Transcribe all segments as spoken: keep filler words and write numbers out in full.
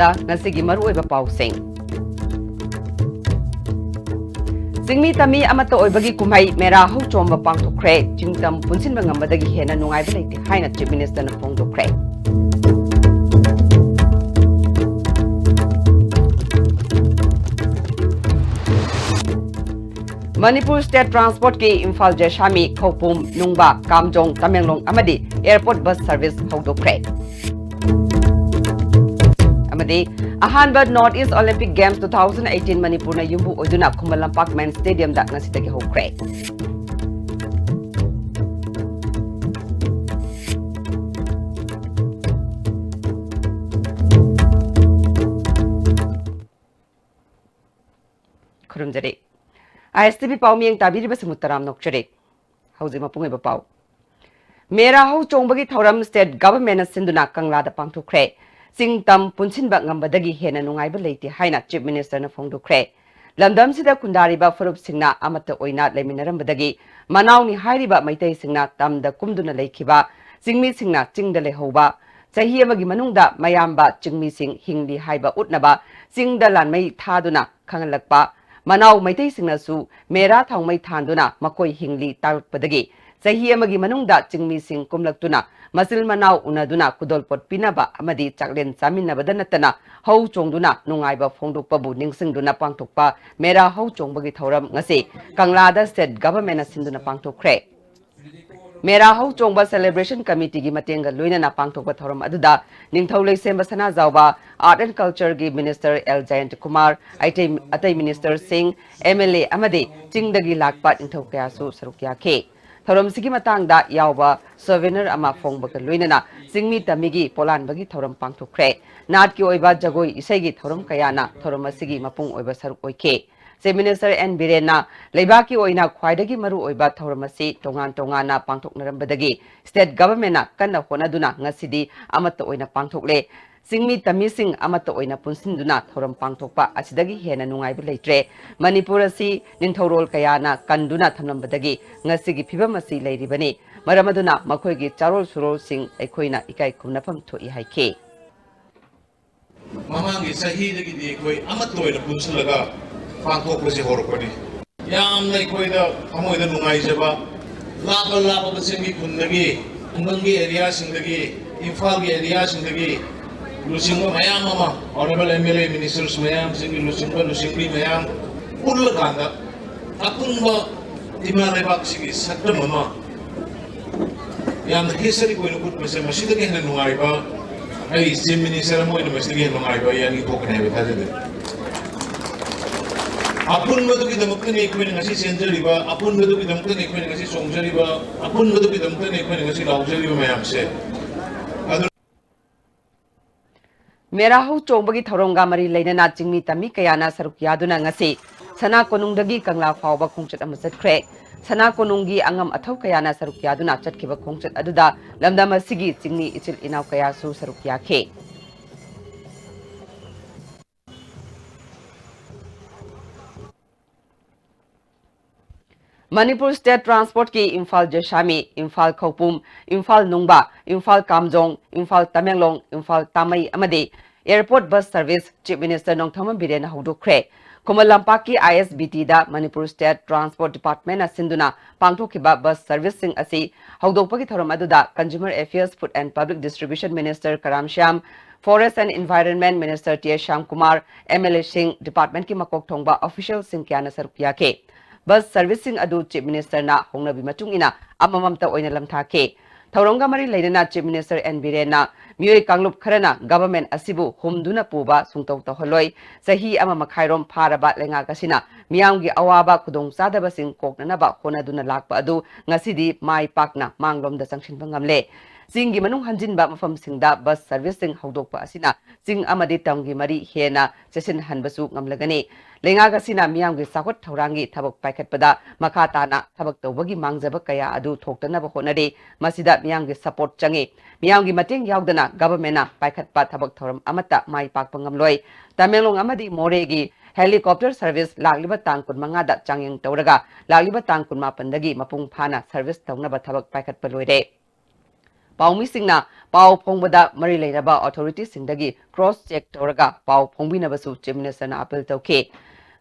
ꯇ ꯉꯁꯤꯒꯤ ꯃꯔꯨꯑꯣꯏꯕ ꯄꯥꯎꯁꯤꯡ꯫ ꯆꯤꯡꯃꯤ ꯇꯝꯃꯤ ꯑꯃꯠꯇ ꯑꯣꯏꯕꯒꯤ ꯀꯨꯝꯍꯩ ꯃꯦꯔꯥ ꯍꯧꯆꯣꯡꯕ ꯄꯥꯡꯊꯣꯛꯈ꯭ꯔꯦ꯫ ꯆꯤꯡꯇꯝ ꯄꯨꯟꯁꯤꯟꯕ ꯉꯝꯕꯗꯒꯤ ꯍꯦꯟꯅ ꯅꯨꯡꯉꯥꯏꯕ ꯂꯩꯇꯦ ꯍꯥꯏꯅ Chief Minister ꯅ ꯐꯣꯡꯗꯣꯛꯈ꯭ꯔꯦ꯫ ꯃꯅꯤꯄꯨꯔ State Transport ꯀꯤ ꯏꯝꯐꯥꯜ ꯖꯦꯁꯥꯃꯤ, ꯈꯧꯄꯨꯝ, ꯅꯨꯡꯕꯥ, ꯀꯥꯝꯖꯣꯡ, ꯇꯃꯦꯡꯂꯣꯡ ꯑꯃꯗꯤ airport bus service ꯍꯧꯗꯣꯛꯈ꯭ꯔꯦ꯫ ꯑꯃꯗꯤ ꯑꯍꯥꯟꯕ North East Olympic Games two thousand eighteen ꯃꯅꯤꯄꯨꯔꯅ ꯌꯨꯝꯕꯨ ꯑꯣꯏꯗꯨꯅ ꯈꯨꯃꯟ ꯂꯝꯄꯥꯛ Main Stadium ꯗ ꯉꯁꯤꯗꯒꯤ ꯍꯧꯈ꯭ꯔꯦ꯫ ꯈꯨꯔꯨꯝꯖꯔꯤ꯫ ISTV ꯄꯥꯎ ꯃꯤꯌꯦꯡ ꯇꯥꯕꯤꯔꯤꯕꯁꯤꯡꯕꯨ ꯇꯔꯥꯝꯅ ꯑꯣꯛꯆꯔꯤ꯫ ꯍꯧꯖꯤꯛ ꯃꯄꯨꯡ ꯑꯣꯏꯕ ꯄꯥꯎ꯫ ꯃꯦꯔꯥ ꯍꯧ ꯆꯣꯡꯕꯒꯤ ꯊꯧꯔꯝ State Government ꯅ ꯁꯤꯟꯗꯨꯅ ꯀꯪꯂꯥꯗ ꯄꯥꯡꯊꯣꯛꯈ꯭ꯔꯦ꯫ ꯆꯤꯡ ꯇꯝ ꯄꯨꯟꯁꯤꯟꯕ ꯉꯝꯕꯗꯒꯤ ꯍꯦꯟꯅ ꯅꯨꯡꯉꯥꯏꯕ ꯂꯩꯇꯦ ꯍꯥꯏꯅ Chief Minister ꯅ ꯐꯣꯡꯗꯣꯛꯈ꯭ꯔꯦ꯫ ꯂꯝꯗꯝꯁꯤꯗ ꯈꯨꯟꯗꯥꯔꯤꯕ ꯐꯨꯔꯨꯞꯁꯤꯡꯅ ꯑꯃꯠꯇ ꯑꯣꯏꯅ ꯂꯩꯃꯤꯟꯅꯔꯝꯕꯗꯒꯤ ꯃꯅꯥꯎꯅꯤ ꯍꯥꯏꯔꯤꯕ ꯃꯩꯇꯩꯁꯤꯡꯅ ꯇꯝꯗ ꯀꯨꯝꯗꯨꯅ ꯂꯩꯈꯤꯕ, ꯆꯤꯡꯃꯤꯁꯤꯡꯅ ꯆꯤꯡꯗ ꯂꯩꯍꯧꯕ, ꯆꯍꯤ ꯑꯃꯒꯤ ꯃꯅꯨꯡꯗ ꯃꯌꯥꯝꯕ ꯆꯤꯡꯃꯤꯁꯤꯡ ꯍꯤꯡꯂꯤ ꯍꯥꯏꯕ ꯎꯠꯅꯕ ꯆꯤꯡꯗ ꯂꯥꯟꯃꯩ ꯊꯥꯗꯨꯅ ꯈꯪꯍꯜꯂꯛꯄ, ꯃꯅꯥꯎ ꯃꯩꯇꯩꯁꯤꯡꯅꯁꯨ ꯃꯦꯔꯥ ꯊꯥꯎꯃꯩ ꯊꯥꯟꯗꯨꯅ ꯃꯈꯣꯏ ꯍꯤꯡꯂꯤ ꯇꯥꯛꯂꯛꯄꯗꯒꯤ ꯆꯍꯤ ꯑꯃꯒꯤ ꯃꯅꯨꯡꯗ ꯆꯤꯡꯃꯤꯁꯤꯡ ꯀꯨꯝꯂꯛꯇꯨꯅ ꯃꯆꯤꯜ ꯃꯅꯥꯎ ꯎꯅꯗꯨꯅ ꯈꯨꯗꯣꯜꯄꯣꯠ ꯄꯤꯅꯕ ꯑꯃꯗꯤ ꯆꯥꯛꯂꯦꯟ ꯆꯥꯃꯤꯟꯅꯕꯗ ꯅꯠꯇꯅ ꯍꯧ ꯆꯣꯡꯗꯨꯅ ꯅꯨꯡꯉꯥꯏꯕ ꯐꯣꯡꯗꯣꯛꯄꯕꯨ ꯅꯤꯡꯁꯤꯡꯗꯨꯅ ꯄꯥꯡꯊꯣꯛꯄ ꯃꯦꯔꯥ ꯍꯧ ꯆꯣꯡꯕꯒꯤ ꯊꯧꯔꯝ ꯉꯁꯤ ꯀꯪꯂꯥꯗ State Government ꯅ ꯁꯤꯟꯗꯨꯅ ꯄꯥꯡꯊꯣꯛꯈ꯭ꯔꯦ꯫ ꯃꯦꯔꯥ ꯍꯧ ꯆꯣꯡꯕ Celebration Committee ꯒꯤ ꯃꯇꯦꯡꯒ ꯂꯣꯏꯅꯅ ꯄꯥꯡꯊꯣꯛꯄ ꯊꯧꯔꯝ ꯑꯗꯨꯗ ꯅꯤꯡꯊꯧ ꯂꯩꯁꯦꯝꯕ ꯁꯅꯥꯖꯥꯎꯕ, Art and Culture ꯒꯤ Minister ꯑꯦꯜ ꯖꯌꯟꯇ ꯀꯨꯃꯥꯔ, ꯑꯇꯩ, ꯑꯇꯩ Minister ꯁꯤꯡ, MLA ꯑꯃꯗꯤ ꯆꯤꯡꯗꯒꯤ ꯂꯥꯛꯄ ꯅꯤꯡꯊꯧ ꯀꯌꯥꯁꯨ ꯁꯔꯨꯛ ꯌꯥꯈꯤ꯫ ꯊꯧꯔꯝꯁꯤꯒꯤ ꯃꯇꯥꯡꯗ ꯌꯥꯎꯕ souvenir ꯑꯃ ꯐꯣꯡꯕꯒ ꯂꯣꯏꯅꯅ ꯆꯤꯡꯃꯤ ꯇꯝꯃꯤꯒꯤ ꯄꯣꯂꯥꯟꯕꯒꯤ ꯊꯧꯔꯝ ꯄꯥꯡꯊꯣꯛꯈ꯭ꯔꯦ꯫ ꯅꯥꯠꯀꯤ ꯑꯣꯏꯕ ꯖꯒꯣꯏ ꯏꯁꯩꯒꯤ ꯊꯧꯔꯝ ꯀꯌꯥꯅ ꯊꯧꯔꯝ ꯑꯁꯤꯒꯤ ꯃꯄꯨꯡ ꯑꯣꯏꯕ ꯁꯔꯨꯛ ꯑꯣꯏꯈꯤ꯫ Chief Minister ꯑꯦꯟ ꯕꯤꯔꯦꯟꯅ ꯂꯩꯕꯥꯛꯀꯤ ꯑꯣꯏꯅ ꯈ꯭ꯋꯥꯏꯗꯒꯤ ꯃꯔꯨꯑꯣꯏꯕ ꯊꯧꯔꯝ ꯑꯁꯤ ꯇꯣꯉꯥꯟ ꯇꯣꯉꯥꯟꯅ ꯄꯥꯡꯊꯣꯛꯅꯔꯝꯕꯗꯒꯤ State Government ꯅ ꯀꯟꯅ ꯍꯣꯠꯅꯗꯨꯅ ꯉꯁꯤꯗꯤ ꯑꯃꯠꯇ ꯑꯣꯏꯅ ꯄꯥꯡꯊꯣꯛꯂꯦ꯫ ꯆꯤꯡꯃꯤ ꯇꯝꯃꯤꯁꯤꯡ ꯑꯃꯠꯇ ꯑꯣꯏꯅ ꯄꯨꯟꯁꯤꯟꯗꯨꯅ ꯊꯧꯔꯝ ꯄꯥꯡꯊꯣꯛꯄ ꯑꯁꯤꯗꯒꯤ ꯍꯦꯟꯅ ꯅꯨꯡꯉꯥꯏꯕ ꯂꯩꯇ꯭ꯔꯦ꯫ ꯃꯅꯤꯄꯨꯔ ꯑꯁꯤ ꯅꯤꯡꯊꯧꯔꯣꯜ ꯀꯌꯥꯅ ꯀꯟꯗꯨꯅ ꯊꯝꯂꯝꯕꯗꯒꯤ ꯉꯁꯤꯒꯤ ꯐꯤꯕꯝ ꯑꯁꯤ ꯂꯩꯔꯤꯕꯅꯤ꯫ ꯃꯔꯝ ꯑꯗꯨꯅ ꯃꯈꯣꯏꯒꯤ ꯆꯥꯔꯣꯜ ꯁꯨꯔꯣꯜꯁꯤꯡ ꯑꯩꯈꯣꯏꯅ ꯏꯀꯥꯏ ꯈꯨꯝꯅꯐꯝ ꯊꯣꯛꯏ ꯍꯥꯏꯈꯤ꯫ ꯃꯃꯥꯡꯒꯤ ꯆꯍꯤꯗꯒꯤꯗꯤ ꯑꯩꯈꯣꯏ ꯑꯃꯠꯇ ꯑꯣꯏꯅ ꯄꯨꯟꯁꯤꯜꯂꯒ ꯄꯥꯡꯊꯣꯛꯄꯁꯤ ꯍꯧꯔꯛꯄꯅꯤ꯫ ꯌꯥꯝꯅ ꯑꯩꯈꯣꯏꯗ ꯊꯃꯣꯏꯗ ꯅꯨꯡꯉꯥꯏꯖꯕ, ꯂꯥꯞꯄ ꯂꯥꯞꯄ ꯆꯤꯡꯒꯤ ꯈꯨꯟꯗꯒꯤ, ꯈꯨꯡꯒꯪꯒꯤ ꯑꯦꯔꯤꯌꯥꯁꯤꯡꯗꯒꯤ, ꯏꯝꯐꯥꯜꯒꯤ ꯑꯦꯔꯤꯌꯥꯁꯤꯡꯗꯒꯤ ꯂꯨꯆꯤꯡꯕ ꯃꯌꯥꯝ ꯑꯃ, honourable M L A, ministers ꯃꯌꯥꯝꯁꯤꯡꯒꯤ ꯂꯨꯆꯤꯡꯕ, ꯂꯨꯆꯤꯡꯕꯤ ꯃꯌꯥꯝ ꯄꯨꯜꯂꯀꯥꯟꯗ ꯑꯄꯨꯟꯕ ꯏꯃꯥ ꯂꯩꯕꯥꯛꯁꯤꯒꯤ ꯁꯛꯇꯝ ꯑꯃ ꯌꯥꯝꯅ ꯍꯤꯁꯇꯔꯤꯛ ꯑꯣꯏꯅ ꯎꯠꯄꯁꯦ, ꯃꯁꯤꯗꯒꯤ ꯍꯦꯟꯅ ꯅꯨꯡꯉꯥꯏꯕ, ꯑꯩ ꯆꯤꯐ ꯃꯤꯅꯤꯁꯇꯔ ꯑꯃ ꯑꯣꯏꯅ ꯃꯁꯤꯗꯒꯤ ꯍꯦꯟꯅ ꯅꯨꯡꯉꯥꯏꯕ ꯑꯩ ꯑꯅꯤ ꯊꯣꯛꯀꯅꯤ ꯍꯥꯏꯕ ꯊꯥꯖꯗꯦ꯫ ꯑꯄꯨꯟꯕꯗꯨꯒꯤꯗꯃꯛꯇꯅꯤ ꯑꯩꯈꯣꯏꯅ ꯉꯁꯤ ꯆꯦꯟꯖꯔꯤꯕ, ꯑꯄꯨꯟꯕꯗꯨꯒꯤꯗꯃꯛꯇꯅꯤ ꯑꯩꯈꯣꯏꯅ ꯉꯁꯤ ꯆꯣꯡꯖꯔꯤꯕ, ꯑꯄꯨꯟꯕꯗꯨꯒꯤꯗꯃꯛꯇꯅꯤ ꯑꯩꯈꯣꯏꯅ ꯉꯁꯤ ꯂꯥꯎꯖꯔꯤꯕ ꯃꯌꯥꯝꯁꯦ꯫ ꯑꯗꯨ ꯃꯦꯔꯥ ꯍꯧ ꯆꯣꯡꯕꯒꯤ ꯊꯧꯔꯝꯒ ꯃꯔꯤ ꯂꯩꯅꯅ ꯆꯤꯡꯃꯤ ꯇꯝꯃꯤ ꯀꯌꯥꯅ ꯁꯔꯨꯛ ꯌꯥꯗꯨꯅ ꯉꯁꯤ ꯁꯅꯥ ꯀꯣꯅꯨꯡꯗꯒꯤ ꯀꯪꯂꯥ ꯐꯥꯎꯕ ꯈꯣꯡꯆꯠ ꯑꯃ ꯆꯠꯈ꯭ꯔꯦ꯫ ꯁꯅꯥ ꯀꯣꯅꯨꯡꯒꯤ ꯑꯉꯝ ꯑꯊꯧ ꯀꯌꯥꯅ ꯁꯔꯨꯛ ꯌꯥꯗꯨꯅ ꯆꯠꯈꯤꯕ ꯈꯣꯡꯆꯠ ꯑꯗꯨꯗ ꯂꯝꯗꯝ ꯑꯁꯤꯒꯤ ꯆꯤꯡꯃꯤ ꯏꯆꯤꯜ ꯏꯅꯥꯎ ꯀꯌꯥꯁꯨ ꯁꯔꯨꯛ ꯌꯥꯈꯤ꯫ ꯃꯅꯤꯄꯨꯔ ꯁ꯭ꯇꯦꯠ ꯇ꯭ꯔꯥꯟꯁꯄꯣꯔꯠꯀꯤ ꯏꯝꯐꯥꯜ ꯖꯣꯏꯁꯥꯃꯤ, ꯏꯝꯐꯥꯜ ꯈꯧꯄꯨꯝ, ꯏꯝꯐꯥꯜ ꯅꯨꯡꯕ, ꯏꯝꯐꯥꯜ ꯀꯥꯝꯖꯣꯡ, ꯏꯝꯐꯥꯜ ꯇꯃꯦꯡꯂꯣꯡ, ꯏꯝꯐꯥꯜ ꯇꯥꯃꯩ ꯑꯃꯗꯤ airport bus service chief minister Nongthombam ꯕꯤꯔꯦꯟꯅ ꯍꯧꯗꯣꯛꯈ꯭ꯔꯦ꯫ ꯈꯨꯃꯟ ꯂꯝꯄꯥꯛꯀꯤ ꯑꯥꯏ ꯑꯦꯁ ꯕꯤ ꯇꯤꯗ ꯃꯅꯤꯄꯨꯔ ꯁ꯭ꯇꯦꯠ ꯇ꯭ꯔꯥꯟꯁꯄꯣꯔꯠ ꯗꯤꯄꯥꯔꯠꯃꯦꯟꯅ ꯁꯤꯟꯗꯨꯅ ꯄꯥꯡꯊꯣꯛꯈꯤꯕ ꯕꯁ ꯁꯔꯚꯤꯁꯁꯤꯡ ꯑꯁꯤ ꯍꯧꯗꯣꯛꯄꯒꯤ ꯊꯧꯔꯝ ꯑꯗꯨꯗ Consumer Affairs, Food and Public Distribution Minister Karam Shyam, Forest and Environment Minister T S Shyamkumar, M L ꯑꯦꯁꯤꯡ, ꯗꯤꯄꯥꯔꯠꯃꯦꯟꯠꯀꯤ ꯃꯀꯣꯛ ꯊꯣꯡꯕ ꯑꯣꯐꯤꯁꯤꯌꯦꯜꯁꯤꯡ ꯀꯌꯥꯅ ꯁꯔꯨꯛ ꯌꯥꯈꯤ꯫ ꯕꯁ ꯁꯔꯚꯤꯁꯁꯤꯡ ꯑꯗꯨ ꯆꯤꯐ ꯃꯤꯅꯤꯁꯇꯔꯅ ꯍꯧꯅꯕꯤ ꯃꯇꯨꯡ ꯏꯟꯅ ꯑꯃꯃꯝꯇ ꯑꯣꯏꯅ ꯂꯝꯊꯥꯈꯤ꯫ ꯊꯧꯔꯝꯒ ꯃꯔꯤ ꯂꯩꯅꯅ ꯆꯤꯐ ꯃꯤꯅꯤꯁꯇꯔ ꯑꯦꯟ ꯕꯤꯔꯦꯟꯅ ꯃꯤꯑꯣꯏ ꯀꯥꯡꯂꯨꯞ ꯈꯔꯅ ꯒꯚꯔꯟꯃꯦꯟꯠ ꯑꯁꯤꯕꯨ ꯍꯨꯝꯗꯨꯅ ꯄꯨꯕ ꯁꯨꯡꯇꯧ ꯇꯧꯍꯜꯂꯣꯏ꯫ ꯆꯍꯤ ꯑꯃ ꯃꯈꯥꯏꯔꯣꯝ ꯐꯥꯔꯕ ꯂꯩꯉꯥꯛ ꯑꯁꯤꯅ ꯃꯤꯌꯥꯝꯒꯤ ꯑꯋꯥꯕ ꯈꯨꯗꯣꯡꯆꯥꯗꯕꯁꯤꯡ ꯀꯣꯛꯅꯅꯕ ꯍꯣꯠꯅꯗꯨꯅ ꯂꯥꯛꯄ ꯑꯗꯨ ꯉꯁꯤꯗꯤ ꯃꯥꯏ ꯄꯥꯛꯅ ꯃꯥꯡꯂꯣꯝꯗ ꯆꯪꯁꯤꯟꯕ ꯉꯝꯂꯦ꯫ ꯆꯤꯡꯒꯤ ꯃꯅꯨꯡ ꯍꯟꯖꯤꯟꯕ ꯃꯐꯝꯁꯤꯡꯗ ꯕꯁ ꯁꯔꯚꯤꯁꯁꯤꯡ ꯍꯧꯗꯣꯛꯄ ꯑꯁꯤꯅ ꯆꯤꯡ ꯑꯃꯗꯤ ꯇꯝꯒꯤ ꯃꯔꯤ ꯍꯦꯟꯅ ꯆꯦꯠꯁꯤꯟꯍꯟꯕꯁꯨ ꯉꯝꯂꯒꯅꯤ꯫ ꯂꯩꯉꯥꯛ ꯑꯁꯤꯅ ꯃꯤꯌꯥꯝꯒꯤ ꯆꯥꯎꯈꯠ ꯊꯧꯔꯥꯡꯒꯤ ꯊꯕꯛ ꯄꯥꯏꯈꯠꯄꯗ ꯃꯈꯥ ꯇꯥꯅ ꯊꯕꯛ ꯇꯧꯕꯒꯤ ꯃꯥꯡꯖꯕ ꯀꯌꯥ ꯑꯗꯨ ꯊꯣꯛꯇꯅꯕ ꯍꯣꯠꯅꯔꯤ꯫ ꯃꯁꯤꯗ ꯃꯤꯌꯥꯝꯒꯤ ꯁꯄꯣꯔꯠ ꯆꯪꯏ꯫ ꯃꯤꯌꯥꯝꯒꯤ ꯃꯇꯦꯡ ꯌꯥꯎꯗꯅ ꯒꯚꯔꯟꯃꯦꯟꯠꯅ ꯄꯥꯏꯈꯠꯄ ꯊꯕꯛ ꯊꯧꯔꯝ ꯑꯃꯠꯇ ꯃꯥꯏ ꯄꯥꯛꯄ ꯉꯝꯂꯣꯏ꯫ ꯇꯃꯦꯡꯂꯣꯡ ꯑꯃꯗꯤ ꯃꯣꯔꯦꯒꯤ ꯍꯦꯂꯤꯀꯣꯞꯇꯔ ꯁꯔꯚꯤꯁ ꯂꯥꯛꯂꯤꯕ ꯇꯥꯡ ꯀꯨꯟꯃꯉꯥꯗ ꯆꯥꯡꯌꯦꯡ ꯇꯧꯔꯒ ꯂꯥꯛꯂꯤꯕ ꯇꯥꯡ ꯀꯨꯟꯃꯥꯄꯟꯗꯒꯤ ꯃꯄꯨꯡ ꯐꯥꯅ ꯁꯔꯚꯤꯁ ꯇꯧꯅꯕ ꯊꯕꯛ ꯄꯥꯏꯈꯠꯄ ꯂꯣꯏꯔꯦ꯫ ꯄꯥꯎꯃꯤꯁꯤꯡꯅ ꯄꯥꯎ ꯐꯣꯡꯕꯗ ꯃꯔꯤ ꯂꯩꯅꯕ ꯑꯣꯊꯣꯔꯤꯇꯤꯁꯤꯡꯗꯒꯤ ꯀ꯭ꯔꯣꯁ ꯆꯦꯛ ꯇꯧꯔꯒ ꯄꯥꯎ ꯐꯣꯡꯕꯤꯅꯕꯁꯨ ꯆꯤꯐ ꯃꯤꯅꯤꯁꯇꯔꯅ ꯑꯄꯤꯜ ꯇꯧꯈꯤ꯫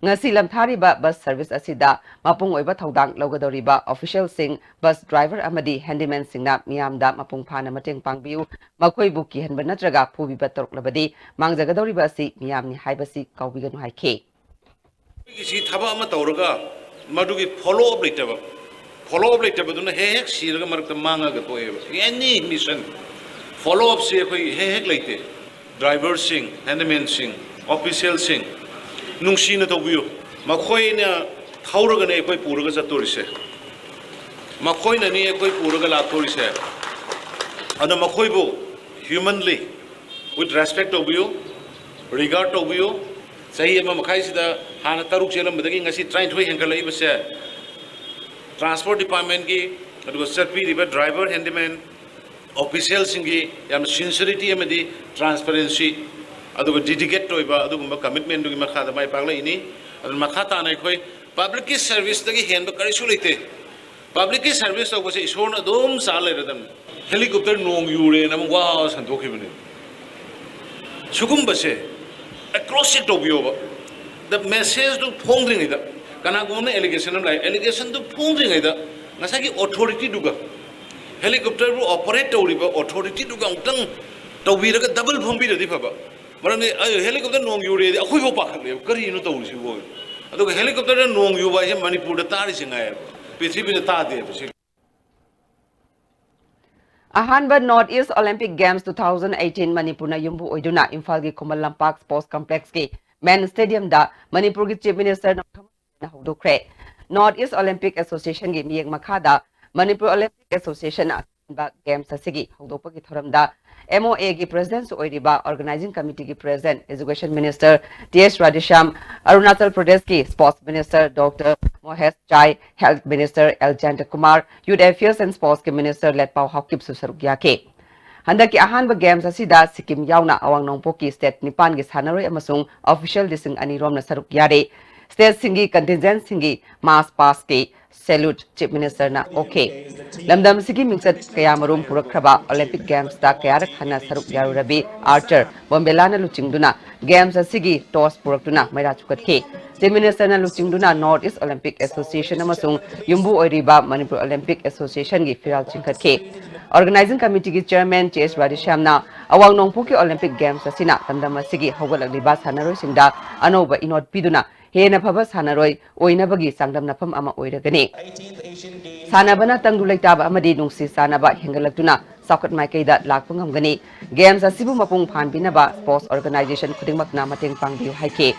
ꯉꯁꯤ ꯂꯝꯊꯥꯔꯤꯕ ꯕꯁ ꯁꯔꯚꯤꯁ ꯑꯁꯤꯗ ꯃꯄꯨꯡ ꯑꯣꯏꯕ ꯊꯧꯗꯥꯡ ꯂꯧꯒꯗꯧꯔꯤꯕ ꯑꯣꯐꯤꯁꯤꯌꯦꯜꯁꯤꯡ, ꯕꯁ ꯗ꯭ꯔꯥꯏꯚꯔ ꯑꯃꯗꯤ ꯍꯦꯟꯗꯤꯃꯦꯟꯁꯤꯡꯅ ꯃꯤꯌꯥꯝꯗ ꯃꯄꯨꯡ ꯐꯥꯅ ꯃꯇꯦꯡ ꯄꯥꯡꯕꯤꯌꯨ꯫ ꯃꯈꯣꯏꯕꯨ ꯀꯤꯍꯟꯕ ꯅꯠꯇ꯭ꯔꯒ ꯐꯨꯕꯤꯕ ꯇꯧꯔꯛꯂꯕꯗꯤ ꯃꯥꯡꯖꯒꯗꯧꯔꯤꯕ ꯑꯁꯤ ꯃꯤꯌꯥꯝꯅꯤ ꯍꯥꯏꯕꯁꯤ ꯀꯥꯎꯕꯤꯒꯅꯨ ꯍꯥꯏꯈꯤ꯫ ꯑꯩꯈꯣꯏꯒꯤꯁꯤ ꯊꯕꯛ ꯑꯃ ꯇꯧꯔꯒ ꯃꯗꯨꯒꯤ ꯐꯣꯂꯣ ꯑꯞ ꯂꯩꯇꯕ, ꯐꯣꯂꯣ ꯑꯞ ꯂꯩꯇꯕꯗꯨꯅ ꯍꯦꯛ ꯍꯦꯛ ꯁꯤꯔꯒ ꯃꯔꯛꯇ ꯃꯥꯡꯉꯒ ꯇꯣꯛꯑꯦꯕ꯫ ꯑꯦꯅꯤ ꯃꯤꯁꯟ ꯐꯣꯂꯣ ꯑꯞꯁꯤ ꯑꯩꯈꯣꯏ ꯍꯦꯛ ꯍꯦꯛ ꯂꯩꯇꯦ꯫ ꯗ꯭ꯔꯥꯏꯚꯔꯁꯤꯡ, ꯍꯦꯟꯗꯃꯦꯟꯁꯤꯡ, ꯑꯣꯐꯤꯁꯤꯌꯦꯜꯁꯤꯡ ꯅꯨꯡꯁꯤꯅ ꯇꯧꯕꯤꯌꯨ꯫ ꯃꯈꯣꯏꯅ ꯊꯧꯔꯒꯅꯦ ꯑꯩꯈꯣꯏ ꯄꯨꯔꯒ ꯆꯠꯇꯣꯔꯤꯁꯦ, ꯃꯈꯣꯏꯅꯅꯤ ꯑꯩꯈꯣꯏ ꯄꯨꯔꯒ ꯂꯥꯛꯇꯣꯔꯤꯁꯦ꯫ ꯑꯗꯣ ꯃꯈꯣꯏꯕꯨ humanly with respect ꯇꯧꯕꯤꯌꯨ, regard ꯇꯧꯕꯤꯌꯨ꯫ ꯆꯍꯤ ꯑꯃ ꯃꯈꯥꯏꯁꯤꯗ ꯍꯥꯟꯅ ꯇꯔꯨꯛ ꯆꯦꯜꯂꯝꯕꯗꯒꯤ ꯉꯁꯤ ꯇꯔꯥꯅꯤꯊꯣꯏ ꯍꯦꯟꯒꯠꯂꯛꯏꯕꯁꯦ ꯇ꯭ꯔꯥꯟꯁꯄꯣꯔꯠ ꯗꯤꯄꯥꯔꯠꯃꯦꯟꯒꯤ, ꯑꯗꯨꯒ ꯆꯠꯄꯤꯔꯤꯕ ꯗ꯭ꯔꯥꯏꯚꯔ, ꯍꯦꯟꯗꯤꯃꯦꯟ, ꯑꯣꯐꯤꯁꯤꯌꯦꯜꯁꯤꯡꯒꯤ ꯌꯥꯝꯅ ꯁꯤꯟꯁꯤꯌꯔꯤꯇꯤ ꯑꯃꯗꯤ ꯇ꯭ꯔꯥꯟꯁꯄꯦꯔꯦꯟꯁꯤ, ꯑꯗꯨꯒ ꯗꯤꯗꯤꯀꯦꯠ ꯑꯣꯏꯕ ꯑꯗꯨꯒꯨꯝꯕ ꯀꯃꯤꯠꯃꯦꯟꯗꯨꯒꯤ ꯃꯈꯥꯗ ꯃꯥꯏ ꯄꯥꯛꯂꯛꯏꯅꯤ꯫ ꯑꯗꯨꯅ ꯃꯈꯥ ꯇꯥꯅ ꯑꯩꯈꯣꯏ ꯄꯕ꯭ꯂꯤꯛꯀꯤ ꯁꯔꯚꯤꯁꯇꯒꯤ ꯍꯦꯟꯕ ꯀꯔꯤꯁꯨ ꯂꯩꯇꯦ꯫ ꯄꯕ꯭ꯂꯤꯛꯀꯤ ꯁꯔꯚꯤꯁ ꯇꯧꯕꯁꯦ ꯏꯁꯣꯔꯅ ꯑꯗꯨꯝ ꯆꯥ ꯂꯩꯔꯗꯝꯅꯤ꯫ ꯍꯦꯂꯤꯀꯣꯞꯇꯔ ꯅꯣꯡ ꯌꯨꯔꯦꯅ ꯑꯃꯨꯛ ꯋꯥ ꯋꯥ ꯁꯟꯗꯣꯛꯈꯤꯕꯅꯦ꯫ ꯁꯤꯒꯨꯝꯕꯁꯦ ꯑꯦꯀ꯭ꯔꯣꯁ ꯆꯦꯛ ꯇꯧꯕꯤꯌꯣꯕ꯫ ꯗ ꯃꯦꯁꯦꯖꯇꯨ ꯐꯣꯡꯗ꯭ꯔꯤꯉꯩꯗ, ꯀꯅꯥꯒꯨꯝꯕ ꯑꯃꯅ ꯑꯦꯂꯤꯒꯦꯁꯟ ꯑꯃ ꯂꯥꯛꯑꯦ, ꯑꯦꯂꯤꯒꯦꯁꯟꯗꯨ ꯐꯣꯡꯗ꯭ꯔꯤꯉꯩꯗ ꯉꯁꯥꯏꯒꯤ ꯑꯣꯊꯣꯔꯤꯇꯤꯗꯨꯒ ꯍꯦꯂꯤꯀꯣꯞꯇꯔꯕꯨ ꯑꯣꯄꯔꯦꯠ ꯇꯧꯔꯤꯕ ꯑꯣꯊꯣꯔꯤꯇꯤꯗꯨꯒ ꯑꯃꯨꯛꯇꯪ ꯇꯧꯕꯤꯔꯒ ꯗꯕꯜ ꯐꯣꯡꯕꯤꯔꯗꯤ ꯐꯕ꯫ ꯃꯔꯝꯗꯤ ꯑꯩ ꯍꯦꯂꯤꯀꯣꯞꯇꯔ ꯅꯣꯡ ꯌꯨꯔꯦꯗꯤ ꯑꯩꯈꯣꯏꯐꯥꯎ ꯄꯥꯈꯠꯂꯦꯕ, ꯀꯔꯤꯅꯣ ꯇꯧꯔꯤꯁꯤꯕꯣ? ꯑꯗꯨꯒ ꯍꯦꯂꯤꯀꯣꯞꯇꯔꯗ ꯅꯣꯡ ꯌꯨꯕ ꯍꯥꯏꯁꯦ ꯃꯅꯤꯄꯨꯔꯗ ꯇꯥꯔꯤꯁꯦ ꯉꯥꯏꯌꯦꯕ, ꯄ꯭ꯔꯤꯊꯤꯕꯤꯗ ꯇꯥꯗꯦꯕ ꯁꯤ꯫ ꯑꯍꯥꯟꯕ North East Olympic Games two thousand eighteen ꯃꯅꯤꯄꯨꯔꯅ ꯌꯨꯝꯕꯨ ꯑꯣꯏꯗꯨꯅ ꯏꯝꯐꯥꯜꯒꯤ ꯈꯨꯃꯟ ꯂꯝꯄꯥꯛ ꯁ꯭ꯄꯣꯔꯠꯁ ꯀꯝꯄ꯭ꯂꯦꯛꯁꯀꯤ ꯃꯦꯟ ꯁ꯭ꯇꯦꯗꯤꯌꯝꯗ ꯃꯅꯤꯄꯨꯔꯒꯤ ꯆꯤꯐ ꯃꯤꯅꯤꯁꯇꯔ ꯅꯣꯡꯊꯣꯝꯕꯝ ꯕꯤꯔꯦꯟꯅ ꯍꯧꯗꯣꯛꯈ꯭ꯔꯦ꯫ North East Olympic Associationꯒꯤ ꯃꯤꯠꯌꯦꯡ ꯃꯈꯥꯗ ꯃꯅꯤꯄꯨꯔ ꯑꯣꯂꯤꯝꯄꯤꯛ ꯑꯦꯁꯣꯁꯤꯌꯦꯁꯟꯅ ꯑꯍꯥꯟꯕ ꯒꯦꯝꯁ ꯑꯁꯤꯒꯤ ꯍꯧꯗꯣꯛꯄꯒꯤ ꯊꯧꯔꯝꯗ MOAꯒꯤ ꯄ꯭ꯔꯦꯁꯤꯗꯦꯟꯠꯁꯨ ꯑꯣꯏꯔꯤꯕ ꯑꯣꯔꯒꯅꯥꯏꯖꯤꯡ ꯀꯃꯤꯇꯤꯒꯤ president education minister T S Radheshyam, Arunachal ꯄ꯭ꯔꯗꯦꯁꯀꯤ sports minister doctor Mahesh Jai, health minister L Jayantakumar, youth affairs and ꯁ꯭ꯄꯣꯔꯠꯁꯀꯤ ꯃꯤꯅꯤꯁꯇꯔ ꯂꯦꯠꯄꯥꯎ ꯍꯥꯎꯀꯤꯞꯁꯨ ꯁꯔꯨꯛ ꯌꯥꯈꯤ꯫ ꯍꯟꯗꯛꯀꯤ ꯑꯍꯥꯟꯕ ꯒꯦꯝꯁ ꯑꯁꯤꯗ ꯁꯤꯛꯀꯤꯝ ꯌꯥꯎꯅ ꯑꯋꯥꯡ ꯅꯣꯡꯄꯣꯛꯀꯤ ꯁ꯭ꯇꯦꯠ ꯅꯤꯄꯥꯟꯒꯤ ꯁꯥꯟꯅꯔꯣꯏ ꯑꯃꯁꯨꯡ ꯑꯣꯐꯤꯁꯤꯌꯦꯜ ꯂꯤꯁꯤꯡ ꯑꯅꯤ ꯔꯣꯝꯅ ꯁꯔꯨꯛ ꯌꯥꯔꯤ꯫ State ꯁꯤꯡꯒꯤ contingent ꯁꯤꯡꯒꯤ march past ꯀꯤ salute Chief Minister ꯅ ꯑꯣꯛꯈꯤ꯫ ꯂꯝꯗꯝ ꯑꯁꯤꯒꯤ ꯃꯤꯡꯆꯠ ꯀꯌꯥꯃꯔꯨꯝ ꯄꯨꯔꯛꯈ꯭ꯔꯕ Olympic Games ꯇ ꯀꯌꯥꯔꯛ ꯍꯟꯅ ꯁꯔꯨꯛ ꯌꯥꯔꯨꯔꯕꯤ archer ꯕꯣꯝꯕꯦꯂꯥꯅ ꯂꯨꯆꯤꯡꯗꯨꯅ Games ꯑꯁꯤꯒꯤ toss ꯄꯨꯔꯛꯇꯨꯅ ꯃꯩꯔꯥ ꯆꯨꯈꯠꯈꯤ꯫ Chief Minister ꯅ ꯂꯨꯆꯤꯡꯗꯨꯅ North East Olympic Association ꯑꯃꯁꯨꯡ ꯌꯨꯝꯕꯨ ꯑꯣꯏꯔꯤꯕ Manipur Olympic Association ꯒꯤ ꯐꯤꯔꯥꯜ ꯆꯤꯡꯈꯠꯈꯤ꯫ Organizing Committee ꯒꯤ Chairman ꯆꯦ ꯑꯦꯁ ꯔꯥꯙꯦꯁ꯭ꯌꯥꯝꯅ ꯑꯋꯥꯡ ꯅꯣꯡꯄꯣꯛꯀꯤ Olympic Games ꯑꯁꯤꯅ ꯂꯝꯗꯝ ꯑꯁꯤꯒꯤ ꯍꯧꯒꯠꯂꯛꯂꯤꯕ ꯁꯥꯟꯅꯔꯣꯏꯁꯤꯡꯗ ꯑꯅꯧꯕ ꯏꯅꯣꯠ ꯄꯤꯗꯨꯅ ꯍꯦꯟꯅ ꯐꯕ ꯁꯥꯟꯅꯔꯣꯏ ꯑꯣꯏꯅꯕꯒꯤ ꯆꯥꯡꯗꯝꯅꯐꯝ ꯑꯃ ꯑꯣꯏꯔꯒꯅꯤ꯫ ꯁꯥꯟꯅꯕꯅ ꯇꯪꯗꯨ ꯂꯩꯇꯥꯕ ꯑꯃꯗꯤ ꯅꯨꯡꯁꯤ ꯆꯥꯟꯅꯕ ꯍꯦꯟꯒꯠꯂꯛꯇꯨꯅ ꯆꯥꯎꯈꯠ ꯃꯥꯏꯀꯩꯗ ꯂꯥꯛꯄ ꯉꯝꯒꯅꯤ꯫ Games ꯑꯁꯤꯕꯨ ꯃꯄꯨꯡ ꯐꯥꯍꯟꯕꯤꯅꯕ sports organization ꯈꯨꯗꯤꯡꯃꯛꯅ ꯃꯇꯦꯡ ꯄꯥꯡꯕꯤꯌꯨ ꯍꯥꯏꯈꯤ꯫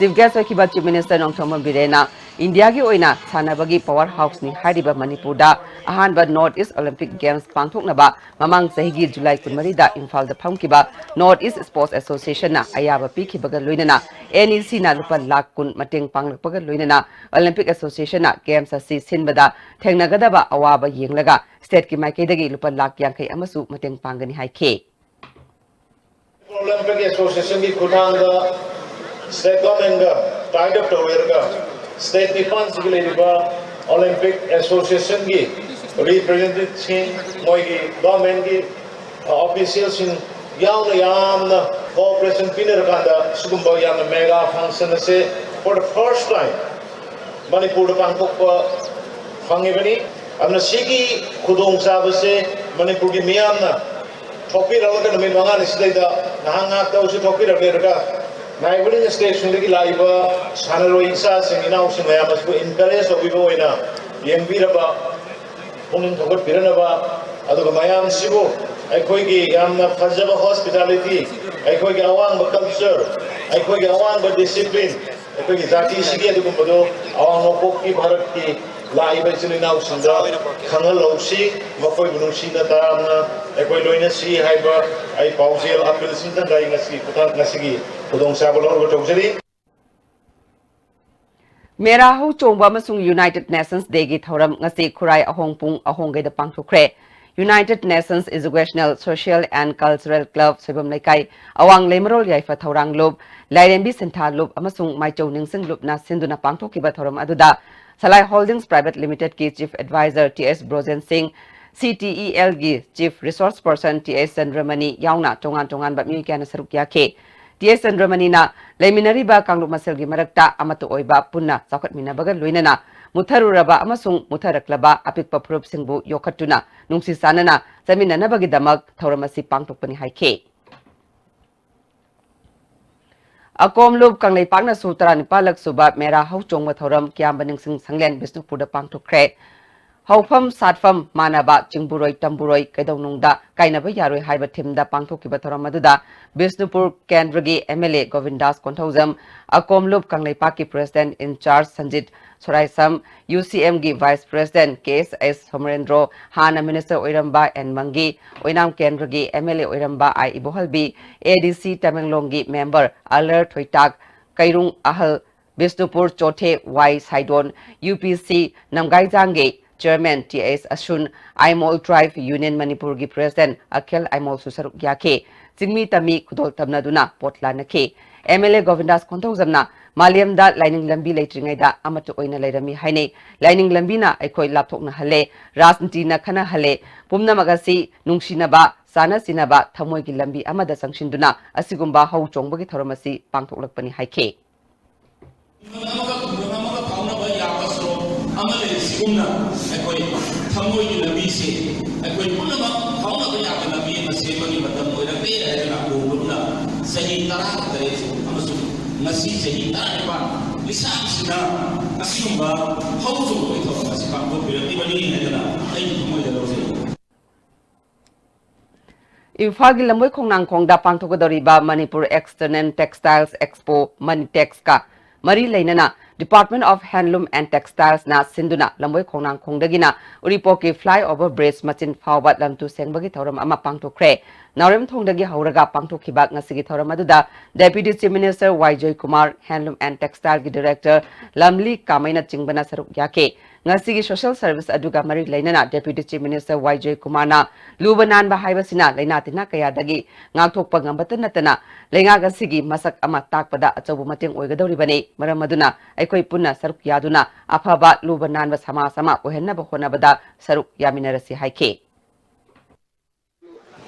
Chief Guest ꯑꯣꯏꯈꯤꯕ Chief Minister ꯅꯣꯡꯊꯣꯝꯕꯝ ꯕꯤꯔꯦꯟꯅ ꯏꯟꯗꯤꯌꯥꯒꯤ ꯑꯣꯏꯅ ꯁꯥꯟꯅꯕꯒꯤ power house ꯅꯤ ꯍꯥꯏꯔꯤꯕ ꯃꯅꯤꯄꯨꯔꯗ ꯑꯍꯥꯟꯕ North East Olympic Games ꯄꯥꯡꯊꯣꯛꯅꯕ ꯃꯃꯥꯡ ꯆꯍꯤꯒꯤ ꯖꯨꯂꯥꯏ ꯀꯨꯟꯃꯔꯤꯗ ꯏꯝꯐꯥꯜꯗ ꯐꯝꯈꯤꯕ North East Sports Association ꯅ ꯑꯌꯥꯕ ꯄꯤꯈꯤꯕꯒ ꯂꯣꯏꯅꯅ N E C ꯅ ꯂꯨꯄꯥ ꯂꯥꯈ ꯀꯨꯟ ꯃꯇꯦꯡ ꯄꯥꯡꯂꯛꯄꯒ ꯂꯣꯏꯅꯅ Olympic Association ꯅ Games ꯑꯁꯤ ꯁꯤꯟꯕꯗ ꯊꯦꯡꯅꯒꯗꯕ ꯑꯋꯥꯕ ꯌꯦꯡꯂꯒ state ꯀꯤ ꯃꯥꯏꯀꯩꯗꯒꯤ ꯂꯨꯄꯥ ꯂꯥꯈ ꯌꯥꯡꯈꯩ ꯑꯃꯁꯨ ꯃꯇꯦꯡ ꯄꯥꯡꯒꯅꯤ ꯍꯥꯏꯈꯤ꯫ Olympic Association ꯒꯤ ꯈꯨꯠꯊꯥꯡꯗ state government ꯒ tie up ꯇꯧꯔꯒ state ꯅꯤꯄꯥꯟꯁꯤꯒꯤ ꯂꯩꯔꯤꯕ Olympic Association ꯒꯤ representative ꯁꯤꯡ, ꯃꯣꯏꯒꯤ government ꯀꯤ official ꯁꯤꯡ ꯌꯥꯎꯅ ꯌꯥꯝꯅ cooperation ꯄꯤꯅꯔꯀꯥꯟꯗ ꯁꯤꯒꯨꯝꯕ ꯌꯥꯝꯅ mega function ꯑꯁꯦ for the first time ꯃꯅꯤꯄꯨꯔꯗ ꯄꯥꯡꯊꯣꯛꯄ ꯐꯪꯉꯤꯕꯅꯤ꯫ ꯑꯗꯨꯅ ꯁꯤꯒꯤ ꯈꯨꯗꯣꯡꯆꯥꯕꯁꯦ ꯃꯅꯤꯄꯨꯔꯒꯤ ꯃꯤꯌꯥꯝꯅ ꯊꯣꯛꯄꯤꯔꯛꯂꯒ ꯅꯨꯃꯤꯠ ꯃꯉꯥꯅꯤ ꯁꯤꯗꯩꯗ ꯉꯥꯏꯍꯥꯛ ꯉꯥꯏꯍꯥꯛꯇ ꯑꯣꯏꯁꯨ ꯊꯣꯛꯄꯤꯔꯛꯂꯦꯔꯒ neighbouring state ꯁꯤꯡꯗꯒꯤ ꯂꯥꯛꯏꯕ ꯁꯥꯟꯅꯔꯣꯏ ꯏꯆꯥꯁꯤꯡ ꯏꯅꯥꯎꯁꯤꯡ ꯃꯌꯥꯝ ꯑꯁꯤꯕꯨ encourage ꯇꯧꯕꯤꯕ ꯑꯣꯏꯅ ꯌꯦꯡꯕꯤꯔꯕ ꯄꯨꯛꯅꯤꯡ ꯊꯧꯒꯠꯄꯤꯔꯅꯕ, ꯑꯗꯨꯒ ꯃꯌꯥꯝꯁꯤꯕꯨ ꯑꯩꯈꯣꯏꯒꯤ ꯌꯥꯝꯅ ꯐꯖꯕ hospitality, ꯑꯩꯈꯣꯏꯒꯤ ꯑꯋꯥꯡꯕ culture, ꯑꯩꯈꯣꯏꯒꯤ ꯑꯋꯥꯡꯕ discipline, ꯑꯩꯈꯣꯏꯒꯤ ꯖꯥꯇꯤꯁꯤꯒꯤ ꯑꯗꯨꯒꯨꯝꯕꯗꯣ ꯑꯋꯥꯡ ꯅꯣꯡꯄꯣꯛꯀꯤ ꯚꯥꯔꯠꯀꯤ ꯂꯥꯛꯏꯕ ꯏꯆꯤꯜ ꯏꯅꯥꯎꯁꯤꯡꯗ ꯈꯪꯍꯜꯍꯧꯁꯤ, ꯃꯈꯣꯏꯕꯨ ꯅꯨꯡꯁꯤꯅ ꯇꯔꯥꯝꯅ ꯑꯩꯈꯣꯏ ꯂꯣꯏꯅꯁꯤ ꯍꯥꯏꯕ ꯑꯩ ꯄꯥꯎꯖꯦꯜ appeal ꯁꯤꯝꯇꯪꯒ ꯑꯩ ꯉꯁꯤ ꯈꯨꯊꯥꯡ-, ꯉꯁꯤꯒꯤ ꯈꯨꯗꯣꯡꯆꯥꯕ ꯂꯧꯅꯕ ꯇꯧꯖꯔꯤ꯫ ꯃꯦꯔꯥ ꯍꯧ ꯆꯣꯡꯕ ꯑꯃꯁꯨꯡ United Nations Day ꯒꯤ ꯊꯧꯔꯝ ꯉꯁꯤ ꯈꯨꯔꯥꯏ ꯑꯍꯣꯡ ꯄꯨꯡ ꯑꯍꯣꯡꯒꯩꯗ ꯄꯥꯡꯊꯣꯛꯈ꯭ꯔꯦ꯫ United Nations Educational, Social and Cultural Club Soibam ꯂꯩꯀꯥꯏ, ꯑꯋꯥꯡ ꯂꯩꯃꯔꯣꯜ ꯌꯥꯏꯐ ꯊꯧꯔꯥꯡ ꯂꯨꯞ, ꯂꯥꯏꯔꯦꯝꯕꯤ ꯁꯤꯟꯊꯥ ꯂꯨꯞ ꯑꯃꯁꯨꯡ ꯃꯥꯏꯆꯧ ꯅꯤꯡꯁꯤꯡ ꯂꯨꯞꯅ ꯁꯤꯟꯗꯨꯅ ꯄꯥꯡꯊꯣꯛꯈꯤꯕ ꯊꯧꯔꯝ ꯑꯗꯨꯗ Salai Holdings Private Limited ꯀꯤ Chief Advisor T S Brojen ꯁꯤꯡ, C T E L ꯒꯤ Chief Resource Person T S ꯆꯟꯗ꯭ꯔꯃꯅꯤ ꯌꯥꯎꯅ ꯇꯣꯉꯥꯟ ꯇꯣꯉꯥꯟꯕ ꯃꯤꯑꯣꯏ ꯀꯌꯥꯅ ꯁꯔꯨꯛ ꯌꯥꯈꯤ꯫ T S ꯆꯟꯗ꯭ꯔꯃꯅꯤꯅ ꯂꯩꯃꯤꯟꯅꯔꯤꯕ ꯀꯥꯡꯂꯨꯞ ꯃꯁꯦꯜꯒꯤ ꯃꯔꯛꯇ ꯑꯃꯠꯇ ꯑꯣꯏꯕ, ꯄꯨꯟꯅ ꯆꯥꯎꯈꯠꯃꯤꯟꯅꯕꯒ ꯂꯣꯏꯅꯅ ꯃꯨꯠꯊꯔꯨꯔꯕ ꯑꯃꯁꯨꯡ ꯃꯨꯠꯊꯔꯛꯂꯕ ꯑꯄꯤꯛꯄ ꯐꯨꯔꯨꯞꯁꯤꯡꯕꯨ ꯌꯣꯛꯈꯠꯇꯨꯅ ꯅꯨꯡꯁꯤ ꯆꯥꯟꯅꯅ ꯆꯠꯃꯤꯟꯅꯅꯕꯒꯤꯗꯃꯛ ꯊꯧꯔꯝ ꯑꯁꯤ ꯄꯥꯡꯊꯣꯛꯄꯅꯤ ꯍꯥꯏꯈꯤ꯫ ꯑꯀꯣꯝꯂꯨꯞ ꯀꯪꯂꯩꯄꯥꯛꯅꯁꯨ ꯇꯔꯥꯅꯤꯄꯥꯜꯂꯛ ꯁꯨꯕ ꯃꯦꯔꯥ ꯍꯧꯆꯣꯡꯕ ꯊꯧꯔꯝ ꯀꯤꯌꯥꯝꯕ ꯅꯤꯡꯁꯤꯡ ꯁꯪꯂꯦꯟ ꯕꯤꯁꯅꯨꯄꯨꯔꯗ ꯄꯥꯡꯊꯣꯛꯈ꯭ꯔꯦ꯫ ꯍꯧꯐꯝ ꯁꯥꯠꯐꯝ ꯃꯥꯟꯅꯕ, ꯆꯤꯡꯕꯨꯔꯣꯏ ꯇꯝꯕꯨꯔꯣꯏ ꯀꯩꯗꯧꯅꯨꯡꯗ ꯀꯥꯏꯅꯕ ꯌꯥꯔꯣꯏ ꯍꯥꯏꯕ ꯊꯤꯝꯗ ꯄꯥꯡꯊꯣꯛꯈꯤꯕ ꯊꯧꯔꯝ ꯑꯗꯨꯗ ꯕꯤꯁꯅꯨꯄꯨꯔ ꯀꯦꯟꯗ꯭ꯔꯒꯤ M L A ꯒꯣꯕꯤꯟꯗꯥꯁ ꯀꯣꯟꯊꯧꯖꯝ, ꯑꯀꯣꯝꯂꯨꯞ ꯀꯪꯂꯩꯄꯥꯛꯀꯤ President in charge Sanjit ꯁꯣꯔꯥꯏꯁꯝ, U C M ꯒꯤ Vice President K S S ꯁꯣꯃꯔꯦꯟꯗ꯭ꯔꯣ, ꯍꯥꯟꯅ Minister ꯑꯣꯏꯔꯝꯕ N ꯃꯪꯒꯤ, ꯑꯣꯏꯅꯥꯝ ꯀꯦꯟꯗ꯭ꯔꯒꯤ M L A ꯑꯣꯏꯔꯝꯕ I ꯏꯕꯣꯍꯜꯕꯤ, A D C ꯇꯃꯦꯡꯂꯣꯡꯒꯤ member ꯑꯂꯔ ꯊꯣꯏꯇꯥꯛ, ꯀꯩꯔꯨꯡ ꯑꯍꯜ, ꯕꯤꯁꯅꯨꯄꯨꯔ ꯆꯣꯊꯦ ꯋꯥꯏ ꯁꯥꯏꯗꯣꯟ, U P C ꯅꯝꯒꯥꯏꯖꯥꯡꯒꯤ Chairman T S ꯑꯁꯨꯟ, Aimol Tribe Union ꯃꯅꯤꯄꯨꯔꯒꯤ President ꯑꯈꯤꯜ ꯑꯥꯏꯃꯣꯜꯁꯨ ꯁꯔꯨꯛ ꯌꯥꯈꯤ꯫ ꯆꯤꯡꯃꯤ ꯇꯝꯃꯤ ꯈꯨꯗꯣꯜ ꯇꯝꯅꯗꯨꯅ ꯄꯣꯠ ꯂꯥꯟꯅꯈꯤ꯫ M L A ꯒꯣꯕꯤꯟꯗꯥꯁ ꯀꯣꯟꯊꯧꯖꯝꯅ ꯃꯥꯂꯦꯝꯗ ꯂꯥꯏꯅꯤꯡ ꯂꯝꯕꯤ ꯂꯩꯇ꯭ꯔꯤꯉꯩꯗ ꯑꯃꯠꯇ ꯑꯣꯏꯅ ꯂꯩꯔꯝꯃꯤ ꯍꯥꯏꯅꯩ꯫ ꯂꯥꯏꯅꯤꯡ ꯂꯝꯕꯤꯅ ꯑꯩꯈꯣꯏ ꯂꯥꯞꯊꯣꯛꯅꯍꯜꯂꯦ, ꯔꯥꯖꯅꯤꯇꯤꯅ ꯈꯟꯅꯍꯜꯂꯦ, ꯄꯨꯝꯅꯃꯛ ꯑꯁꯤ ꯅꯨꯡꯁꯤꯅꯕ, ꯆꯥꯅ ꯆꯤꯟꯅꯕ, ꯊꯃꯣꯏꯒꯤ ꯂꯝꯕꯤ ꯑꯃꯗ ꯆꯪꯁꯤꯟꯗꯨꯅ ꯑꯁꯤꯒꯨꯝꯕ ꯍꯧ ꯆꯣꯡꯕꯒꯤ ꯊꯧꯔꯝ ꯑꯁꯤ ꯄꯥꯡꯊꯣꯛꯂꯛꯄꯅꯤ ꯍꯥꯏꯈꯤ꯫ ꯑꯃꯒ ꯈꯨꯡꯒꯪ ꯑꯃꯒ ꯐꯥꯎꯅꯕ ꯌꯥꯕ ꯁꯣꯔꯣꯛ ꯑꯃ ꯂꯩꯔꯤꯁꯤꯒꯨꯝꯅ ꯑꯩꯈꯣꯏ ꯊꯃꯣꯏꯒꯤ ꯂꯝꯕꯤꯁꯦ ꯑꯩꯈꯣꯏ ꯄꯨꯝꯅꯃꯛ ꯐꯥꯎꯅꯕ ꯌꯥꯕ ꯂꯝꯕꯤ ꯑꯃ ꯁꯦꯝꯕꯒꯤ ꯃꯇꯝ ꯑꯣꯏꯔꯛꯂꯦ ꯍꯥꯏꯗꯨꯅ ꯀꯣꯡꯂꯨꯞꯅ ꯆꯍꯤ ꯇꯔꯥꯒ ꯇꯔꯦꯠ ꯑꯃꯁꯨꯡ ꯉꯁꯤ ꯆꯍꯤ ꯇꯔꯥꯅꯤꯄꯥꯟ ꯂꯤꯁꯥꯡꯁꯤꯗ ꯑꯁꯤꯒꯨꯝꯕ ꯍꯧ ꯆꯣꯡꯕꯒꯤ ꯊꯧꯔꯝ ꯑꯁꯤ ꯄꯥꯡꯊꯣꯛꯄꯤꯔꯛꯂꯤꯕꯅꯤ ꯍꯥꯏꯗꯨꯅ ꯑꯩꯒꯤ ꯊꯃꯣꯏꯗ ꯂꯧꯖꯩ꯫ ꯏꯝꯐꯥꯜꯒꯤ ꯂꯝꯕꯣꯏ ꯈꯣꯡꯅꯥꯡꯈꯣꯡꯗ ꯄꯥꯡꯊꯣꯛꯀꯗꯧꯔꯤꯕ ꯃꯅꯤꯄꯨꯔ External Textiles Expo, ꯃꯅꯤꯇꯦꯛꯁꯀ ꯃꯔꯤ ꯂꯩꯅꯅ Department of Handloom and Textiles ꯅ ꯁꯤꯟꯗꯨꯅ ꯂꯝꯕꯣꯏ ꯈꯣꯡꯅꯥꯡꯈꯣꯡꯗꯒꯤꯅ ꯎꯔꯤꯄꯣꯛꯀꯤ flyover bridge ꯃꯆꯤꯟ ꯐꯥꯎꯕ ꯂꯝꯇꯨ ꯁꯦꯡꯕꯒꯤ ꯊꯧꯔꯝ ꯑꯃ ꯄꯥꯡꯊꯣꯛꯈ꯭ꯔꯦ꯫ ꯅꯥꯎꯔꯦꯝꯊꯣꯡꯗꯒꯤ ꯍꯧꯔꯒ ꯄꯥꯡꯊꯣꯛꯈꯤꯕ ꯉꯁꯤꯒꯤ ꯊꯧꯔꯝ ꯑꯗꯨꯗ Deputy Chief Minister Y Joykumar, Handloom and Textile ꯒꯤ Director ꯂꯝꯂꯤ ꯀꯥꯃꯩꯅꯆꯤꯡꯕꯅ ꯁꯔꯨꯛ ꯌꯥꯈꯤ꯫ ꯉꯁꯤꯒꯤ social service ꯑꯗꯨꯒ ꯃꯔꯤ ꯂꯩꯅꯅ Deputy Chief Minister ꯋꯥꯏ ꯖꯣꯏꯀꯨꯃꯥꯔꯅ ꯂꯨꯕ ꯅꯥꯟꯕ ꯍꯥꯏꯕꯁꯤꯅ ꯂꯥꯏꯅꯥ ꯇꯤꯟꯅꯥ ꯀꯌꯥꯗꯒꯤ ꯉꯥꯛꯊꯣꯛꯄ ꯉꯝꯕꯇ ꯅꯠꯇꯅ ꯂꯩꯉꯥꯛ ꯑꯁꯤꯒꯤ ꯃꯁꯛ ꯑꯃ ꯇꯥꯛꯄꯗ ꯑꯆꯧꯕ ꯃꯇꯦꯡ ꯑꯣꯏꯒꯗꯧꯔꯤꯕꯅꯤ꯫ ꯃꯔꯝ ꯑꯗꯨꯅ ꯑꯩꯈꯣꯏ ꯄꯨꯟꯅ ꯁꯔꯨꯛ ꯌꯥꯗꯨꯅ ꯑꯐꯕ ꯂꯨꯕ ꯅꯥꯟꯕ ꯁꯃꯥꯖ ꯑꯃ ꯑꯣꯏꯍꯟꯅꯕ ꯍꯣꯠꯅꯕꯗ ꯁꯔꯨꯛ ꯌꯥꯃꯤꯟꯅꯔꯁꯤ ꯍꯥꯏꯈꯤ꯫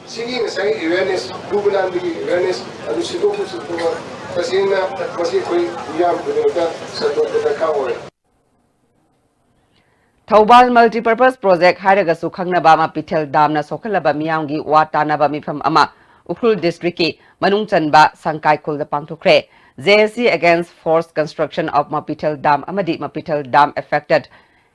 ꯁꯤꯒꯤ ꯉꯁꯥꯏ awareness, ꯂꯨꯕ ꯅꯥꯟꯕꯒꯤ awareness ꯑꯗꯨ ꯁꯤꯟꯗꯣꯛꯄ ꯁꯤꯟꯗꯣꯛꯄ ꯇꯁꯦꯡꯅ ꯃꯁꯤ ꯑꯩꯈꯣꯏ ꯃꯤꯌꯥꯝ ꯈꯨꯗꯤꯡꯃꯛꯇ ꯁꯟꯗꯣꯛꯄ ꯗꯔꯀꯥꯔ ꯑꯣꯏ꯫ ꯊꯧꯕꯥꯜ Multipurpose Project ꯍꯥꯏꯔꯒꯁꯨ ꯈꯪꯅꯕ ꯃꯄꯤꯊꯦꯜ ꯗꯥꯝꯅ ꯁꯣꯛꯍꯜꯂꯕ ꯃꯤꯌꯥꯝꯒꯤ ꯋꯥ ꯇꯥꯅꯕ ꯃꯤꯐꯝ ꯑꯃ ꯎꯈ꯭ꯔꯨꯜ districtꯀꯤ ꯃꯅꯨꯡ ꯆꯟꯕ ꯁꯪꯀꯥꯏꯈꯨꯜꯗ ꯄꯥꯡꯊꯣꯛꯈ꯭ꯔꯦ꯫ J A C against forced construction of Mapithel Dam ꯑꯃꯗꯤ Mapithel Dam affected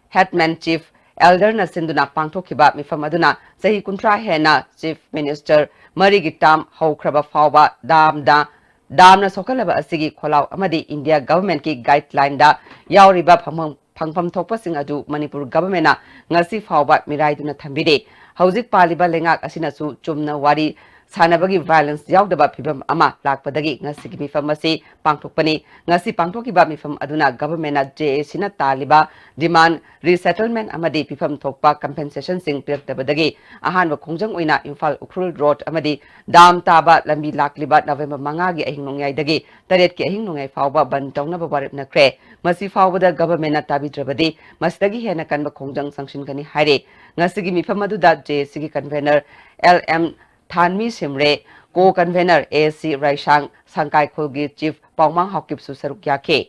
headman chief elderꯅ ꯁꯤꯟꯗꯨꯅ ꯄꯥꯡꯊꯣꯛꯈꯤꯕ ꯃꯤꯐꯝ ꯑꯗꯨꯅ ꯆꯍꯤ ꯀꯨꯟꯊ꯭ꯔꯥ ꯍꯦꯟꯅ Chief Minister ꯃꯔꯤꯒꯤ term ꯍꯧꯈ꯭ꯔꯕ ꯐꯥꯎꯕ ꯗꯥꯝꯗ, ꯗꯥꯝꯅ ꯁꯣꯛꯍꯜꯂꯕ ꯑꯁꯤꯒꯤ ꯈꯣꯜꯂꯥꯎ ꯑꯃꯗꯤ India governmentꯀꯤ guidelineꯗ ꯌꯥꯎꯔꯤꯕ ꯐꯪꯐꯝ, ꯐꯪꯐꯝ ꯊꯣꯛꯄꯁꯤꯡ ꯑꯗꯨ ꯃꯅꯤꯄꯨꯔ governmentꯅ ꯉꯁꯤ ꯐꯥꯎꯕ ꯃꯤꯔꯥꯏꯗꯨꯅ ꯊꯝꯕꯤꯔꯤ꯫ ꯍꯧꯖꯤꯛ ꯄꯥꯜꯂꯤꯕ ꯂꯩꯉꯥꯛ ꯑꯁꯤꯅꯁꯨ ꯆꯨꯝꯅ ꯋꯥꯔꯤ ꯁꯥꯟꯅꯕꯒꯤ violence ꯌꯥꯎꯗꯕ ꯐꯤꯕꯝ ꯑꯃ ꯂꯥꯛꯄꯗꯒꯤ ꯉꯁꯤꯒꯤ ꯃꯤꯐꯝ ꯑꯁꯤ ꯄꯥꯡꯊꯣꯛꯄꯅꯤ꯫ ꯉꯁꯤ ꯄꯥꯡꯊꯣꯛꯈꯤꯕ ꯃꯤꯐꯝ ꯑꯗꯨꯅ governmentꯅ J A Cꯅ ꯇꯥꯜꯂꯤꯕ demand resettlement ꯑꯃꯗꯤ ꯄꯤꯐꯝ ꯊꯣꯛꯄ compensationꯁꯤꯡ ꯄꯤꯔꯛꯇꯕꯗꯒꯤ ꯑꯍꯥꯟꯕ ꯈꯣꯡꯖꯪ ꯑꯣꯏꯅ ꯏꯝꯐꯥꯜ ꯎꯈ꯭ꯔꯨꯜ road ꯑꯃꯗꯤ ꯗꯥꯝ ꯇꯥꯕ ꯂꯝꯕꯤ ꯂꯥꯛꯂꯤꯕ November ꯃꯉꯥꯒꯤ ꯑꯍꯤꯡ ꯅꯣꯡꯌꯥꯏꯗꯒꯤ ꯇꯔꯦꯠꯀꯤ ꯑꯍꯤꯡ ꯅꯣꯡꯌꯥꯏ ꯐꯥꯎꯕ ꯕꯟ ꯇꯧꯅꯕ ꯋꯥꯔꯦꯞꯅꯈ꯭ꯔꯦ꯫ ꯃꯁꯤ ꯐꯥꯎꯕꯗ governmentꯅ ꯇꯥꯕꯤꯗ꯭ꯔꯕꯗꯤ ꯃꯁꯤꯗꯒꯤ ꯍꯦꯟꯅ ꯀꯟꯕ ꯈꯣꯡꯖꯪ ꯆꯪꯁꯤꯟꯒꯅꯤ ꯍꯥꯏꯔꯤ꯫ ꯉꯁꯤꯒꯤ ꯃꯤꯐꯝ ꯑꯗꯨꯗ J A Cꯒꯤ convener L M ꯊꯥꯟꯃꯤ ꯁꯤꯝꯔꯦ, co-convener A C ꯔꯥꯏꯁꯥꯡ, ꯁꯪꯀꯥꯏꯈꯨꯜꯒꯤ chief ꯄꯥꯎꯃꯥꯡ ꯍꯥꯎꯀꯤꯞꯁꯨ ꯁꯔꯨꯛ ꯌꯥꯈꯤ꯫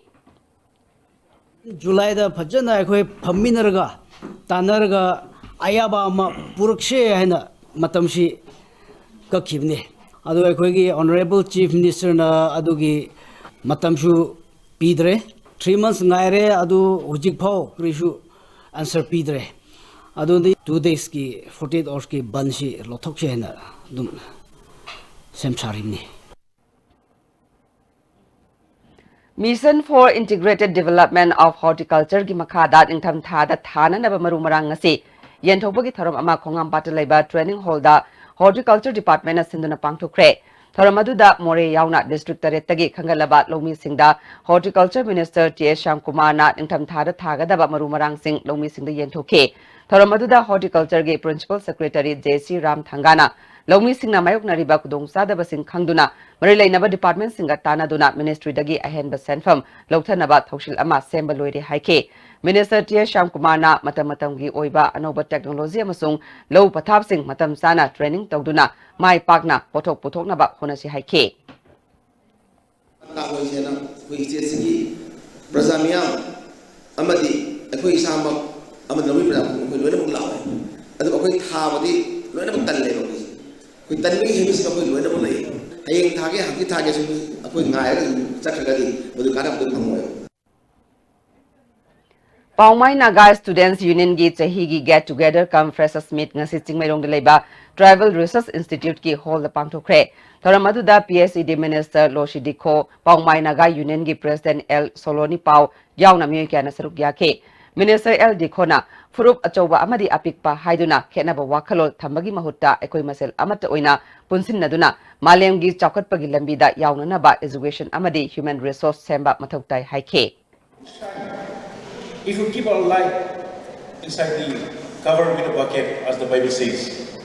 ꯖꯨꯂꯥꯏꯗ ꯐꯖꯅ ꯑꯩꯈꯣꯏ ꯐꯝꯃꯤꯟꯅꯔꯒ, ꯇꯥꯟꯅꯔꯒ ꯑꯌꯥꯕ ꯑꯃ ꯄꯨꯔꯛꯁꯦ ꯍꯥꯏꯅ ꯃꯇꯝꯁꯤ ꯀꯛꯈꯤꯕꯅꯤ꯫ ꯑꯗꯨ ꯑꯩꯈꯣꯏꯒꯤ honourable chief ministerꯅ ꯑꯗꯨꯒꯤ ꯃꯇꯝꯁꯨ ꯄꯤꯗ꯭ꯔꯦ꯫ Three months ꯉꯥꯏꯔꯦ, ꯑꯗꯨ ꯍꯧꯖꯤꯛꯐꯥꯎ ꯀꯔꯤꯁꯨ answer ꯄꯤꯗ꯭ꯔꯦ꯫ ꯑꯗꯨꯗꯤ two daysꯀꯤ, forty eight hoursꯀꯤ ꯕꯟꯁꯤ ꯂꯧꯊꯣꯛꯁꯦ ꯍꯥꯏꯅ ꯑꯗꯨꯝ ꯁꯦꯝ ꯁꯥꯔꯤꯕꯅꯤ꯫ Mission for Integrated Development of Horticultureꯒꯤ ꯃꯈꯥꯗ ꯅꯤꯡꯊꯝ ꯊꯥꯗ ꯊꯥꯅꯅꯕ ꯃꯔꯨ ꯃꯔꯥꯡ ꯑꯁꯤ ꯌꯦꯟꯊꯣꯛꯄꯒꯤ ꯊꯧꯔꯝ ꯑꯃ ꯈꯣꯡꯉꯥꯝꯄꯥꯠꯇ ꯂꯩꯕ training hallꯗ Horticulture Departmentꯅ ꯁꯤꯟꯗꯨꯅ ꯄꯥꯡꯊꯣꯛꯈ꯭ꯔꯦ꯫ ꯊꯧꯔꯝ ꯑꯗꯨꯗ ꯃꯣꯔꯦ ꯌꯥꯎꯅ district ꯇꯔꯦꯠꯇꯒꯤ ꯈꯟꯒꯠꯂꯕ ꯂꯧꯃꯤꯁꯤꯡꯗ Horticulture Minister ꯇꯤ ꯑꯦꯁ ꯁ꯭ꯌꯥꯝꯀꯨꯃꯥꯔꯅ ꯅꯤꯡꯊꯝꯊꯥꯗ ꯊꯥꯒꯗꯕ ꯃꯔꯨ ꯃꯔꯥꯡꯁꯤꯡ ꯂꯧꯃꯤꯁꯤꯡꯗ ꯌꯦꯟꯊꯣꯛꯈꯤ꯫ ꯊꯧꯔꯝ ꯑꯗꯨꯗ Horticulture ꯒꯤ Principal Secretary ꯖꯦ ꯁꯤ ꯔꯥꯝ ꯊꯪꯒꯥꯅ ꯂꯧꯃꯤꯁꯤꯡꯅ ꯃꯥꯌꯣꯛꯅꯔꯤꯕ ꯈꯨꯗꯣꯡꯆꯥꯗꯕꯁꯤꯡ ꯈꯪꯗꯨꯅ ꯃꯔꯤ ꯂꯩꯅꯕ department ꯁꯤꯡꯒ ꯇꯥꯟꯅꯗꯨꯅ ministry ꯗꯒꯤ ꯑꯍꯦꯟꯕ ꯁꯦꯟꯐꯝ ꯂꯧꯊꯅꯕ ꯊꯧꯁꯤꯜ ꯑꯃ ꯁꯦꯝꯕ ꯂꯣꯏꯔꯦ ꯍꯥꯏꯈꯤ꯫ Minister ꯇꯤ ꯑꯦꯁ ꯁ꯭ꯌꯥꯝꯀꯨꯃꯥꯔꯅ ꯃꯇꯝ ꯃꯇꯝꯒꯤ ꯑꯣꯏꯕ ꯑꯅꯧꯕ technology ꯑꯃꯁꯨꯡ ꯂꯧ ꯄꯊꯥꯞꯁꯤꯡ ꯃꯇꯝ ꯆꯥꯅ training ꯇꯧꯗꯨꯅ ꯃꯥꯏ ꯄꯥꯛꯅ ꯄꯣꯠꯊꯣꯛ ꯄꯨꯊꯣꯛꯅꯕ ꯍꯣꯠꯅꯁꯤ ꯍꯥꯏꯈꯤ꯫ ꯇꯥꯛꯑꯣꯏꯁꯦꯅ ꯑꯩꯈꯣꯏ stateꯁꯤꯒꯤ ꯄ꯭ꯔꯖꯥ ꯃꯤꯌꯥꯝ ꯑꯃꯗꯤ ꯑꯩꯈꯣꯏ ꯏꯁꯥꯃꯛ ꯑꯃꯗꯤ ꯂꯧꯃꯤ ꯄ꯭ꯔꯖꯥ ꯈꯨꯗꯤꯡꯃꯛ ꯑꯩꯈꯣꯏ ꯂꯣꯏꯅꯃꯛ ꯂꯥꯛꯑꯣꯏ꯫ ꯑꯗꯨꯕꯨ ꯑꯩꯈꯣꯏ ꯊꯥꯕꯗꯤ ꯂꯣꯏꯅꯃꯛ ꯇꯜꯂꯦꯕ ꯑꯩꯈꯣꯏꯁꯦ꯫ ꯑꯩꯈꯣꯏ ꯇꯟꯕꯒꯤ habitꯁꯤꯃ ꯑꯩꯈꯣꯏ ꯂꯣꯏꯅꯃꯛ ꯂꯩ꯫ ꯍꯌꯦꯡ ꯊꯥꯒꯦ, ꯍꯪꯆꯤꯠ ꯊꯥꯒꯦ ꯁꯨꯝ ꯑꯩꯈꯣꯏ ꯉꯥꯏꯔꯒ ꯑꯗꯨꯝ ꯆꯠꯈ꯭ꯔꯒꯗꯤ ꯃꯗꯨ ꯀꯥꯟꯅꯕꯗꯨ ꯐꯪꯉꯣꯏꯕ꯫ ꯄꯥꯎꯃꯥꯏ ꯅꯥꯒꯥ Students Unionꯒꯤ ꯆꯍꯤꯒꯤ Get Together cum Freshers Meet ꯉꯁꯤ ꯆꯤꯡꯃꯩꯔꯣꯡꯗ ꯂꯩꯕ Tribal Research Instituteꯀꯤ hallꯗ ꯄꯥꯡꯊꯣꯛꯈ꯭ꯔꯦ꯫ ꯊꯧꯔꯝ ꯑꯗꯨꯗ P S E D Minister Losii Dikho, Poumai Naga Unionꯒꯤ President ꯑꯦꯜ ꯁꯣꯂꯣꯅꯤ ꯄꯥꯎ ꯌꯥꯎꯅ ꯃꯤꯑꯣꯏ ꯀꯌꯥꯅ ꯁꯔꯨꯛ ꯌꯥꯈꯤ꯫ Minister ꯑꯦꯜ ꯗꯤꯈꯣꯅ ꯐꯨꯔꯨꯞ ꯑꯆꯧꯕ ꯑꯃꯗꯤ ꯑꯄꯤꯛꯄ ꯍꯥꯏꯗꯨꯅ ꯈꯦꯠꯅꯕ ꯋꯥꯈꯜꯂꯣꯟ ꯊꯝꯕꯒꯤ ꯃꯍꯨꯠꯇ ꯑꯩꯈꯣꯏ ꯃꯁꯦꯜ ꯑꯃꯠꯇ ꯑꯣꯏꯅ ꯄꯨꯟꯁꯤꯟꯅꯗꯨꯅ ꯃꯥꯂꯦꯝꯒꯤ ꯆꯥꯎꯈꯠꯄꯒꯤ ꯂꯝꯕꯤꯗ ꯌꯥꯎꯅꯅꯕ education ꯑꯃꯗꯤ human resource ꯁꯦꯝꯕ ꯃꯊꯧ ꯇꯥꯏ ꯍꯥꯏꯈꯤ꯫ If you keep our life inside the cover with a bucket, as the Bible says,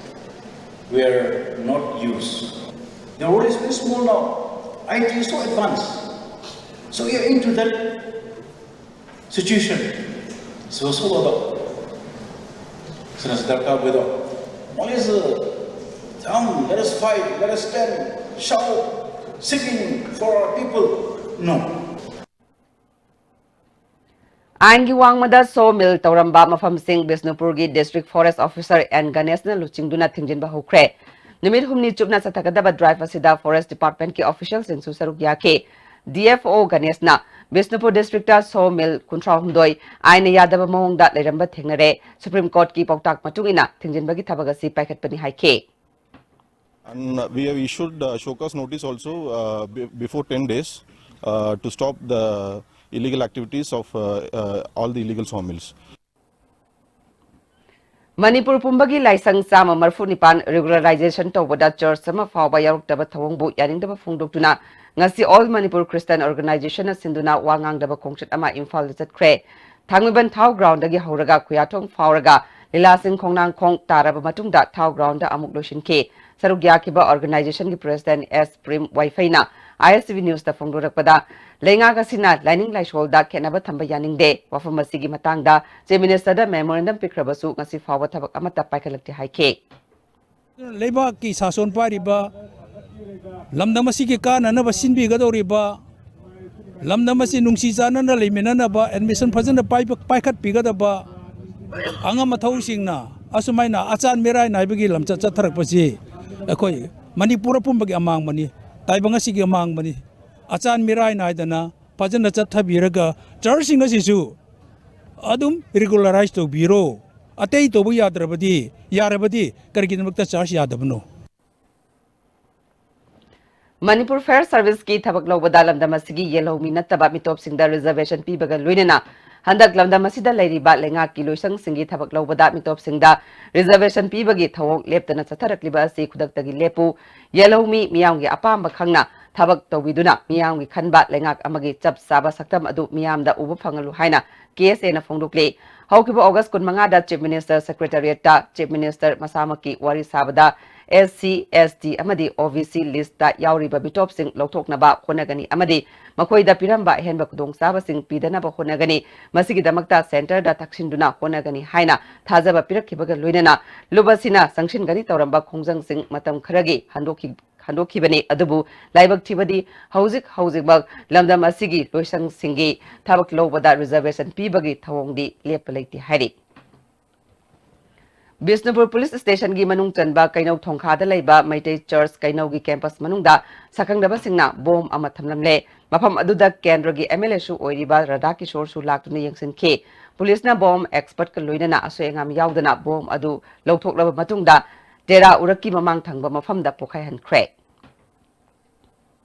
we are not used. The world is very small now. I T is so advanced. So we are into that situation. So so about. So that's darkar with all. One is uh, down. Let us fight. Let us stand. Shout, singing for our people. No. ꯑꯥꯏꯟꯒꯤ ꯋꯥꯡꯃꯗ saw mill ꯇꯧꯔꯝꯕ ꯃꯐꯝꯁꯤꯡ ꯕꯤꯁꯅꯨꯄꯨꯔꯒꯤ District Forest Officer and ꯒꯅꯦꯁꯅ ꯂꯨꯆꯤꯡꯗꯨꯅ ꯊꯤꯡꯖꯤꯟꯕ ꯍꯧꯈ꯭ꯔꯦ꯫ ꯅꯨꯃꯤꯠ ꯍꯨꯝꯅꯤ ꯆꯨꯞꯅ ꯆꯠꯊꯒꯗꯕ drive ꯑꯁꯤꯗ Forest Departmentꯀꯤ officialꯁꯤꯡꯁꯨ ꯁꯔꯨꯛ ꯌꯥꯈꯤ꯫ D F O ꯒꯅꯦꯁꯅ Bishnupur districtꯇ saw mill ꯀꯨꯟꯊ꯭ꯔꯥ ꯍꯨꯝꯗꯣꯏ ꯑꯥꯏꯟꯅ ꯌꯥꯗꯕ ꯃꯑꯣꯡꯗ ꯂꯩꯔꯝꯕ ꯊꯦꯡꯅꯔꯦ꯫ Supreme Courtꯀꯤ ꯄꯥꯎꯇꯥꯛ ꯃꯇꯨꯡ ꯏꯟꯅ ꯊꯤꯡꯖꯤꯟꯕꯒꯤ ꯊꯕꯛ ꯑꯁꯤ ꯄꯥꯏꯈꯠꯄꯅꯤ ꯍꯥꯏꯈꯤ꯫ And uh, we have issued uh, show cause notice also uh, be- before ten days uh, to stop the illegal activities of uh, uh, all the illegal sawmills. Manipur ꯄꯨꯝꯕꯒꯤ ꯂꯥꯏꯁꯪ ꯆꯥꯝꯃ ꯃꯔꯤꯐꯨ ꯅꯤꯄꯥꯟ ꯔꯤꯒꯨꯂꯔꯥꯏꯖꯦꯁꯟ ꯇꯧꯕꯗ ꯆꯔꯆ ꯑꯃ ꯐꯥꯎꯕ ꯌꯥꯎꯔꯛꯇꯕ ꯊꯧꯑꯣꯡꯕꯨ ꯌꯥꯅꯤꯡꯗꯕ ꯐꯣꯡꯗꯣꯛꯇꯨꯅ ꯉꯁꯤ ꯑꯣꯜ ꯃꯅꯤꯄꯨꯔ ꯈ꯭ꯔꯤꯁꯇꯥꯟ ꯑꯣꯔꯒꯅꯥꯏꯖꯦꯁꯟꯅ ꯁꯤꯟꯗꯨꯅ ꯋꯥ ꯉꯥꯡꯗꯕ ꯈꯣꯡꯆꯠ ꯑꯃ ꯏꯝꯐꯥꯜꯗ ꯆꯠꯈ꯭ꯔꯦ꯫ ꯊꯥꯡꯃꯩꯕꯟ ꯊꯥꯎ ꯒ꯭ꯔꯥꯎꯟꯗꯒꯤ ꯍꯧꯔꯒ ꯈꯨꯌꯥꯊꯣꯡ ꯐꯥꯎꯔꯒ ꯂꯤꯂꯥꯁꯤꯡ ꯈꯣꯡꯅꯥꯡꯈꯣꯡ ꯇꯥꯔꯕ ꯃꯇꯨꯡꯗ ꯊꯥꯎ ꯒ꯭ꯔꯥꯎꯟꯗ ꯑꯃꯨꯛ ꯂꯣꯏꯁꯤꯟꯈꯤ꯫ ꯁꯔꯨꯛ ꯌꯥꯈꯤꯕ ꯑꯣꯔꯒꯅꯥꯏꯖꯦꯁꯟꯒꯤ ꯄ꯭ꯔꯦꯁꯤꯗꯦꯟꯠ ꯑꯦꯁ ꯄ꯭ꯔꯦꯝ ꯋꯥꯏꯐꯩꯅ ꯑꯥꯏ ꯑꯦꯁ ꯇꯤ ꯚꯤ ꯅ꯭ꯌꯨꯁꯇ ꯐꯣꯡꯗꯣꯔꯛꯄꯗ, ꯂꯩꯉꯥꯛ ꯑꯁꯤꯅ ꯂꯥꯏꯅꯤꯡ ꯂꯥꯏꯁꯣꯜꯗ ꯈꯦꯠꯅꯕ ꯊꯝꯕ ꯌꯥꯅꯤꯡꯗꯦ꯫ ꯋꯥꯐꯝ ꯑꯁꯤꯒꯤ ꯃꯇꯥꯡꯗ ꯆꯤꯐ ꯃꯤꯅꯤꯁꯇꯔꯗ ꯃꯦꯃꯣꯔꯦꯟꯗꯝ ꯄꯤꯈ꯭ꯔꯕꯁꯨ ꯉꯁꯤ ꯐꯥꯎꯕ ꯊꯕꯛ ꯑꯃꯠꯇ ꯄꯥꯏꯈꯠꯂꯛꯇꯦ ꯍꯥꯏꯈꯤ꯫ ꯂꯩꯕꯥꯛꯀꯤ ꯁꯥꯁꯣꯟ ꯄꯥꯏꯔꯤꯕ, ꯂꯝꯗꯝ ꯑꯁꯤꯒꯤ ꯀꯥꯟꯅꯅꯕ ꯁꯤꯟꯕꯤꯒꯗꯧꯔꯤꯕ, ꯂꯝꯗꯝ ꯑꯁꯤ ꯅꯨꯡꯁꯤ ꯆꯥꯟꯅꯅ ꯂꯩꯃꯤꯟꯅꯅꯕ ꯑꯦꯗꯃꯤꯁꯟ ꯐꯖꯅ ꯄꯥꯏꯕ-, ꯄꯥꯏꯈꯠꯄꯤꯒꯗꯕ ꯑꯉꯝ ꯑꯊꯧꯁꯤꯡꯅ ꯑꯁꯨꯃꯥꯏꯅ ꯑꯆꯥꯟ ꯃꯤꯔꯥꯏ ꯅꯥꯏꯕꯒꯤ ꯂꯝꯆꯠ ꯆꯠꯊꯔꯛꯄꯁꯤ ꯑꯩꯈꯣꯏ ꯃꯅꯤꯄꯨꯔ ꯄꯨꯝꯕꯒꯤ ꯑꯃꯥꯡꯕꯅꯤ, ꯇꯥꯏꯕꯪ ꯑꯁꯤꯒꯤ ꯑꯃꯥꯡꯕꯅꯤ꯫ ꯑꯆꯥꯟ ꯃꯤꯔꯥꯏ ꯅꯥꯏꯗꯅ ꯐꯖꯅ ꯆꯠꯊꯕꯤꯔꯒ ꯆꯔꯆꯁꯤꯡ ꯑꯁꯤꯁꯨ ꯑꯗꯨꯝ ꯔꯤꯒꯨꯂꯔꯥꯏꯁ ꯇꯧꯕꯤꯔꯣ꯫ ꯑꯇꯩ ꯇꯧꯕ ꯌꯥꯗ꯭ꯔꯕꯗꯤ, ꯌꯥꯔꯕꯗꯤ ꯀꯔꯤꯒꯤꯗꯃꯛꯇ ꯆꯔꯆ ꯌꯥꯗꯕꯅꯣ? ꯃꯅꯤꯄꯨꯔ ꯐꯥꯌꯔ ꯁꯔꯚꯤꯁꯀꯤ ꯊꯕꯛ ꯂꯧꯕꯗ ꯂꯝꯗꯝ ꯑꯁꯤꯒꯤ ꯌꯦꯜꯍꯧꯃꯤ ꯅꯠꯇꯕ ꯃꯤꯇꯣꯞꯁꯤꯡꯗ ꯔꯤꯖꯔꯕꯦꯁꯟ ꯄꯤꯕꯒ ꯂꯣꯏꯅꯅ ꯍꯟꯗꯛ ꯂꯝꯗꯝ ꯑꯁꯤꯗ ꯂꯩꯔꯤꯕ ꯂꯩꯉꯥꯛꯀꯤ ꯂꯣꯏꯁꯪꯁꯤꯡꯒꯤ ꯊꯕꯛ ꯂꯧꯕꯗ ꯃꯤꯇꯣꯞꯁꯤꯡꯗ ꯔꯤꯖꯔꯕꯦꯁꯟ ꯄꯤꯕꯒꯤ ꯊꯧꯑꯣꯡ ꯂꯦꯞꯇꯅ ꯆꯠꯊꯔꯛꯂꯤꯕ ꯑꯁꯤ ꯈꯨꯗꯛꯇꯒꯤ ꯂꯦꯞꯄꯨ, ꯌꯦꯜꯍꯧꯃꯤ ꯃꯤꯌꯥꯝꯒꯤ ꯑꯄꯥꯝꯕ ꯈꯪꯅ ꯊꯕꯛ ꯇꯧꯕꯤꯗꯨꯅ ꯃꯤꯌꯥꯝꯒꯤ ꯈꯟꯕ ꯂꯩꯉꯥꯛ ꯑꯃꯒꯤ ꯆꯞ ꯆꯥꯕ ꯁꯛꯇꯝ ꯑꯗꯨ ꯃꯤꯌꯥꯝꯗ ꯎꯕ ꯐꯪꯍꯜꯂꯨ ꯍꯥꯏꯅ ꯀꯦ ꯑꯦꯁ ꯑꯦꯅ ꯐꯣꯡꯗꯣꯛꯂꯤ꯫ ꯍꯧꯈꯤꯕ ꯑꯣꯒꯁ ꯀꯨꯟꯃꯉꯥꯗ ꯆꯤꯐ ꯃꯤꯅꯤꯁꯇꯔ ꯁꯦꯀ꯭ꯔꯦꯇꯔꯤꯌꯦꯠꯇ ꯆꯤꯐ ꯃꯤꯅꯤꯁꯇꯔ ꯃꯁꯥꯃꯛꯀꯤ ꯋꯥꯔꯤ ꯁꯥꯕꯗ ꯑꯦꯁ ꯁꯤ, ꯑꯦꯁ ꯇꯤ ꯑꯃꯗꯤ ꯑꯣ ꯕꯤ ꯁꯤ ꯂꯤꯁꯇ ꯌꯥꯎꯔꯤꯕ ꯃꯤꯇꯣꯞꯁꯤꯡ ꯂꯧꯊꯣꯛꯅꯕ ꯍꯣꯠꯅꯒꯅꯤ ꯑꯃꯗꯤ ꯃꯈꯣꯏꯗ ꯄꯤꯔꯝꯕ ꯑꯍꯦꯟꯕ ꯈꯨꯗꯣꯡꯆꯥꯕꯁꯤꯡ ꯄꯤꯗꯅꯕ ꯍꯣꯠꯅꯒꯅꯤ꯫ ꯃꯁꯤꯒꯤꯗꯃꯛꯇ ꯁꯦꯟꯇꯔꯗ ꯇꯛꯁꯤꯟꯗꯨꯅ ꯍꯣꯠꯅꯒꯅꯤ ꯍꯥꯏꯅ ꯊꯥꯖꯕ ꯄꯤꯔꯛꯈꯤꯕꯒ ꯂꯣꯏꯅꯅ ꯂꯨꯞ ꯑꯁꯤꯅ ꯆꯪꯁꯤꯟꯒꯅꯤ ꯇꯧꯔꯝꯕ ꯈꯣꯡꯖꯪꯁꯤꯡ ꯃꯇꯝ ꯈꯔꯒꯤ ꯍꯟꯗꯣꯛꯈꯤ-, ꯍꯟꯗꯣꯛꯈꯤꯕꯅꯤ꯫ ꯑꯗꯨꯕꯨ ꯂꯥꯏꯕꯛ ꯊꯤꯕꯗꯤ ꯍꯧꯖꯤꯛ ꯍꯧꯖꯤꯛꯃꯛ ꯂꯝꯗꯝ ꯑꯁꯤꯒꯤ ꯂꯣꯏꯁꯪꯁꯤꯡꯒꯤ ꯊꯕꯛ ꯂꯧꯕꯗ ꯔꯤꯖꯔꯕꯦꯁꯟ ꯄꯤꯕꯒꯤ ꯊꯧꯑꯣꯡꯗꯤ ꯂꯦꯞꯄ ꯂꯩꯇꯦ ꯍꯥꯏꯔꯤ꯫ ꯕꯤꯁꯅꯨꯄꯨꯔ ꯄꯨꯂꯤꯁ ꯁ꯭ꯇꯦꯁꯟꯒꯤ ꯃꯅꯨꯡ ꯆꯟꯕ ꯀꯩꯅꯧ ꯊꯣꯡꯈꯥꯗ ꯂꯩꯕ ꯃꯩꯇꯩ ꯆꯔꯆ ꯀꯩꯅꯧꯒꯤ ꯀꯦꯝꯄꯁ ꯃꯅꯨꯡꯗ ꯁꯛꯈꯪꯗꯕꯁꯤꯡꯅ ꯕꯣꯝ ꯑꯃ ꯊꯝꯂꯝꯂꯦ꯫ ꯃꯐꯝ ꯑꯗꯨꯗ ꯀꯦꯟꯗ꯭ꯔꯒꯤ ꯑꯦꯝ ꯑꯦꯜ ꯑꯦꯁꯨ ꯑꯣꯏꯔꯤꯕ ꯔꯥꯙꯥ ꯀꯤꯁꯣꯔꯁꯨ ꯂꯥꯛꯇꯨꯅ ꯌꯦꯡꯁꯤꯟꯈꯤ꯫ ꯄꯨꯂꯤꯁꯅ ꯕꯣꯝ ꯑꯦꯛꯁꯄꯔꯠꯀ ꯂꯣꯏꯅꯅ ꯑꯁꯣꯏ ꯑꯉꯥꯝ ꯌꯥꯎꯗꯅ ꯕꯣꯝ ꯑꯗꯨ ꯂꯧꯊꯣꯛꯂꯕ ꯃꯇꯨꯡꯗ ꯇꯦꯔꯥ ꯎꯔꯛꯀꯤ ꯃꯃꯥꯡ ꯊꯪꯕ ꯃꯐꯝꯗ ꯄꯣꯈꯥꯏꯍꯟꯈ꯭ꯔꯦ꯫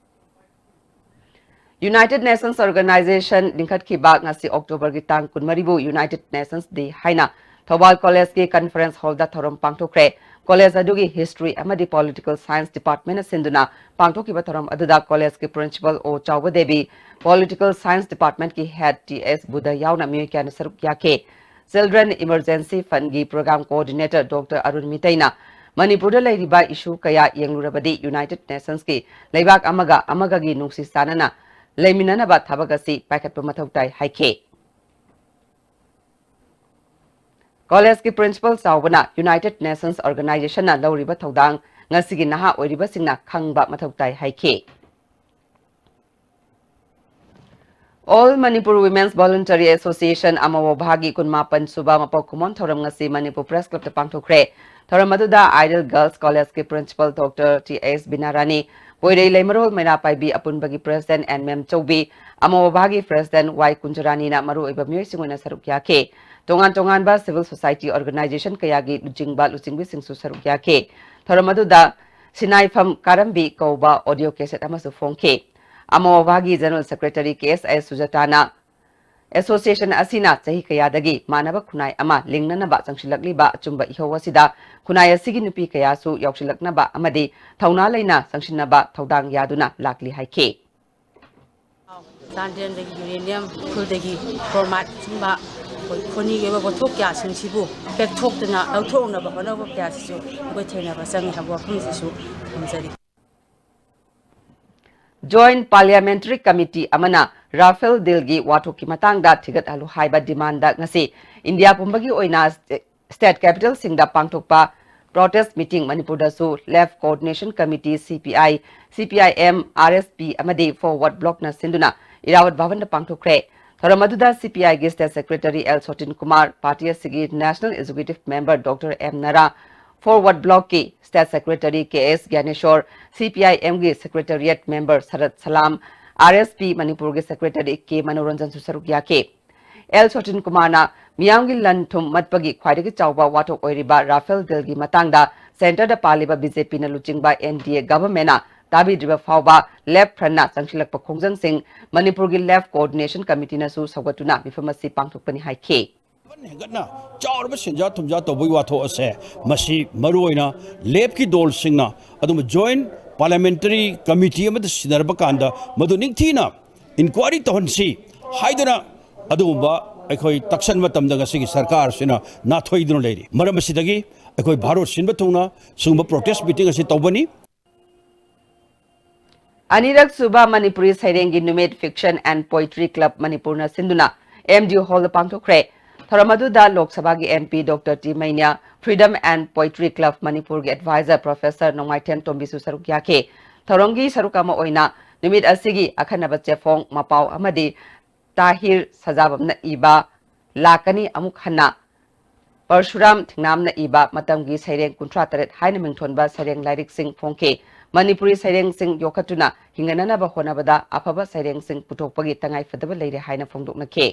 ꯌꯨꯅꯥꯏꯇꯦꯗ ꯅꯦꯁꯟꯁ ꯑꯣꯔꯒꯅꯥꯏꯖꯦꯁꯟ ꯂꯤꯡꯈꯠꯈꯤꯕ ꯉꯁꯤ ꯑꯣꯛꯇꯣꯕꯔꯒꯤ ꯇꯥꯡ ꯀꯨꯟꯃꯔꯤꯕꯨ ꯌꯨꯅꯥꯏꯇꯦꯗ ꯅꯦꯁꯟꯁ ꯗꯦ ꯍꯥꯏꯅ ꯊꯧꯕꯥꯜ ꯀꯣꯂꯦꯖꯀꯤ ꯀꯟꯐꯔꯦꯟꯁ ꯍꯣꯜꯗ ꯊꯧꯔꯝ ꯄꯥꯡꯊꯣꯛꯈ꯭ꯔꯦ꯫ ꯀꯣꯂꯦꯖ ꯑꯗꯨꯒꯤ ꯍꯤꯁꯇ꯭ꯔꯤ ꯑꯃꯗꯤ ꯄꯣꯂꯤꯇꯤꯀꯦꯜ ꯁꯥꯏꯟꯁ ꯗꯤꯄꯥꯔꯠꯃꯦꯟꯅ ꯁꯤꯟꯗꯨꯅ ꯄꯥꯡꯊꯣꯛꯈꯤꯕ ꯊꯧꯔꯝ ꯑꯗꯨꯗ ꯀꯣꯂꯦꯖꯀꯤ principal O Chaoba Devi, political science ꯗꯤꯄꯥꯔꯠꯃꯦꯟꯀꯤ ꯍꯦꯗ ꯇꯤ ꯑꯦꯁ ꯕꯨꯙ ꯌꯥꯎꯅ ꯃꯤꯑꯣꯏ ꯀꯌꯥꯅ ꯁꯔꯨꯛ ꯌꯥꯈꯤ꯫ ꯆꯤꯜꯗ꯭ꯔꯦꯟ ꯏꯃꯔꯖꯦꯟꯁꯤ ꯐꯟꯒꯤ ꯄ꯭ꯔꯣꯒ꯭ꯔꯥꯝ ꯀꯣꯑꯣꯔꯗꯤꯅꯦꯇꯔ ꯗꯣꯛꯇꯔ ꯑꯔꯨꯟ ꯃꯤꯇꯩꯅ ꯃꯅꯤꯄꯨꯔꯗ ꯂꯩꯔꯤꯕ ꯏꯁꯨ ꯀꯌꯥ ꯌꯦꯡꯂꯨꯔꯕꯗꯤ ꯌꯨꯅꯥꯏꯇꯦꯗ ꯅꯦꯁꯟꯁꯀꯤ ꯂꯩꯕꯥꯛ ꯑꯃꯒ ꯑꯃꯒꯒꯤ ꯅꯨꯡꯁꯤ ꯆꯥꯟꯅꯅ ꯂꯩꯃꯤꯟꯅꯅꯕ ꯊꯕꯛ ꯑꯁꯤ ꯄꯥꯏꯈꯠꯄ ꯃꯊꯧ ꯇꯥꯏ ꯍꯥꯏꯈꯤ꯫ ꯀꯣꯂꯦꯖꯀꯤ ꯄ꯭ꯔꯤꯟꯁꯤꯄꯜ ꯆꯥꯎꯕꯅ ꯌꯨꯅꯥꯏꯇꯦꯗ ꯅꯦꯁꯟꯁ ꯑꯣꯔꯒꯅꯥꯏꯖꯦꯁꯟꯅ ꯂꯧꯔꯤꯕ ꯊꯧꯗꯥꯡ ꯉꯁꯤꯒꯤ ꯅꯍꯥ ꯑꯣꯏꯔꯤꯕꯁꯤꯡꯅ ꯈꯪꯕ ꯃꯊꯧ ꯇꯥꯏ ꯍꯥꯏꯈꯤ꯫ All Manipur Women's Voluntary Association ꯑꯃꯋꯣꯚꯥꯒꯤ ꯀꯨꯟꯃꯥꯄꯟ ꯁꯨꯕ ꯃꯄꯣꯛ ꯀꯨꯝꯑꯣꯟ ꯊꯧꯔꯝ ꯉꯁꯤ ꯃꯅꯤꯄꯨꯔ ꯄ꯭ꯔꯦꯁ ꯀ꯭ꯂꯕꯇ ꯄꯥꯡꯊꯣꯛꯈ꯭ꯔꯦ꯫ ꯊꯧꯔꯝ ꯑꯗꯨꯗ ꯑꯥꯏꯗꯤꯌꯦꯜ ꯒꯔꯜꯁ ꯀꯣꯂꯦꯖꯀꯤ ꯄ꯭ꯔꯤꯟꯁꯤꯄꯜ ꯗꯣꯛꯇꯔ ꯇꯤ ꯑꯦꯁ ꯕꯤꯅꯥꯔꯥꯅꯤ, ꯄꯣꯏꯔꯩ ꯂꯩꯃꯔꯣꯜ ꯃꯩꯔꯥ ꯄꯥꯏꯕꯤ ꯑꯄꯨꯟꯕꯒꯤ ꯄ꯭ꯔꯦꯁꯤꯗꯦꯟꯠ ꯑꯦꯟ ꯃꯦꯝꯆꯧꯕꯤ, ꯑꯃꯋꯣꯚꯥꯒꯤ ꯄ꯭ꯔꯦꯁꯤꯗꯦꯟꯠ ꯋꯥꯏ ꯀꯨꯟꯖꯔꯥꯅꯤꯅ ꯃꯔꯨꯑꯣꯏꯕ ꯃꯤꯑꯣꯏꯁꯤꯡ ꯑꯣꯏꯅ ꯁꯔꯨꯛ ꯌꯥꯈꯤ꯫ ꯇꯣꯉꯥꯟ ꯇꯣꯉꯥꯟꯕ ꯁꯤꯚꯤꯜ ꯁꯣꯁꯥꯏꯇꯤ ꯑꯣꯔꯒꯅꯥꯏꯖꯦꯁꯟ ꯀꯌꯥꯒꯤ ꯂꯨꯆꯤꯡꯕ ꯂꯨꯆꯤꯡꯕꯤꯁꯤꯡꯁꯨ ꯁꯔꯨꯛ ꯌꯥꯈꯤ꯫ ꯊꯧꯔꯝ ꯑꯗꯨꯗ ꯁꯤꯅꯥꯏꯐꯝ ꯀꯥꯔꯝꯕꯤ ꯀꯧꯕ ꯑꯣꯗꯤꯑꯣ ꯀꯦꯁꯦꯠ ꯑꯃꯁꯨ ꯐꯣꯡꯈꯤ꯫ ꯑꯃꯋꯣꯚꯥꯒꯤ ꯖꯦꯅꯔꯦꯜ ꯁꯦꯀ꯭ꯔꯦꯇꯔꯤ ꯀꯦ ꯑꯦꯁ ꯑꯥꯏ ꯁꯨꯖꯥꯇꯥꯅ ꯑꯦꯁꯣꯁꯤꯌꯦꯁꯟ ꯑꯁꯤꯅ ꯆꯍꯤ ꯀꯌꯥꯗꯒꯤ ꯃꯥꯟꯅꯕ ꯈꯨꯟꯅꯥꯏ ꯑꯃ ꯂꯤꯡꯅꯅꯕ ꯆꯪꯁꯤꯜꯂꯛꯂꯤꯕ ꯑꯆꯨꯝꯕ ꯏꯍꯧ ꯑꯁꯤꯗ ꯈꯨꯟꯅꯥꯏ ꯑꯁꯤꯒꯤ ꯅꯨꯄꯤ ꯀꯌꯥꯁꯨ ꯌꯥꯎꯁꯤꯜꯂꯛꯅꯕ ꯑꯃꯗꯤ ꯊꯧꯅꯥ ꯂꯩꯅ ꯆꯪꯁꯤꯟꯅꯕ ꯊꯧꯗꯥꯡ ꯌꯥꯗꯨꯅ ꯂꯥꯛꯂꯤ ꯍꯥꯏꯈꯤ꯫ ꯆꯥꯟꯗꯦꯜꯗꯒꯤ ꯌꯨꯔꯦꯅꯤꯌꯝ, ꯎꯈ꯭ꯔꯨꯜꯗꯒꯤ ꯀ꯭ꯔꯣꯃꯥꯏꯠ, ꯁꯨꯝꯕ ꯑꯩꯈꯣꯏ ꯈꯣꯅꯤꯒꯤ ꯑꯣꯏꯕ ꯄꯣꯠꯊꯣꯛ ꯀꯌꯥꯁꯤꯡꯁꯤꯕꯨ ꯄꯦꯛꯊꯣꯛꯇꯨꯅ ꯂꯧꯊꯣꯛꯅꯕ ꯍꯣꯠꯅꯕ ꯀꯌꯥꯁꯤꯁꯨ ꯑꯩꯈꯣꯏ ꯊꯦꯡꯅꯕ ꯆꯪꯉꯤ ꯍꯥꯏꯕ ꯋꯥꯐꯝꯁꯤꯁꯨ ꯊꯝꯖꯔꯤ꯫ ꯖꯣꯏꯟꯠ ꯄꯥꯔꯂꯤꯌꯥꯃꯦꯟꯇꯔꯤ ꯀꯃꯤꯇꯤ ꯑꯃꯅ ꯔꯥꯐꯦꯜ ꯗꯤꯜꯒꯤ ꯋꯥꯊꯣꯛꯀꯤ ꯃꯇꯥꯡꯗ ꯊꯤꯒꯠꯍꯜꯂꯨ ꯍꯥꯏꯕ ꯗꯤꯃꯥꯟꯗ ꯉꯁꯤ ꯏꯟꯗꯤꯌꯥ ꯄꯨꯝꯕꯒꯤ ꯑꯣꯏꯅ ꯁ꯭ꯇꯦꯠ ꯀꯦꯄꯤꯇꯦꯜꯁꯤꯡꯗ ꯄꯥꯡꯊꯣꯛꯄ ꯄ꯭ꯔꯣꯇꯦꯁ ꯃꯤꯇꯤꯡ ꯃꯅꯤꯄꯨꯔꯗꯁꯨ ꯂꯦꯐ ꯀꯣꯑꯣꯔꯗꯤꯅꯦꯁꯟ ꯀꯃꯤꯇꯤ, ꯁꯤ ꯄꯤ ꯑꯥꯏ, ꯁꯤ ꯄꯤ ꯑꯥꯏ ꯑꯦꯝ, ꯑꯥꯔ ꯑꯦꯁ ꯄꯤ ꯑꯃꯗꯤ ꯐꯣꯔꯋꯥꯔꯗ ꯕ꯭ꯂꯣꯛꯅ ꯁꯤꯟꯗꯨꯅ ꯏꯔꯥꯋꯠ ꯚꯕꯟꯗ ꯄꯥꯡꯊꯣꯛꯈ꯭ꯔꯦ꯫ ꯊꯧꯔꯝ ꯑꯗꯨꯗ ꯁꯤ ꯄꯤ ꯑꯥꯏꯒꯤ state secretary L Sotin Kumar, party ꯑꯁꯤꯒꯤ national executive member doctor M Nara, forward ꯕ꯭ꯂꯣꯛꯀꯤ state secretary K S Gyaneshor, C P I ꯑꯦꯝꯒꯤ secretariat member Sarat Salam, R S P ꯃꯅꯤꯄꯨꯔꯒꯤ ꯁꯦꯀ꯭ꯔꯦꯇꯔꯤ ꯀꯦ ꯃꯅꯣꯔꯟꯖꯟꯁꯨ ꯁꯔꯨꯛ ꯌꯥꯈꯤ꯫ ꯑꯦꯜ ꯁꯣꯇꯤꯟ ꯀꯨꯃꯥꯔꯅ ꯃꯤꯌꯥꯝꯒꯤ ꯂꯟ ꯊꯨꯝ ꯃꯠꯄꯒꯤ ꯈ꯭ꯋꯥꯏꯗꯒꯤ ꯆꯥꯎꯕ ꯋꯥꯊꯣꯛ ꯑꯣꯏꯔꯤꯕ ꯔꯥꯐꯦꯜ ꯗꯤꯜꯒꯤ ꯃꯇꯥꯡꯗ ꯁꯦꯟꯇꯔꯗ ꯄꯥꯜꯂꯤꯕ ꯕꯤ ꯖꯦ ꯄꯤꯅ ꯂꯨꯆꯤꯡꯕ ꯑꯦꯟ ꯗꯤ ꯑꯦ ꯒꯚꯔꯟꯃꯦꯟꯠꯅ ꯇꯥꯕꯤꯗ꯭ꯔꯤꯕ ꯐꯥꯎꯕ ꯂꯦꯐ ꯐ꯭ꯔꯟꯠꯅ ꯆꯪꯁꯤꯜꯂꯛꯄ ꯈꯣꯡꯖꯪꯁꯤꯡ ꯃꯅꯤꯄꯨꯔꯒꯤ ꯂꯦꯐ ꯀꯣꯑꯣꯔꯗꯤꯅꯦꯁꯟ ꯀꯃꯤꯇꯤꯅꯁꯨ ꯁꯧꯒꯠꯇꯨꯅ ꯃꯤꯐꯝ ꯑꯁꯤ ꯄꯥꯡꯊꯣꯛꯄꯅꯤ ꯍꯥꯏꯈꯤ꯫ ꯍꯦꯟꯒꯠꯅ ꯆꯥꯎꯔꯕ ꯁꯦꯟꯖꯥ ꯊꯨꯝꯖꯥ ꯇꯧꯕꯒꯤ ꯋꯥꯊꯣꯛ ꯑꯁꯦ, ꯃꯁꯤ ꯃꯔꯨꯑꯣꯏꯅ ꯂꯦꯞꯀꯤ ꯗꯣꯜꯁꯤꯡꯅ ꯑꯗꯨꯝꯕ Joint Parliamentary Committee ꯑꯃꯗ ꯁꯤꯟꯅꯔꯕ ꯀꯥꯟꯗ ꯃꯗꯨ ꯅꯤꯡꯊꯤꯅ inquiry ꯇꯧꯍꯟꯁꯤ ꯍꯥꯏꯗꯨꯅ ꯑꯗꯨꯒꯨꯝꯕ ꯑꯩꯈꯣꯏ ꯇꯛꯁꯟꯕ ꯃꯇꯝꯗ ꯉꯁꯤꯒꯤ ꯁꯔꯀꯥꯔꯁꯤꯅ ꯅꯥꯊꯣꯏꯗꯨꯅ ꯂꯩꯔꯤ꯫ ꯃꯔꯝ ꯑꯁꯤꯗꯒꯤ ꯑꯩꯈꯣꯏ ꯚꯥꯔꯠ ꯁꯤꯟꯕ ꯊꯨꯡꯅ ꯁꯤꯒꯨꯝꯕ protest meeting ꯑꯁꯤ ꯇꯧꯕꯅꯤ꯫ ꯑꯅꯤꯔꯛ ꯁꯨꯕ ꯃꯅꯤꯄꯨꯔꯤ ꯁꯩꯔꯦꯡꯒꯤ ꯅꯨꯃꯤꯠ Fiction and Poetry Club ꯃꯅꯤꯄꯨꯔꯅ ꯁꯤꯟꯗꯨꯅ M D U Hall ꯗ ꯄꯥꯡꯊꯣꯛꯈ꯭ꯔꯦ꯫ ꯊꯧꯔꯝ ꯑꯗꯨꯗ ꯂꯣꯛ ꯁꯚꯥꯒꯤ M P Doctor T ꯃꯩꯅ꯭ꯌꯥ, Freedom and Poetry Club ꯃꯅꯤꯄꯨꯔꯒꯤ advisor Professor ꯅꯣꯡꯃꯥꯏꯊꯦꯝ ꯇꯣꯝꯕꯤꯁꯨ ꯁꯔꯨꯛ ꯌꯥꯈꯤ꯫ ꯊꯧꯔꯝꯒꯤ ꯁꯔꯨꯛ ꯑꯃ ꯑꯣꯏꯅ ꯅꯨꯃꯤꯠ ꯑꯁꯤꯒꯤ ꯑꯈꯟꯅꯕ ꯆꯦꯐꯣꯡ, ꯃꯄꯥꯎ ꯑꯃꯗꯤ ꯇꯥꯍꯤꯔ ꯁꯖꯥꯕꯝꯅ ꯏꯕ ꯂꯥꯛꯀꯅꯤ ꯑꯃꯨꯛ ꯍꯟꯅ, ꯄꯔꯁꯨꯔꯥꯝ ꯊꯤꯡꯅꯥꯝꯅ ꯏꯕ ꯃꯇꯝꯒꯤ ꯁꯩꯔꯦꯡ ꯀꯨꯟꯊ꯭ꯔꯥ ꯇꯔꯦꯠ ꯍꯥꯏꯅ ꯃꯤꯡꯊꯣꯟꯕ ꯁꯩꯔꯦꯡ ꯂꯥꯏꯔꯤꯛꯁꯤꯡ ꯐꯣꯡꯈꯤ꯫ ꯃꯅꯤꯄꯨꯔꯤ ꯁꯩꯔꯦꯡꯁꯤꯡ ꯌꯣꯛꯈꯠꯇꯨꯅ ꯍꯤꯡꯒꯠꯅꯅꯕ ꯍꯣꯠꯅꯕꯗ ꯑꯐꯕ ꯁꯩꯔꯦꯡꯁꯤꯡ ꯄꯨꯊꯣꯛꯄꯒꯤ ꯇꯉꯥꯏꯐꯗꯕ ꯂꯩꯔꯦ ꯍꯥꯏꯅ ꯐꯣꯡꯗꯣꯛꯅꯈꯤ꯫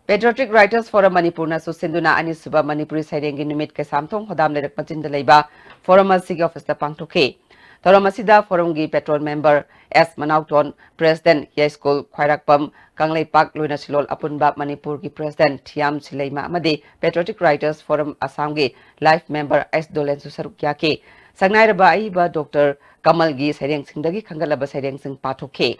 Patriotic Writers Forum ꯃꯅꯤꯄꯨꯔꯅꯁꯨ ꯁꯤꯟꯗꯨꯅ ꯑꯅꯤꯁꯨꯕ ꯃꯅꯤꯄꯨꯔꯤ ꯁꯩꯔꯦꯡꯒꯤ ꯅꯨꯃꯤꯠ ꯀꯩꯁꯥꯝꯊꯣꯡ ꯍꯣꯗꯥꯝ ꯂꯩꯔꯛ ꯃꯆꯤꯟꯗ ꯂꯩꯕ ꯐꯣꯔꯝ ꯑꯁꯤꯒꯤ ꯑꯣꯐꯤꯁꯇ ꯄꯥꯡꯊꯣꯛꯈꯤ꯫ ꯊꯧꯔꯝ ꯑꯁꯤꯗ ꯐꯣꯔꯝꯒꯤ ꯄꯦꯇ꯭ꯔꯣꯟ ꯃꯦꯝꯕꯔ ꯑꯦꯁ ꯃꯅꯥꯎꯇꯣꯟ, ꯄ꯭ꯔꯦꯁꯤꯗꯦꯟꯠ ꯌꯥꯏꯁ꯭ꯀꯨꯜ ꯈ꯭ꯋꯥꯏꯔꯥꯛꯄꯝ, ꯀꯪꯂꯩꯄꯥꯛ ꯂꯣꯏꯅ ꯁꯤꯂꯣꯜ ꯑꯄꯨꯟꯕ ꯃꯅꯤꯄꯨꯔꯒꯤ ꯄ꯭ꯔꯦꯁꯤꯗꯦꯟꯠ ꯊꯤꯌꯥꯝ ꯁꯤꯂꯩꯃ ꯑꯃꯗꯤ Patriotic Writers Forum ꯑꯁꯥꯝꯒꯤ ꯂꯥꯏꯐ ꯃꯦꯝꯕꯔ ꯑꯦꯁ ꯗꯣꯂꯦꯟꯁꯨ ꯁꯔꯨꯛ ꯌꯥꯈꯤ꯫ ꯁꯛꯅꯥꯏꯔꯕ ꯑꯏꯕ ꯗꯣꯛꯇꯔ ꯀꯃꯜꯒꯤ ꯁꯩꯔꯦꯡꯁꯤꯡꯗꯒꯤ ꯈꯟꯒꯠꯂꯕ ꯁꯩꯔꯦꯡꯁꯤꯡ ꯄꯥꯊꯣꯛꯈꯤ꯫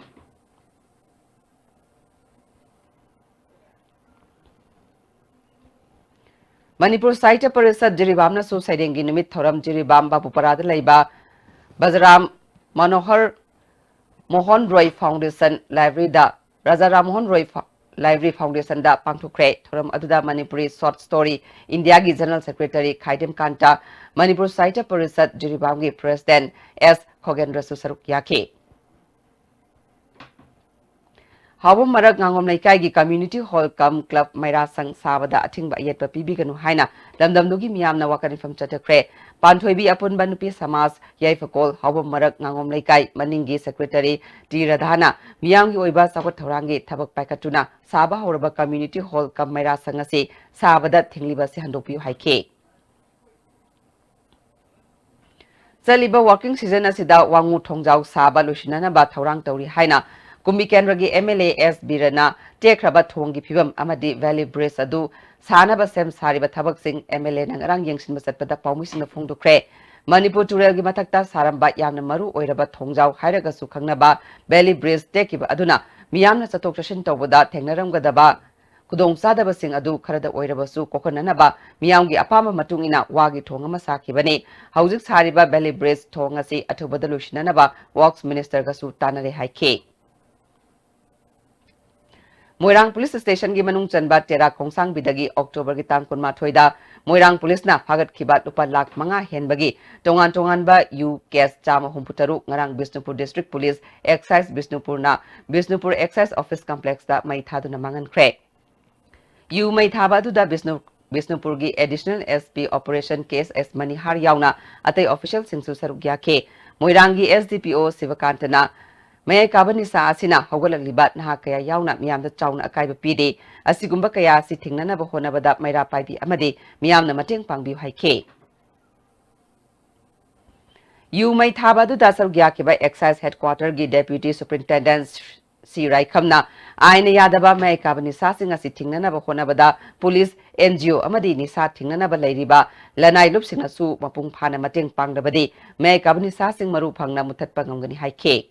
ꯃꯅꯤꯄꯨꯔ ꯁꯥꯍꯤꯇ꯭ꯌ ꯄꯔꯤꯁꯠ ꯖꯤꯔꯤꯕꯥꯝꯅꯁꯨ ꯁꯩꯔꯦꯡꯒꯤ ꯅꯨꯃꯤꯠ ꯊꯧꯔꯝ ꯖꯤꯔꯤꯕꯥꯝ ꯕꯥꯕꯨꯄꯥꯔꯥꯗ ꯂꯩꯕ ꯕꯖꯔꯥꯝ ꯃꯅꯣꯍꯔ ꯃꯣꯍꯟ ꯔꯣꯏ ꯐꯥꯎꯟꯗꯦꯁꯟ ꯂꯥꯏꯕ꯭ꯔꯦꯔꯤꯗ, ꯔꯥꯖꯥ ꯔꯥꯝ ꯃꯣꯍꯟ ꯔꯣꯏ ꯐꯥ-, ꯂꯥꯏꯕ꯭ꯔꯦꯔꯤ ꯐꯥꯎꯟꯗꯦꯁꯟꯗ ꯄꯥꯡꯊꯣꯛꯈ꯭ꯔꯦ꯫ ꯊꯧꯔꯝ ꯑꯗꯨꯗ ꯃꯅꯤꯄꯨꯔꯤ ꯁꯣꯔꯠ ꯁ꯭ꯇꯣꯔꯤ ꯏꯟꯗꯤꯌꯥꯒꯤ ꯖꯦꯅꯔꯦꯜ ꯁꯦꯀ꯭ꯔꯦꯇꯔꯤ ꯈꯥꯏꯗꯤꯝ ꯀꯥꯟꯇ, ꯃꯅꯤꯄꯨꯔ ꯁꯥꯍꯤꯇ꯭ꯌ ꯄꯔꯤꯁꯠ ꯖꯤꯔꯤꯕꯥꯝꯒꯤ ꯄ꯭ꯔꯦꯁꯤꯗꯦꯟꯠ ꯑꯦꯁ ꯈꯣꯒꯦꯟꯗ꯭ꯔꯁꯨ ꯁꯔꯨꯛ ꯌꯥꯈꯤ꯫ ꯍꯥꯎꯕꯝ ꯃꯔꯛ ꯉꯥꯉꯣꯝ ꯂꯩꯀꯥꯏꯒꯤ community hall cum club ꯃꯩꯔꯥ ꯁꯪ ꯁꯥꯕꯗ ꯑꯊꯤꯡꯕ ꯑꯌꯦꯠꯄ ꯄꯤꯕꯤꯒꯅꯨ ꯍꯥꯏꯅ ꯂꯝꯗꯝꯗꯨꯒꯤ ꯃꯤꯌꯥꯝꯅ ꯋꯥꯀꯠ ꯃꯤꯐꯝ ꯆꯠꯊꯈ꯭ꯔꯦ꯫ ꯄꯥꯟꯊꯣꯏꯕꯤ ꯑꯄꯨꯟꯕ ꯅꯨꯄꯤ ꯁꯃꯥꯖ, ꯌꯥꯏꯐꯀꯣꯜ, ꯍꯥꯎꯕꯝ ꯃꯔꯛ ꯉꯥꯉꯣꯝ ꯂꯩꯀꯥꯏ ꯃꯅꯤꯡꯒꯤ ꯁꯦꯀ꯭ꯔꯦꯇꯔꯤ ꯇꯤ ꯔꯥꯙꯥꯅ ꯃꯤꯌꯥꯝꯒꯤ ꯑꯣꯏꯕ ꯆꯥꯎꯈꯠ ꯊꯧꯔꯥꯡꯒꯤ ꯊꯕꯛ ꯄꯥꯏꯈꯠꯇꯨꯅ ꯁꯥꯕ ꯍꯧꯔꯕ community hall cum ꯃꯩꯔꯥ ꯁꯪ ꯑꯁꯤ ꯁꯥꯕꯗ ꯊꯤꯡꯂꯤꯕ ꯑꯁꯤ ꯍꯟꯗꯣꯛꯄꯤꯌꯨ ꯍꯥꯏꯈꯤ꯫ ꯆꯠꯂꯤꯕ working season ꯑꯁꯤꯗ ꯋꯥꯉꯨ ꯊꯣꯡꯖꯥꯎ ꯁꯥꯕ ꯂꯣꯏꯁꯤꯟꯅꯅꯕ ꯊꯧꯔꯥꯡ ꯇꯧꯔꯤ ꯍꯥꯏꯅ ꯀꯨꯝꯕꯤ ꯀꯦꯟꯗ꯭ꯔꯒꯤ M L A S ꯕꯤꯔꯦꯟꯅ ꯇꯦꯛꯈ꯭ꯔꯕ ꯊꯣꯡꯒꯤ ꯐꯤꯕꯝ ꯑꯃꯗꯤ Valley Bridge ꯑꯗꯨ ꯁꯥꯅꯕ ꯁꯦꯝ ꯁꯥꯔꯤꯕ ꯊꯕꯛꯁꯤꯡ M L A ꯅ ꯉꯔꯥꯡ ꯌꯦꯡꯁꯤꯟꯕ ꯆꯠꯄꯗ ꯄꯥꯎꯃꯤꯁꯤꯡꯅ ꯐꯣꯡꯗꯣꯛꯈ꯭ꯔꯦ꯫ ꯃꯅꯤꯄꯨꯔ ꯇꯨꯔꯦꯜꯒꯤ ꯃꯊꯛꯇ ꯁꯥꯔꯝꯕ ꯌꯥꯝꯅ ꯃꯔꯨ ꯑꯣꯏꯔꯕ ꯊꯣꯡꯖꯥꯎ ꯍꯥꯏꯔꯒꯁꯨ ꯈꯪꯅꯕ Valley Bridge ꯇꯦꯛꯈꯤꯕ ꯑꯗꯨꯅ ꯃꯤꯌꯥꯝꯅ ꯆꯠꯊꯣꯛ ꯆꯠꯁꯤꯟ ꯇꯧꯕꯗ ꯊꯦꯡꯅꯔꯝꯒꯗꯕ ꯈꯨꯗꯣꯡꯆꯥꯗꯕꯁꯤꯡ ꯑꯗꯨ ꯈꯔꯗ ꯑꯣꯏꯔꯕꯁꯨ ꯀꯣꯛꯍꯟꯅꯅꯕ ꯃꯤꯌꯥꯝꯒꯤ ꯑꯄꯥꯝꯕ ꯃꯇꯨꯡ ꯏꯟꯅ ꯋꯥꯒꯤ ꯊꯣꯡ ꯑꯃ ꯁꯥꯈꯤꯕꯅꯤ꯫ ꯍꯧꯖꯤꯛ ꯁꯥꯔꯤꯕ Valley Bridge ꯊꯣꯡ ꯑꯁꯤ ꯑꯊꯨꯕꯗ ꯂꯣꯏꯁꯤꯟꯅꯅꯕ Works Minister ꯒꯁꯨ ꯇꯥꯟꯅꯔꯦ ꯍꯥꯏꯈꯤ꯫ ꯃꯣꯏꯔꯥꯡ Police Station ꯒꯤ ꯃꯅꯨꯡ ꯆꯟꯕ ꯇꯦꯔꯥ ꯈꯣꯡꯁꯥꯡꯕꯤꯗꯒꯤ October ꯒꯤ ꯇꯥꯡ ꯀꯨꯟꯃꯥꯊꯣꯏꯗ ꯃꯣꯏꯔꯥꯡ Police ꯅ ꯐꯥꯒꯠꯈꯤꯕ ꯂꯨꯄꯥ ꯂꯥꯈ ꯃꯉꯥ ꯍꯦꯟꯕꯒꯤ ꯇꯣꯉꯥꯟ ꯇꯣꯉꯥꯟꯕ ꯌꯨ case ꯆꯥꯝꯃ ꯍꯨꯝꯐꯨ ꯇꯔꯨꯛ ꯉꯔꯥꯡ Bishnupur District Police Excise ꯕꯤꯁꯅꯨꯄꯨꯔꯅ Bishnupur Excise Office Complex ꯇ ꯃꯩ ꯊꯥꯗꯨꯅ ꯃꯥꯡꯍꯟꯈ꯭ꯔꯦ꯫ ꯌꯨ ꯃꯩ ꯊꯥꯕ ꯑꯗꯨꯗ Bishnu-, ꯕꯤꯁꯅꯨꯄꯨꯔꯒꯤ Additional S P Operation K S S ꯃꯅꯤꯍꯥꯔ ꯌꯥꯎꯅ ꯑꯇꯩ official ꯁꯤꯡꯁꯨ ꯁꯔꯨꯛ ꯌꯥꯈꯤ꯫ ꯃꯣꯏꯔꯥꯡꯒꯤ S D P O ꯁꯤꯕꯀꯥꯟꯇꯅ ꯃꯌꯥꯏ ꯀꯥꯕ ꯅꯤꯁꯥ ꯑꯁꯤꯅ ꯍꯧꯒꯠꯂꯛꯂꯤꯕ ꯅꯍꯥ ꯀꯌꯥ ꯌꯥꯎꯅ ꯃꯤꯌꯥꯝꯗ ꯆꯥꯎꯅ ꯑꯀꯥꯏꯕ ꯄꯤꯔꯤ꯫ ꯑꯁꯤꯒꯨꯝꯕ ꯀꯌꯥ ꯑꯁꯤ ꯊꯤꯡꯅꯅꯕ ꯍꯣꯠꯅꯕꯗ ꯃꯩꯔꯥ ꯄꯥꯏꯕꯤ ꯑꯃꯗꯤ ꯃꯤꯌꯥꯝꯅ ꯃꯇꯦꯡ ꯄꯥꯡꯕꯤꯌꯨ ꯍꯥꯏꯈꯤ꯫ ꯌꯨ ꯃꯩ ꯊꯥꯕ ꯑꯗꯨꯗ ꯁꯔꯨꯛ ꯌꯥꯈꯤꯕ Excise Headquarter ꯒꯤ Deputy Superintendent ꯁꯤ ꯔꯥꯏꯈꯝꯅ ꯑꯥꯏꯟꯅ ꯌꯥꯗꯕ ꯃꯌꯥꯏ ꯀꯥꯕ ꯅꯤꯁꯥꯁꯤꯡ ꯑꯁꯤ ꯊꯤꯡꯅꯅꯕ ꯍꯣꯠꯅꯕꯗ police, N G O ꯑꯃꯗꯤ ꯅꯤꯁꯥ ꯊꯤꯡꯅꯅꯕ ꯂꯩꯔꯤꯕ ꯂꯅꯥꯏ ꯂꯨꯞꯁꯤꯡꯅꯁꯨ ꯃꯄꯨꯡ ꯐꯥꯅ ꯃꯇꯦꯡ ꯄꯥꯡꯂꯕꯗꯤ ꯃꯌꯥꯏ ꯀꯥꯕ ꯅꯤꯁꯥꯁꯤꯡ ꯃꯔꯨ ꯐꯪꯅ ꯃꯨꯊꯠꯄ ꯉꯝꯒꯅꯤ ꯍꯥꯏꯈꯤ꯫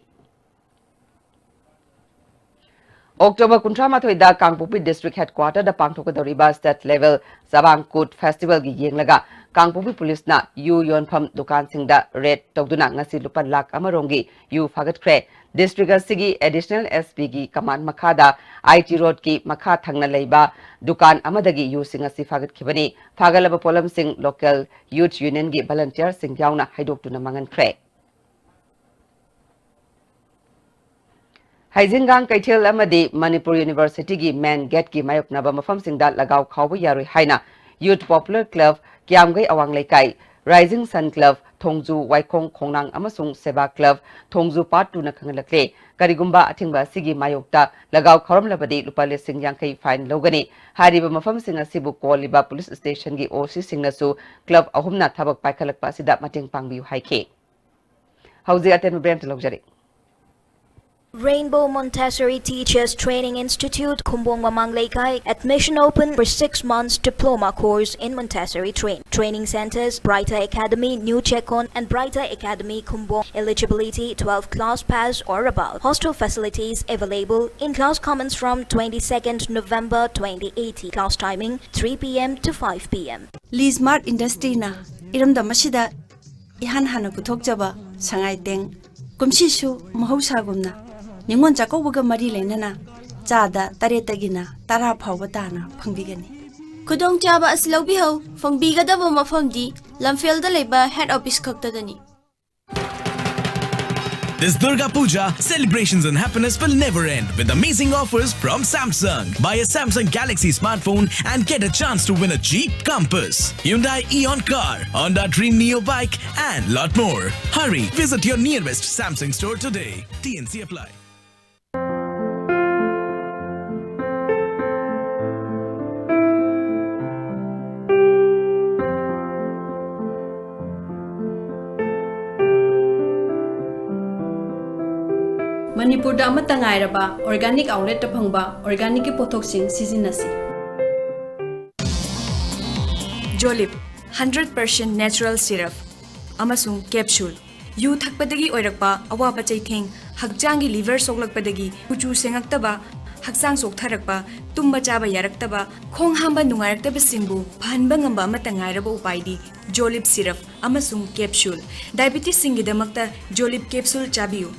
October ꯀꯨꯟꯊ꯭ꯔꯥ ꯃꯥꯊꯣꯏꯗ ꯀꯥꯡꯄꯣꯛꯄꯤ District Headquarter ꯗ ꯄꯥꯡꯊꯣꯛꯀꯗꯧꯔꯤꯕ State Level ꯆꯕꯥꯡ ꯀꯨꯠ Festival ꯒꯤ ꯌꯦꯡꯂꯒ ꯀꯥꯡꯄꯣꯛꯄꯤ Police ꯅ ꯌꯨ ꯌꯣꯟꯐꯝ ꯗꯨꯀꯥꯟꯁꯤꯡꯗ raid ꯇꯧꯗꯨꯅ ꯉꯁꯤ ꯂꯨꯄꯥ ꯂꯥꯈ ꯑꯃ ꯔꯣꯝꯒꯤ ꯌꯨ ꯐꯥꯒꯠꯈ꯭ꯔꯦ꯫ District ꯑꯁꯤꯒꯤ Additional S P ꯒꯤ command ꯃꯈꯥꯗ I T Road ꯀꯤ ꯃꯈꯥ ꯊꯪꯅ ꯂꯩꯕ ꯗꯨꯀꯥꯟ ꯑꯃꯗꯒꯤ ꯌꯨꯁꯤꯡ ꯑꯁꯤ ꯐꯥꯒꯠꯈꯤꯕꯅꯤ꯫ ꯐꯥꯒꯠꯂꯕ ꯄꯣꯠꯂꯝꯁꯤꯡ local Youth Union ꯒꯤ volunteer ꯁꯤꯡ ꯌꯥꯎꯅ ꯍꯥꯏꯗꯣꯛꯇꯨꯅ ꯃꯥꯡꯍꯟꯈ꯭ꯔꯦ꯫ ꯍꯩꯖꯤꯡꯒꯥꯡ ꯀꯩꯊꯦꯜ ꯑꯃꯗꯤ ꯃꯅꯤꯄꯨꯔ University ꯒꯤ main gate ꯀꯤ ꯃꯥꯌꯣꯛꯅꯕ ꯃꯐꯝꯁꯤꯡꯗ ꯂꯒꯥꯎ ꯈꯥꯎꯕ ꯌꯥꯔꯣꯏ ꯍꯥꯏꯅ Youth Popular Club, ꯀꯤꯌꯥꯝꯒꯩ ꯑꯋꯥꯡ ꯂꯩꯀꯥꯏ, Rising Sun Club, ꯊꯣꯡꯖꯨ, ꯋꯥꯏꯈꯣꯡ, ꯈꯣꯡꯅꯥꯡ ꯑꯃꯁꯨꯡ ꯁꯦꯕꯥ Club, ꯊꯣꯡꯖꯨ Part two ꯅ ꯈꯪꯍꯜꯂꯛꯂꯦ꯫ ꯀꯔꯤꯒꯨꯝꯕ ꯑꯊꯤꯡꯕ ꯑꯁꯤꯒꯤ ꯃꯥꯌꯣꯛꯇ ꯂꯒꯥꯎ ꯈꯥꯎꯔꯝꯂꯕꯗꯤ ꯂꯨꯄꯥ ꯂꯤꯁꯤꯡ ꯌꯥꯡꯈꯩ fine ꯂꯧꯒꯅꯤ꯫ ꯍꯥꯏꯔꯤꯕ ꯃꯐꯝꯁꯤꯡ ꯑꯁꯤꯕꯨ ꯀꯣꯜꯂꯤꯕ police station ꯒꯤ O C ꯁꯤꯡꯅꯁꯨ club ꯑꯍꯨꯝꯅ ꯊꯕꯛ ꯄꯥꯏꯈꯠꯂꯛꯄ ꯑꯁꯤꯗ ꯃꯇꯦꯡ ꯄꯥꯡꯕꯤꯌꯨ ꯍꯥꯏꯈꯤ꯫ ꯍꯧꯖꯤꯛ ꯑꯇꯦꯟꯕ break ꯑꯃꯇ ꯂꯧꯖꯔꯤ꯫ Rainbow Montessori Teachers Training Institute, Khumbong Mamang Leikai. Admission open for six months diploma course in Montessori train. Training centers, Brighter Academy, New Chekon, and Brighter Academy, Khumbong. Eligibility, twelve class pass or above. Hostel facilities available. In-class commence from twenty-second November twenty eighteen. Class timing, three p.m. to five p.m. Lee Smart Industryꯅ ꯏꯔꯝꯗꯝ ꯑꯁꯤꯗ ꯏꯍꯥꯟ ꯍꯥꯟꯅ ꯄꯨꯊꯣꯛꯆꯕ ꯁꯉꯥꯏ ꯇꯦꯡ, ꯀꯨꯝꯁꯤꯁꯨ ꯃꯍꯧꯁꯥꯒꯨꯝꯅ ꯅꯤꯉꯣꯜ ꯆꯥꯛꯀꯧꯕꯒ ꯃꯔꯤ ꯂꯩꯅꯅ ꯆꯥꯗ ꯇꯔꯦꯠꯇꯒꯤꯅ ꯇꯔꯥ ꯐꯥꯎꯕ ꯇꯥꯅ ꯐꯪꯕꯤꯒꯅꯤ꯫ ꯈꯨꯗꯣꯡꯆꯥꯕ ꯑꯁꯤ ꯂꯧꯕꯤꯍꯧ꯫ ꯐꯪꯕꯤꯒꯗꯕ ꯃꯐꯝꯗꯤ ꯂꯝꯐꯦꯜꯗ ꯂꯩꯕ head office ꯈꯛꯇꯗꯅꯤ꯫ This Durga Puja, celebrations and happiness will never end with amazing offers from Samsung. Buy a Samsung Galaxy smartphone and get a chance to win a Jeep Compass, Hyundai Eon car, Honda Dream Neo bike, and lot more. Hurry, visit your nearest Samsung store today. T N C apply. ꯃꯅꯤꯄꯨꯔꯗ ꯑꯃꯠꯇ ꯉꯥꯏꯔꯕ organic outletꯇ ꯐꯪꯕ organicꯀꯤ ꯄꯣꯠꯊꯣꯛꯁꯤꯡ ꯁꯤꯖꯤꯟꯅꯁꯤ꯫ Jolib, hundred percent natural syrup ꯑꯃꯁꯨꯡ capsule꯫ U ꯊꯛꯄꯗꯒꯤ ꯑꯣꯏꯔꯛꯄ ꯑꯋꯥꯕ ꯆꯩꯊꯦꯡ, ꯍꯛꯆꯥꯡꯒꯤ liver ꯁꯣꯛꯂꯛꯄꯗꯒꯤ ꯀꯨꯆꯨ ꯁꯦꯡꯉꯛꯇꯕ, ꯍꯛꯆꯥꯡ ꯆꯣꯛꯊꯔꯛꯄ, ꯇꯨꯝꯕ ꯆꯥꯕ ꯌꯥꯔꯛꯇꯕ, ꯈꯣꯡ ꯍꯥꯝꯕ ꯅꯨꯡꯉꯥꯏꯔꯛꯇꯕꯁꯤꯡꯕꯨ ꯐꯍꯟꯕ ꯉꯝꯕ ꯑꯃꯠꯇ ꯉꯥꯏꯔꯕ ꯎꯄꯥꯏꯗꯤ Jolib syrup ꯑꯃꯁꯨꯡ capsule꯫ Diabetesꯁꯤꯡꯒꯤꯗꯃꯛꯇ Jolib capsule ꯆꯥꯕꯤꯌꯨ꯫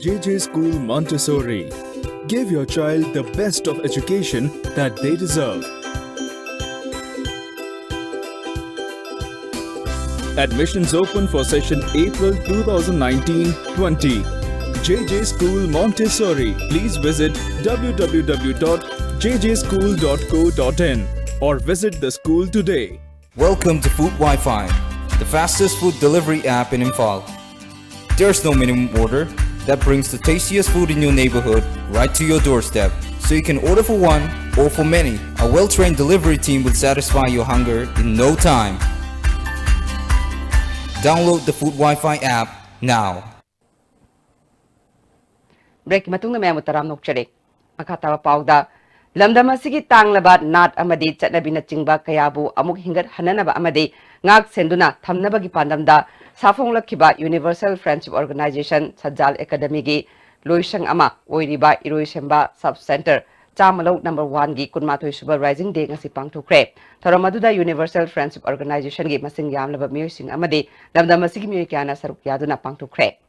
J J School Montessori. Give your child the best of education that they deserve. Admissions open for session April two thousand nineteen twenty. J J School Montessori. Please visit w w w dot j j school dot co dot in or visit the school today. Welcome to Food Wi-Fi, the fastest food delivery app in Imphal. There's no minimum order that brings the tastiest food in your neighborhood right to your doorstep. So you can order for one or for many. A well-trained delivery team will satisfy your hunger in no time. Download the Food Wi-Fi app now. Break ꯃꯇꯨꯡꯗ ꯃꯌꯥꯝꯕꯨ ꯇꯔꯥꯝꯅ ꯑꯣꯛꯆꯔꯤ꯫ ꯃꯈꯥ ꯇꯥꯕ ꯄꯥꯎꯗ, ꯂꯝꯗꯝ ꯑꯁꯤꯒꯤ ꯇꯥꯡꯂꯕ ꯅꯥꯠ ꯑꯃꯗꯤ ꯆꯠꯅꯕꯤꯅꯆꯤꯡꯕ ꯀꯌꯥꯕꯨ ꯑꯃꯨꯛ ꯍꯤꯡꯒꯠꯍꯟꯅꯅꯕ ꯑꯃꯗꯤ ꯉꯥꯛ ꯁꯦꯟꯗꯨꯅ ꯊꯝꯅꯕꯒꯤ ꯄꯥꯟꯗꯝꯗ ꯁꯥꯐꯣꯡꯂꯛꯈꯤꯕ Universal Friendship Organization ꯁꯟꯖꯥꯜ ꯑꯦꯀꯥꯗꯃꯤꯒꯤ ꯂꯣꯏꯁꯪ ꯑꯃ ꯑꯣꯏꯔꯤꯕ ꯏꯔꯣꯏꯁꯦꯝꯕ Sub Center ꯆꯥꯃꯂꯧ number one ꯒꯤ ꯀꯨꯟꯃꯥꯊꯣꯏ ꯁꯨꯕ Rising Day ꯉꯁꯤ ꯄꯥꯡꯊꯣꯛꯈ꯭ꯔꯦ꯫ ꯊꯧꯔꯝ ꯑꯗꯨꯗ Universal Friendship Organization ꯒꯤ ꯃꯁꯤꯡ ꯌꯥꯝꯂꯕ ꯃꯤꯑꯣꯏꯁꯤꯡ ꯑꯃꯗꯤ ꯂꯝꯗꯝ ꯑꯁꯤꯒꯤ ꯃꯤꯑꯣꯏ ꯀꯌꯥꯅ ꯁꯔꯨꯛ ꯌꯥꯗꯨꯅ ꯄꯥꯡꯊꯣꯛꯈ꯭ꯔꯦ꯫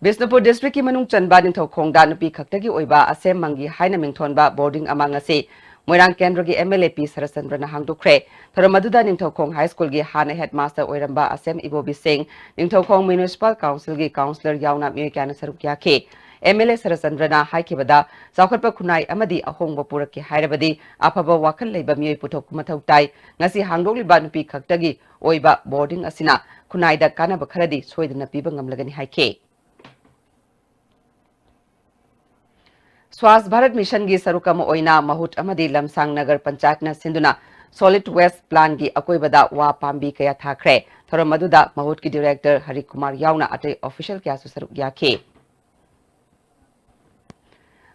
ꯕꯤꯁꯅꯨꯄꯨꯔ district ꯀꯤ ꯃꯅꯨꯡ ꯆꯟꯕ ꯅꯤꯡꯊꯧꯈꯣꯡꯗ ꯅꯨꯄꯤ ꯈꯛꯇꯒꯤ ꯑꯣꯏꯕ ꯑꯁꯦꯝ ꯃꯪꯒꯤ ꯍꯥꯏꯅ ꯃꯤꯡꯊꯣꯟꯕ boarding ꯑꯃ ꯉꯁꯤ ꯃꯣꯏꯔꯥꯡ ꯀꯦꯟꯗ꯭ꯔꯒꯤ M L A ꯄꯤ ꯁꯔꯠꯆꯟꯗ꯭ꯔꯅ ꯍꯥꯡꯗꯣꯛꯈ꯭ꯔꯦ꯫ ꯊꯧꯔꯝ ꯑꯗꯨꯗ ꯅꯤꯡꯊꯧꯈꯣꯡ High School ꯒꯤ ꯍꯥꯟꯅ headmaster ꯑꯣꯏꯔꯝꯕ ꯑꯁꯦꯝ ꯏꯕꯣꯕꯤ ꯁꯤꯡ, ꯅꯤꯡꯊꯧꯈꯣꯡ Municipal Council ꯒꯤ councillor ꯌꯥꯎꯅ ꯃꯤꯑꯣꯏ ꯀꯌꯥꯅ ꯁꯔꯨꯛ ꯌꯥꯈꯤ꯫ M L A ꯁꯔꯠꯆꯟꯗ꯭ꯔꯅ ꯍꯥꯏꯈꯤꯕꯗ, ꯆꯥꯎꯈꯠꯄ ꯈꯨꯟꯅꯥꯏ ꯑꯃꯗꯤ ꯑꯍꯣꯡꯕ ꯄꯨꯔꯛꯀꯦ ꯍꯥꯏꯔꯕꯗꯤ ꯑꯐꯕ ꯋꯥꯈꯜ ꯂꯩꯕ ꯃꯤꯑꯣꯏ ꯄꯨꯊꯣꯛꯄ ꯃꯊꯧ ꯇꯥꯏ꯫ ꯉꯁꯤ ꯍꯥꯡꯗꯣꯛꯂꯤꯕ ꯅꯨꯄꯤ ꯈꯛꯇꯒꯤ ꯑꯣꯏꯕ boarding ꯑꯁꯤꯅ ꯈꯨꯟꯅꯥꯏꯗ ꯀꯥꯟꯅꯕ ꯈꯔꯗꯤ ꯁꯣꯏꯗꯅ ꯄꯤꯕ ꯉꯝꯂꯒꯅꯤ ꯍꯥꯏꯈꯤ꯫ ꯁ꯭ꯋꯥꯁ ꯚꯥꯔꯠ ꯃꯤꯁꯟꯒꯤ ꯁꯔꯨꯛ ꯑꯃ ꯑꯣꯏꯅ ꯃꯍꯨꯠ ꯑꯃꯗꯤ ꯂꯝꯁꯥꯡ ꯅꯒꯔ ꯄꯟꯆꯥꯌꯠꯅ ꯁꯤꯟꯗꯨꯅ solid waste plant ꯒꯤ ꯑꯀꯣꯏꯕꯗ ꯋꯥ ꯄꯥꯝꯕꯤ ꯀꯌꯥ ꯊꯥꯈ꯭ꯔꯦ꯫ ꯊꯧꯔꯝ ꯑꯗꯨꯗ ꯃꯍꯨꯠꯀꯤ director ꯍꯔꯤ ꯀꯨꯃꯥꯔ ꯌꯥꯎꯅ ꯑꯇꯩ official ꯀꯌꯥꯁꯨ ꯁꯔꯨꯛ ꯌꯥꯈꯤ꯫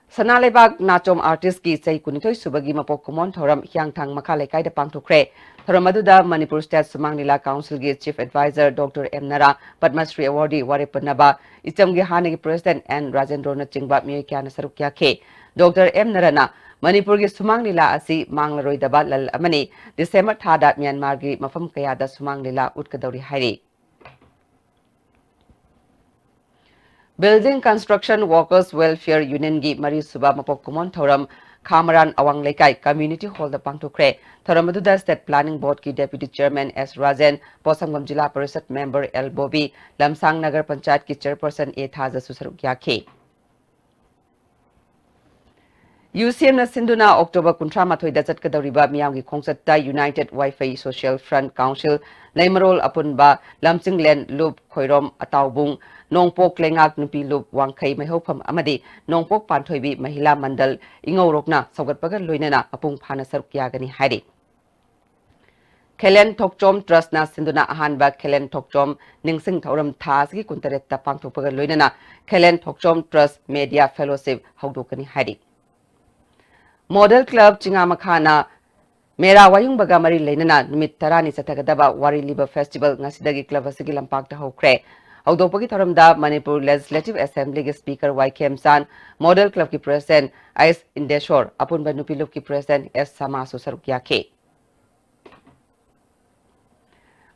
ꯁꯅꯥ ꯂꯩꯕꯥꯛ ꯅꯥꯆꯣꯝ artist ꯀꯤ ꯆꯍꯤ ꯀꯨꯟꯅꯤꯊꯣꯏ ꯁꯨꯕꯒꯤ ꯃꯄꯣꯛ ꯀꯨꯝꯑꯣꯟ ꯊꯧꯔꯝ ꯍꯤꯌꯥꯡꯊꯥꯡ ꯃꯈꯥ ꯂꯩꯀꯥꯏꯗ ꯄꯥꯡꯊꯣꯛꯈ꯭ꯔꯦ꯫ ꯊꯧꯔꯝ ꯑꯗꯨꯗ ꯃꯅꯤꯄꯨꯔ State ꯁꯨꯃꯥꯡ ꯂꯤꯂꯥ Council ꯒꯤ Chief Advisor Doctor M ꯅꯔꯥ, Padma Shri awardee ꯋꯥꯔꯦꯞ ꯄꯨꯟꯅꯕ ꯏꯆꯝꯒꯤ ꯍꯥꯟꯅꯒꯤ President ꯑꯦꯟ ꯔꯥꯖꯦꯟꯗ꯭ꯔꯣꯅ ꯆꯤꯡꯕ ꯃꯤꯑꯣꯏ ꯀꯌꯥꯅ ꯁꯔꯨꯛ ꯌꯥꯈꯤ꯫ Doctor M ꯅꯔꯥꯅ ꯃꯅꯤꯄꯨꯔꯒꯤ ꯁꯨꯃꯥꯡ ꯂꯤꯂꯥ ꯑꯁꯤ ꯃꯥꯡꯂꯔꯣꯏꯗꯕ ꯂꯜ ꯑꯃꯅꯤ꯫ December ꯊꯥꯗ ꯃ꯭ꯌꯥꯟꯃꯥꯔꯒꯤ ꯃꯐꯝ ꯀꯌꯥꯗ ꯁꯨꯃꯥꯡ ꯂꯤꯂꯥ ꯎꯠꯀꯗꯧꯔꯤ ꯍꯥꯏꯔꯤ꯫ Building Construction Workers Welfare Union ꯒꯤ ꯃꯔꯤꯁꯨꯕ ꯃꯄꯣꯛ ꯀꯨꯝꯑꯣꯟ ꯊꯧꯔꯝ ꯈꯥꯃꯔꯥꯟ ꯑꯋꯥꯡ ꯂꯩꯀꯥꯏ Community Hall ꯗ ꯄꯥꯡꯊꯣꯛꯈ꯭ꯔꯦ꯫ ꯊꯧꯔꯝ ꯑꯗꯨꯗ State Planning Board ꯀꯤ Deputy Chairman ꯑꯦꯁ ꯔꯥꯖꯦꯟ, ꯄꯣꯠꯁꯪꯕꯝ ꯖꯤꯂꯥ ꯄꯔꯤꯁꯠ member ꯑꯦꯜ ꯕꯣꯕꯤ, ꯂꯝꯁꯥꯡ ꯅꯒꯔ ꯄꯟꯆꯥꯌꯠꯀꯤ Chairperson ꯑꯦ ꯊꯥꯖꯁꯨ ꯁꯔꯨꯛ ꯌꯥꯈꯤ꯫ ꯌꯨ ꯁꯤ ꯑꯦꯝꯅ ꯁꯤꯟꯗꯨꯅ ꯑꯣꯛꯇꯣꯕꯔ ꯀꯨꯟꯊ꯭ꯔꯥ ꯃꯥꯊꯣꯏꯗ ꯆꯠꯀꯗꯧꯔꯤꯕ ꯃꯤꯌꯥꯝꯒꯤ ꯈꯣꯡꯆꯠꯇ United Vaiphei Social Front Council, ꯂꯩꯃꯔꯣꯜ ꯑꯄꯨꯟꯕ, ꯂꯝꯆꯤꯡꯂꯦꯟ ꯂꯨꯞ ꯈꯣꯏꯔꯣꯝ ꯑꯇꯥꯎꯕꯨꯡ, ꯅꯣꯡꯄꯣꯛ ꯂꯩꯉꯥꯛ ꯅꯨꯄꯤ ꯂꯨꯞ ꯋꯥꯡꯈꯩ ꯃꯩꯍꯧꯐꯝ ꯑꯃꯗꯤ ꯅꯣꯡꯄꯣꯛ ꯄꯥꯟꯊꯣꯏꯕꯤ ꯃꯍꯤꯂꯥ ꯃꯟꯗꯜ ꯏꯉꯧꯔꯣꯛꯅ ꯁꯧꯒꯠꯄꯒ ꯂꯣꯏꯅꯅ ꯃꯄꯨꯡ ꯐꯥꯅ ꯁꯔꯨꯛ ꯌꯥꯒꯅꯤ ꯍꯥꯏꯔꯤ꯫ ꯈꯦꯂꯦꯟ ꯊꯣꯛꯆꯣꯝ ꯇ꯭ꯔꯁꯅ ꯁꯤꯟꯗꯨꯅ ꯑꯍꯥꯟꯕ ꯈꯦꯂꯦꯟ ꯊꯣꯛꯆꯣꯝ ꯅꯤꯡꯁꯤꯡ ꯊꯧꯔꯝ ꯊꯥ ꯑꯁꯤꯒꯤ ꯀꯨꯟꯇꯔꯦꯠꯇ ꯄꯥꯡꯊꯣꯛꯄꯒ ꯂꯣꯏꯅꯅ ꯈꯦꯂꯦꯟ ꯊꯣꯛꯆꯣꯝ ꯇ꯭ꯔꯁ ꯃꯦꯗꯤꯌꯥ ꯐꯦꯂꯣꯁꯤꯞ ꯍꯧꯗꯣꯛꯀꯅꯤ ꯍꯥꯏꯔꯤ꯫ ꯃꯣꯗꯦꯜ ꯀ꯭ꯂꯕ ꯆꯤꯉꯥꯃꯈꯥꯅ ꯃꯦꯔꯥ ꯋꯥꯌꯨꯡꯕꯒ ꯃꯔꯤ ꯂꯩꯅꯅ ꯅꯨꯃꯤꯠ ꯇꯔꯥꯅꯤ ꯆꯠꯊꯒꯗꯕ ꯋꯥꯔꯤ ꯂꯤꯕ ꯐꯦꯁꯇꯤꯚꯦꯜ ꯉꯁꯤꯗꯒꯤ ꯀ꯭ꯂꯕ ꯑꯁꯤꯒꯤ ꯂꯝꯄꯥꯛꯇ ꯍꯧꯈ꯭ꯔꯦ꯫ ꯍꯧꯗꯣꯛꯄꯒꯤ ꯊꯧꯔꯝꯗ ꯃꯅꯤꯄꯨꯔ ꯂꯦꯖꯤꯁꯂꯦꯇꯤꯚ ꯑꯦꯁꯦꯝꯕ꯭ꯂꯤꯒꯤ ꯁ꯭ꯄꯤꯀꯔ ꯋꯥꯏ ꯈꯦꯝꯆꯥꯟ, ꯃꯣꯗꯦꯜ ꯀ꯭ꯂꯕꯀꯤ ꯄ꯭ꯔꯦꯁꯤꯗꯦꯟꯠ ꯑꯩꯆ ꯏꯟꯗꯦꯁꯣꯔ, ꯑꯄꯨꯟꯕ ꯅꯨꯄꯤ ꯂꯨꯞꯀꯤ ꯄ꯭ꯔꯦꯁꯤꯗꯦꯟꯠ ꯑꯦꯁ ꯁꯃꯥꯁꯨ ꯁꯔꯨꯛ ꯌꯥꯈꯤ꯫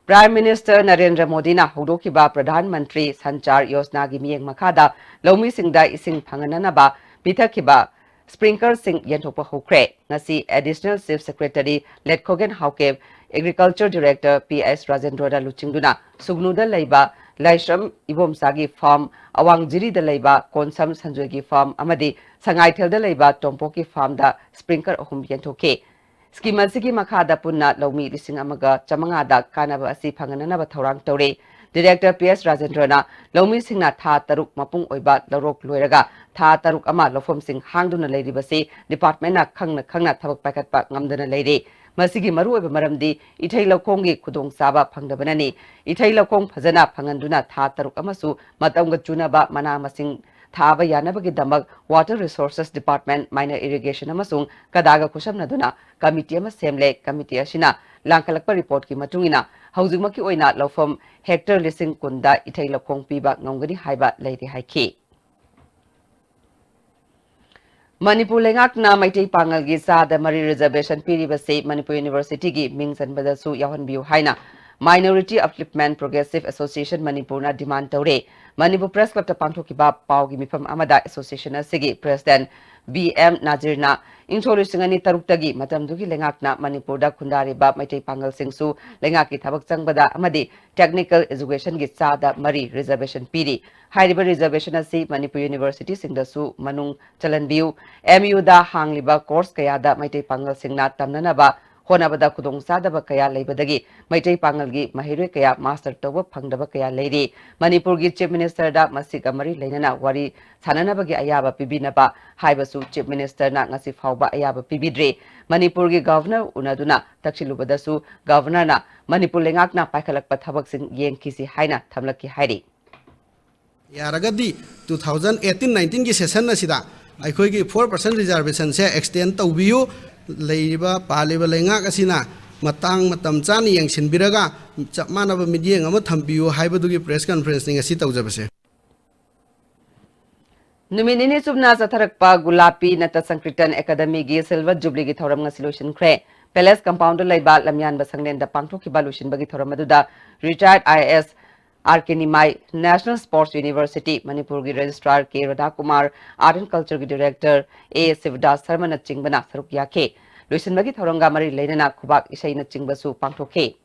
ꯄ꯭ꯔꯥꯏꯝ ꯃꯤꯅꯤꯁꯇꯔ ꯅꯔꯦꯟꯗ꯭ꯔ ꯃꯣꯗꯤꯅ ꯍꯧꯗꯣꯛꯈꯤꯕ ꯄ꯭ꯔꯙꯥꯟ ꯃꯟꯇ꯭ꯔꯤ ꯁꯟꯆꯥꯔ ꯌꯣꯖꯅꯥꯒꯤ ꯃꯤꯠꯌꯦꯡ ꯃꯈꯥꯗ ꯂꯧꯃꯤꯁꯤꯡꯗ ꯏꯁꯤꯡ ꯐꯪꯍꯟꯅꯅꯕ ꯄꯤꯊꯛꯈꯤꯕ ꯁ꯭ꯄ꯭ꯔꯤꯡꯀꯂꯔꯁꯤꯡ ꯌꯦꯟꯊꯣꯛꯄ ꯍꯧꯈ꯭ꯔꯦ꯫ ꯉꯁꯤ additional chief secretary Letkhogen Haokip, agriculture director P H ꯔꯥꯖꯦꯟꯗ꯭ꯔꯣꯅ ꯂꯨꯆꯤꯡꯗꯨꯅ ꯁꯨꯒꯅꯨꯗ ꯂꯩꯕ ꯂꯥꯏꯁ꯭ꯔꯝ ꯏꯕꯣꯝꯆꯥꯒꯤ ꯐꯥꯔꯝ, ꯑꯋꯥꯡ ꯖꯤꯔꯤꯗ ꯂꯩꯕ ꯀꯣꯟꯁꯝ ꯁꯟꯖꯣꯏꯒꯤ ꯐꯥꯔꯝ ꯑꯃꯗꯤ ꯁꯉꯥꯏꯊꯦꯜꯗ ꯂꯩꯕ ꯇꯣꯝꯄꯣꯛꯀꯤ ꯐꯥꯔꯝꯗ ꯁ꯭ꯄ꯭ꯔꯤꯡꯀꯂꯔ ꯑꯍꯨꯝ ꯌꯦꯟꯊꯣꯛꯈꯤ꯫ ꯁ꯭ꯀꯤꯝ ꯑꯁꯤꯒꯤ ꯃꯈꯥꯗ ꯄꯨꯟꯅ ꯂꯧꯃꯤ ꯂꯤꯁꯤꯡ ꯑꯃꯒ ꯆꯥꯃꯉꯥꯗ ꯀꯥꯟꯅꯕ ꯑꯁꯤ ꯐꯪꯍꯟꯅꯅꯕ ꯊꯧꯔꯥꯡ ꯇꯧꯔꯤ꯫ ꯗꯤꯔꯦꯛꯇꯔ ꯄꯤ ꯑꯦꯁ ꯔꯥꯖꯦꯟꯗ꯭ꯔꯅ ꯂꯧꯃꯤꯁꯤꯡꯅ ꯊꯥ ꯇꯔꯨꯛ ꯃꯄꯨꯡ ꯑꯣꯏꯕ ꯂꯧꯔꯣꯛ ꯂꯣꯏꯔꯒ ꯊꯥ ꯇꯔꯨꯛ ꯑꯃ ꯂꯧꯐꯝꯁꯤꯡ ꯍꯥꯡꯗꯨꯅ ꯂꯩꯔꯤꯕꯁꯤ ꯗꯤꯄꯥꯔꯠꯃꯦꯟꯅ ꯈꯪꯅ ꯈꯪꯅ ꯊꯕꯛ ꯄꯥꯏꯈꯠꯄ ꯉꯝꯗꯅ ꯂꯩꯔꯤ꯫ ꯃꯁꯤꯒꯤ ꯃꯔꯨꯑꯣꯏꯕ ꯃꯔꯝꯗꯤ ꯏꯊꯩ ꯂꯧꯈꯣꯡꯒꯤ ꯈꯨꯗꯣꯡꯆꯥꯕ ꯐꯪꯗꯕꯅꯅꯤ꯫ ꯏꯊꯩ ꯂꯧꯈꯣꯡ ꯐꯖꯅ ꯐꯪꯍꯟꯗꯨꯅ ꯊꯥ ꯇꯔꯨꯛ ꯑꯃꯁꯨ ꯃꯇꯝꯒ ꯆꯨꯅꯕ ꯃꯅꯥ ꯃꯁꯤꯡ ꯊꯥꯕ ꯌꯥꯅꯕꯒꯤꯗꯃꯛ Water Resources Department, Minor Irrigation ꯑꯃꯁꯨꯡ ꯀꯗꯥꯒ ꯈꯨꯠꯁꯝꯅꯗꯨꯅ ꯀꯃꯤꯇꯤ ꯑꯃ ꯁꯦꯝꯂꯦ꯫ ꯀꯃꯤꯇꯤ ꯑꯁꯤꯅ ꯂꯥꯡꯈꯠꯂꯛꯄ ꯔꯤꯄꯣꯔꯠꯀꯤ ꯃꯇꯨꯡ ꯏꯟꯅ ꯍꯧꯖꯤꯛꯃꯛꯀꯤ ꯑꯣꯏꯅ ꯂꯧꯐꯝ ꯍꯦꯛꯇꯔ ꯂꯤꯁꯤꯡ ꯀꯨꯟꯗ ꯏꯊꯩ ꯂꯧꯈꯣꯡ ꯄꯤꯕ ꯉꯝꯒꯅꯤ ꯍꯥꯏꯕ ꯂꯩꯔꯦ ꯍꯥꯏꯈꯤ꯫ ꯃꯅꯤꯄꯨꯔ ꯂꯩꯉꯥꯛꯅ ꯃꯩꯇꯩ ꯄꯥꯉꯜꯒꯤ ꯆꯥꯗ ꯃꯔꯤ ꯔꯤꯖꯔꯕꯦꯁꯟ ꯄꯤꯔꯤꯕꯁꯤ ꯃꯅꯤꯄꯨꯔ ꯌꯨꯅꯤꯚꯔꯁꯤꯇꯤꯒꯤ ꯃꯤꯡ ꯆꯟꯕꯗꯁꯨ ꯌꯥꯎꯍꯟꯕꯤꯌꯨ ꯍꯥꯏꯅ Minority Upliftment Progressive Association ꯃꯅꯤꯄꯨꯔꯅ demand ꯇꯧꯔꯦ꯫ ꯃꯅꯤꯄꯨꯔ Press Clubꯇ ꯄꯥꯡꯊꯣꯛꯈꯤꯕ ꯄꯥꯎꯒꯤ ꯃꯤꯐꯝ ꯑꯃꯗ association ꯑꯁꯤꯒꯤ president ꯕꯤ ꯑꯦꯝ ꯅꯥꯖꯤꯔꯅ ꯏꯪ ꯁꯣꯛ ꯂꯤꯁꯤꯡ ꯑꯅꯤ ꯇꯔꯨꯛꯇꯒꯤ ꯃꯇꯝꯗꯨꯒꯤ ꯂꯩꯉꯥꯛꯅ ꯃꯅꯤꯄꯨꯔꯗ ꯈꯨꯟꯗꯥꯔꯤꯕ ꯃꯩꯇꯩ ꯄꯥꯉꯜꯁꯤꯡꯁꯨ ꯂꯩꯉꯥꯛꯀꯤ ꯊꯕꯛ ꯆꯪꯕꯗ ꯑꯃꯗꯤ technical educationꯒꯤ ꯆꯥꯗ ꯃꯔꯤ reservation ꯄꯤꯔꯤ꯫ ꯍꯥꯏꯔꯤꯕ reservation ꯑꯁꯤ ꯃꯅꯤꯄꯨꯔ universityꯁꯤꯡꯗꯁꯨ ꯃꯅꯨꯡ ꯆꯜꯍꯟꯕꯤꯌꯨ꯫ ꯑꯦꯝ ꯌꯨꯗ ꯍꯥꯡꯂꯤꯕ course ꯀꯌꯥꯗ ꯃꯩꯇꯩ ꯄꯥꯉꯜꯁꯤꯡꯅ ꯇꯝꯅꯅꯕ ꯍꯣꯠꯅꯕꯗ ꯈꯨꯗꯣꯡꯆꯥꯗꯕ ꯀꯌꯥ ꯂꯩꯕꯗꯒꯤ ꯃꯩꯇꯩ ꯄꯥꯉꯜꯒꯤ ꯃꯍꯩꯔꯣꯏ ꯀꯌꯥ master ꯇꯧꯕ ꯐꯪꯗꯕ ꯀꯌꯥ ꯂꯩꯔꯤ꯫ ꯃꯅꯤꯄꯨꯔꯒꯤ Chief Ministerꯗ ꯃꯁꯤꯒ ꯃꯔꯤ ꯂꯩꯅꯅ ꯋꯥꯔꯤ ꯁꯥꯅꯅꯕꯒꯤ ꯑꯌꯥꯕ ꯄꯤꯕꯤꯅꯕ ꯍꯥꯏꯕꯁꯨ Chief Ministerꯅ ꯉꯁꯤ ꯐꯥꯎꯕ ꯑꯌꯥꯕ ꯄꯤꯕꯤꯗ꯭ꯔꯤ꯫ ꯃꯅꯤꯄꯨꯔꯒꯤ Governor ꯎꯅꯗꯨꯅ ꯇꯛꯁꯤꯜꯂꯨꯕꯗꯁꯨ Governorꯅ ꯃꯅꯤꯄꯨꯔ ꯂꯩꯉꯥꯛꯅ ꯄꯥꯏꯈꯠꯂꯛꯄ ꯊꯕꯛꯁꯤꯡ ꯌꯦꯡꯈꯤꯁꯤ ꯍꯥꯏꯅ ꯊꯝꯂꯛꯈꯤ ꯍꯥꯏꯔꯤ꯫ ꯌꯥꯔꯒꯗꯤ two thousand eighteen nineteenꯒꯤ session ꯑꯁꯤꯗ ꯑꯩꯈꯣꯏꯒꯤ four percent reservationꯁꯦ extend ꯇꯧꯕꯤꯌꯨ꯫ ꯂꯩꯔꯤꯕ, ꯄꯥꯜꯂꯤꯕ ꯂꯩꯉꯥꯛ ꯑꯁꯤꯅ ꯃꯇꯥꯡ ꯃꯇꯝ ꯆꯥꯅ ꯌꯦꯡꯁꯤꯟꯕꯤꯔꯒ ꯆꯞ ꯃꯥꯟꯅꯕ ꯃꯤꯠꯌꯦꯡ ꯑꯃ ꯊꯝꯕꯤꯌꯨ ꯍꯥꯏꯕꯗꯨꯒꯤ press conferenceꯅꯤ ꯉꯁꯤ ꯇꯧꯖꯕꯁꯦ꯫ ꯅꯨꯃꯤꯠ ꯅꯤꯅꯤ ꯆꯨꯞꯅ ꯆꯠꯊꯔꯛꯄ ꯒꯨꯂꯥꯄꯤ ꯅꯠꯇ ꯁꯪꯀ꯭ꯔꯤꯇꯟ ꯑꯦꯀꯥꯗꯃꯤꯒꯤ Silver Jubileeꯒꯤ ꯊꯧꯔꯝ ꯉꯁꯤ ꯂꯣꯏꯁꯤꯟꯈ꯭ꯔꯦ꯫ Palace Compoundꯗ ꯂꯩꯕ ꯂꯝꯌꯥꯟꯕ ꯁꯪꯂꯦꯟꯗ ꯄꯥꯡꯊꯣꯛꯈꯤꯕ ꯂꯣꯏꯁꯤꯟꯕꯒꯤ ꯊꯧꯔꯝ ꯑꯗꯨꯗ retired I A S R K Nimai, National Sports University ꯃꯅꯤꯄꯨꯔꯒꯤ Registrar K Radhakumar, Art and Cultureꯒꯤ Director ꯑꯦ ꯁꯤꯕꯗꯥꯁ ꯁꯔꯃꯅꯆꯤꯡꯕꯅ ꯁꯔꯨꯛ ꯌꯥꯈꯤ꯫ ꯂꯣꯏꯁꯤꯟꯕꯒꯤ ꯊꯧꯔꯝꯒ ꯃꯔꯤ ꯂꯩꯅꯅ ꯈꯨꯕꯥꯛ ꯏꯁꯩꯅꯆꯤꯡꯕꯁꯨ ꯄꯥꯡꯊꯣꯛꯈꯤ꯫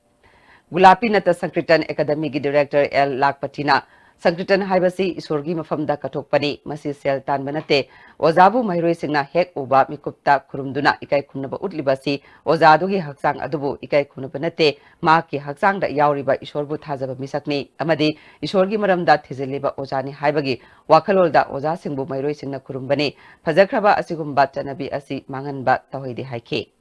ꯒꯨꯂꯥꯄꯤ ꯅꯠꯇ ꯁꯪꯀ꯭ꯔꯤꯇꯟ ꯑꯦꯀꯥꯗꯃꯤꯒꯤ Director ꯑꯦꯜ ꯂꯥꯈꯄꯇꯤꯅ, "ꯁꯪꯀ꯭ꯔꯤꯇꯟ ꯍꯥꯏꯕꯁꯤ ꯏꯁꯣꯔꯒꯤ ꯃꯐꯝꯗ ꯀꯠꯊꯣꯛꯄꯅꯤ, ꯃꯁꯤ ꯁꯦꯜ ꯇꯥꯟꯕ ꯅꯠꯇꯦ꯫ ꯑꯣꯖꯥꯕꯨ ꯃꯍꯩꯔꯣꯏꯁꯤꯡꯅ ꯍꯦꯛ ꯎꯕ ꯃꯤꯀꯨꯞꯇ ꯈꯨꯔꯨꯝꯗꯨꯅ ꯏꯀꯥꯏ ꯈꯨꯝꯅꯕ ꯎꯠꯂꯤꯕ ꯑꯁꯤ ꯑꯣꯖꯥꯗꯨꯒꯤ ꯍꯛꯆꯥꯡ ꯑꯗꯨꯕꯨ ꯏꯀꯥꯏ ꯈꯨꯝꯅꯕ ꯅꯠꯇꯦ, ꯃꯍꯥꯛꯀꯤ ꯍꯛꯆꯥꯡꯗ ꯌꯥꯎꯔꯤꯕ ꯏꯁꯣꯔꯕꯨ ꯊꯥꯖꯕ ꯃꯤꯁꯛꯅꯤ ꯑꯃꯗꯤ ꯏꯁꯣꯔꯒꯤ ꯃꯔꯝꯗ ꯊꯤꯖꯤꯜꯂꯤꯕ ꯑꯣꯖꯥꯅꯤ ꯍꯥꯏꯕꯒꯤ ꯋꯥꯈꯜꯂꯣꯟꯗ ꯑꯣꯖꯥꯁꯤꯡꯕꯨ ꯃꯍꯩꯔꯣꯏꯁꯤꯡꯅ ꯈꯨꯔꯨꯝꯕꯅꯤ꯫ ꯐꯖꯈ꯭ꯔꯕ ꯑꯁꯤꯒꯨꯝꯕ ꯆꯠꯅꯕꯤ ꯑꯁꯤ ꯃꯥꯡꯍꯟꯕ ꯇꯧꯍꯩꯗꯦ" ꯍꯥꯏꯈꯤ꯫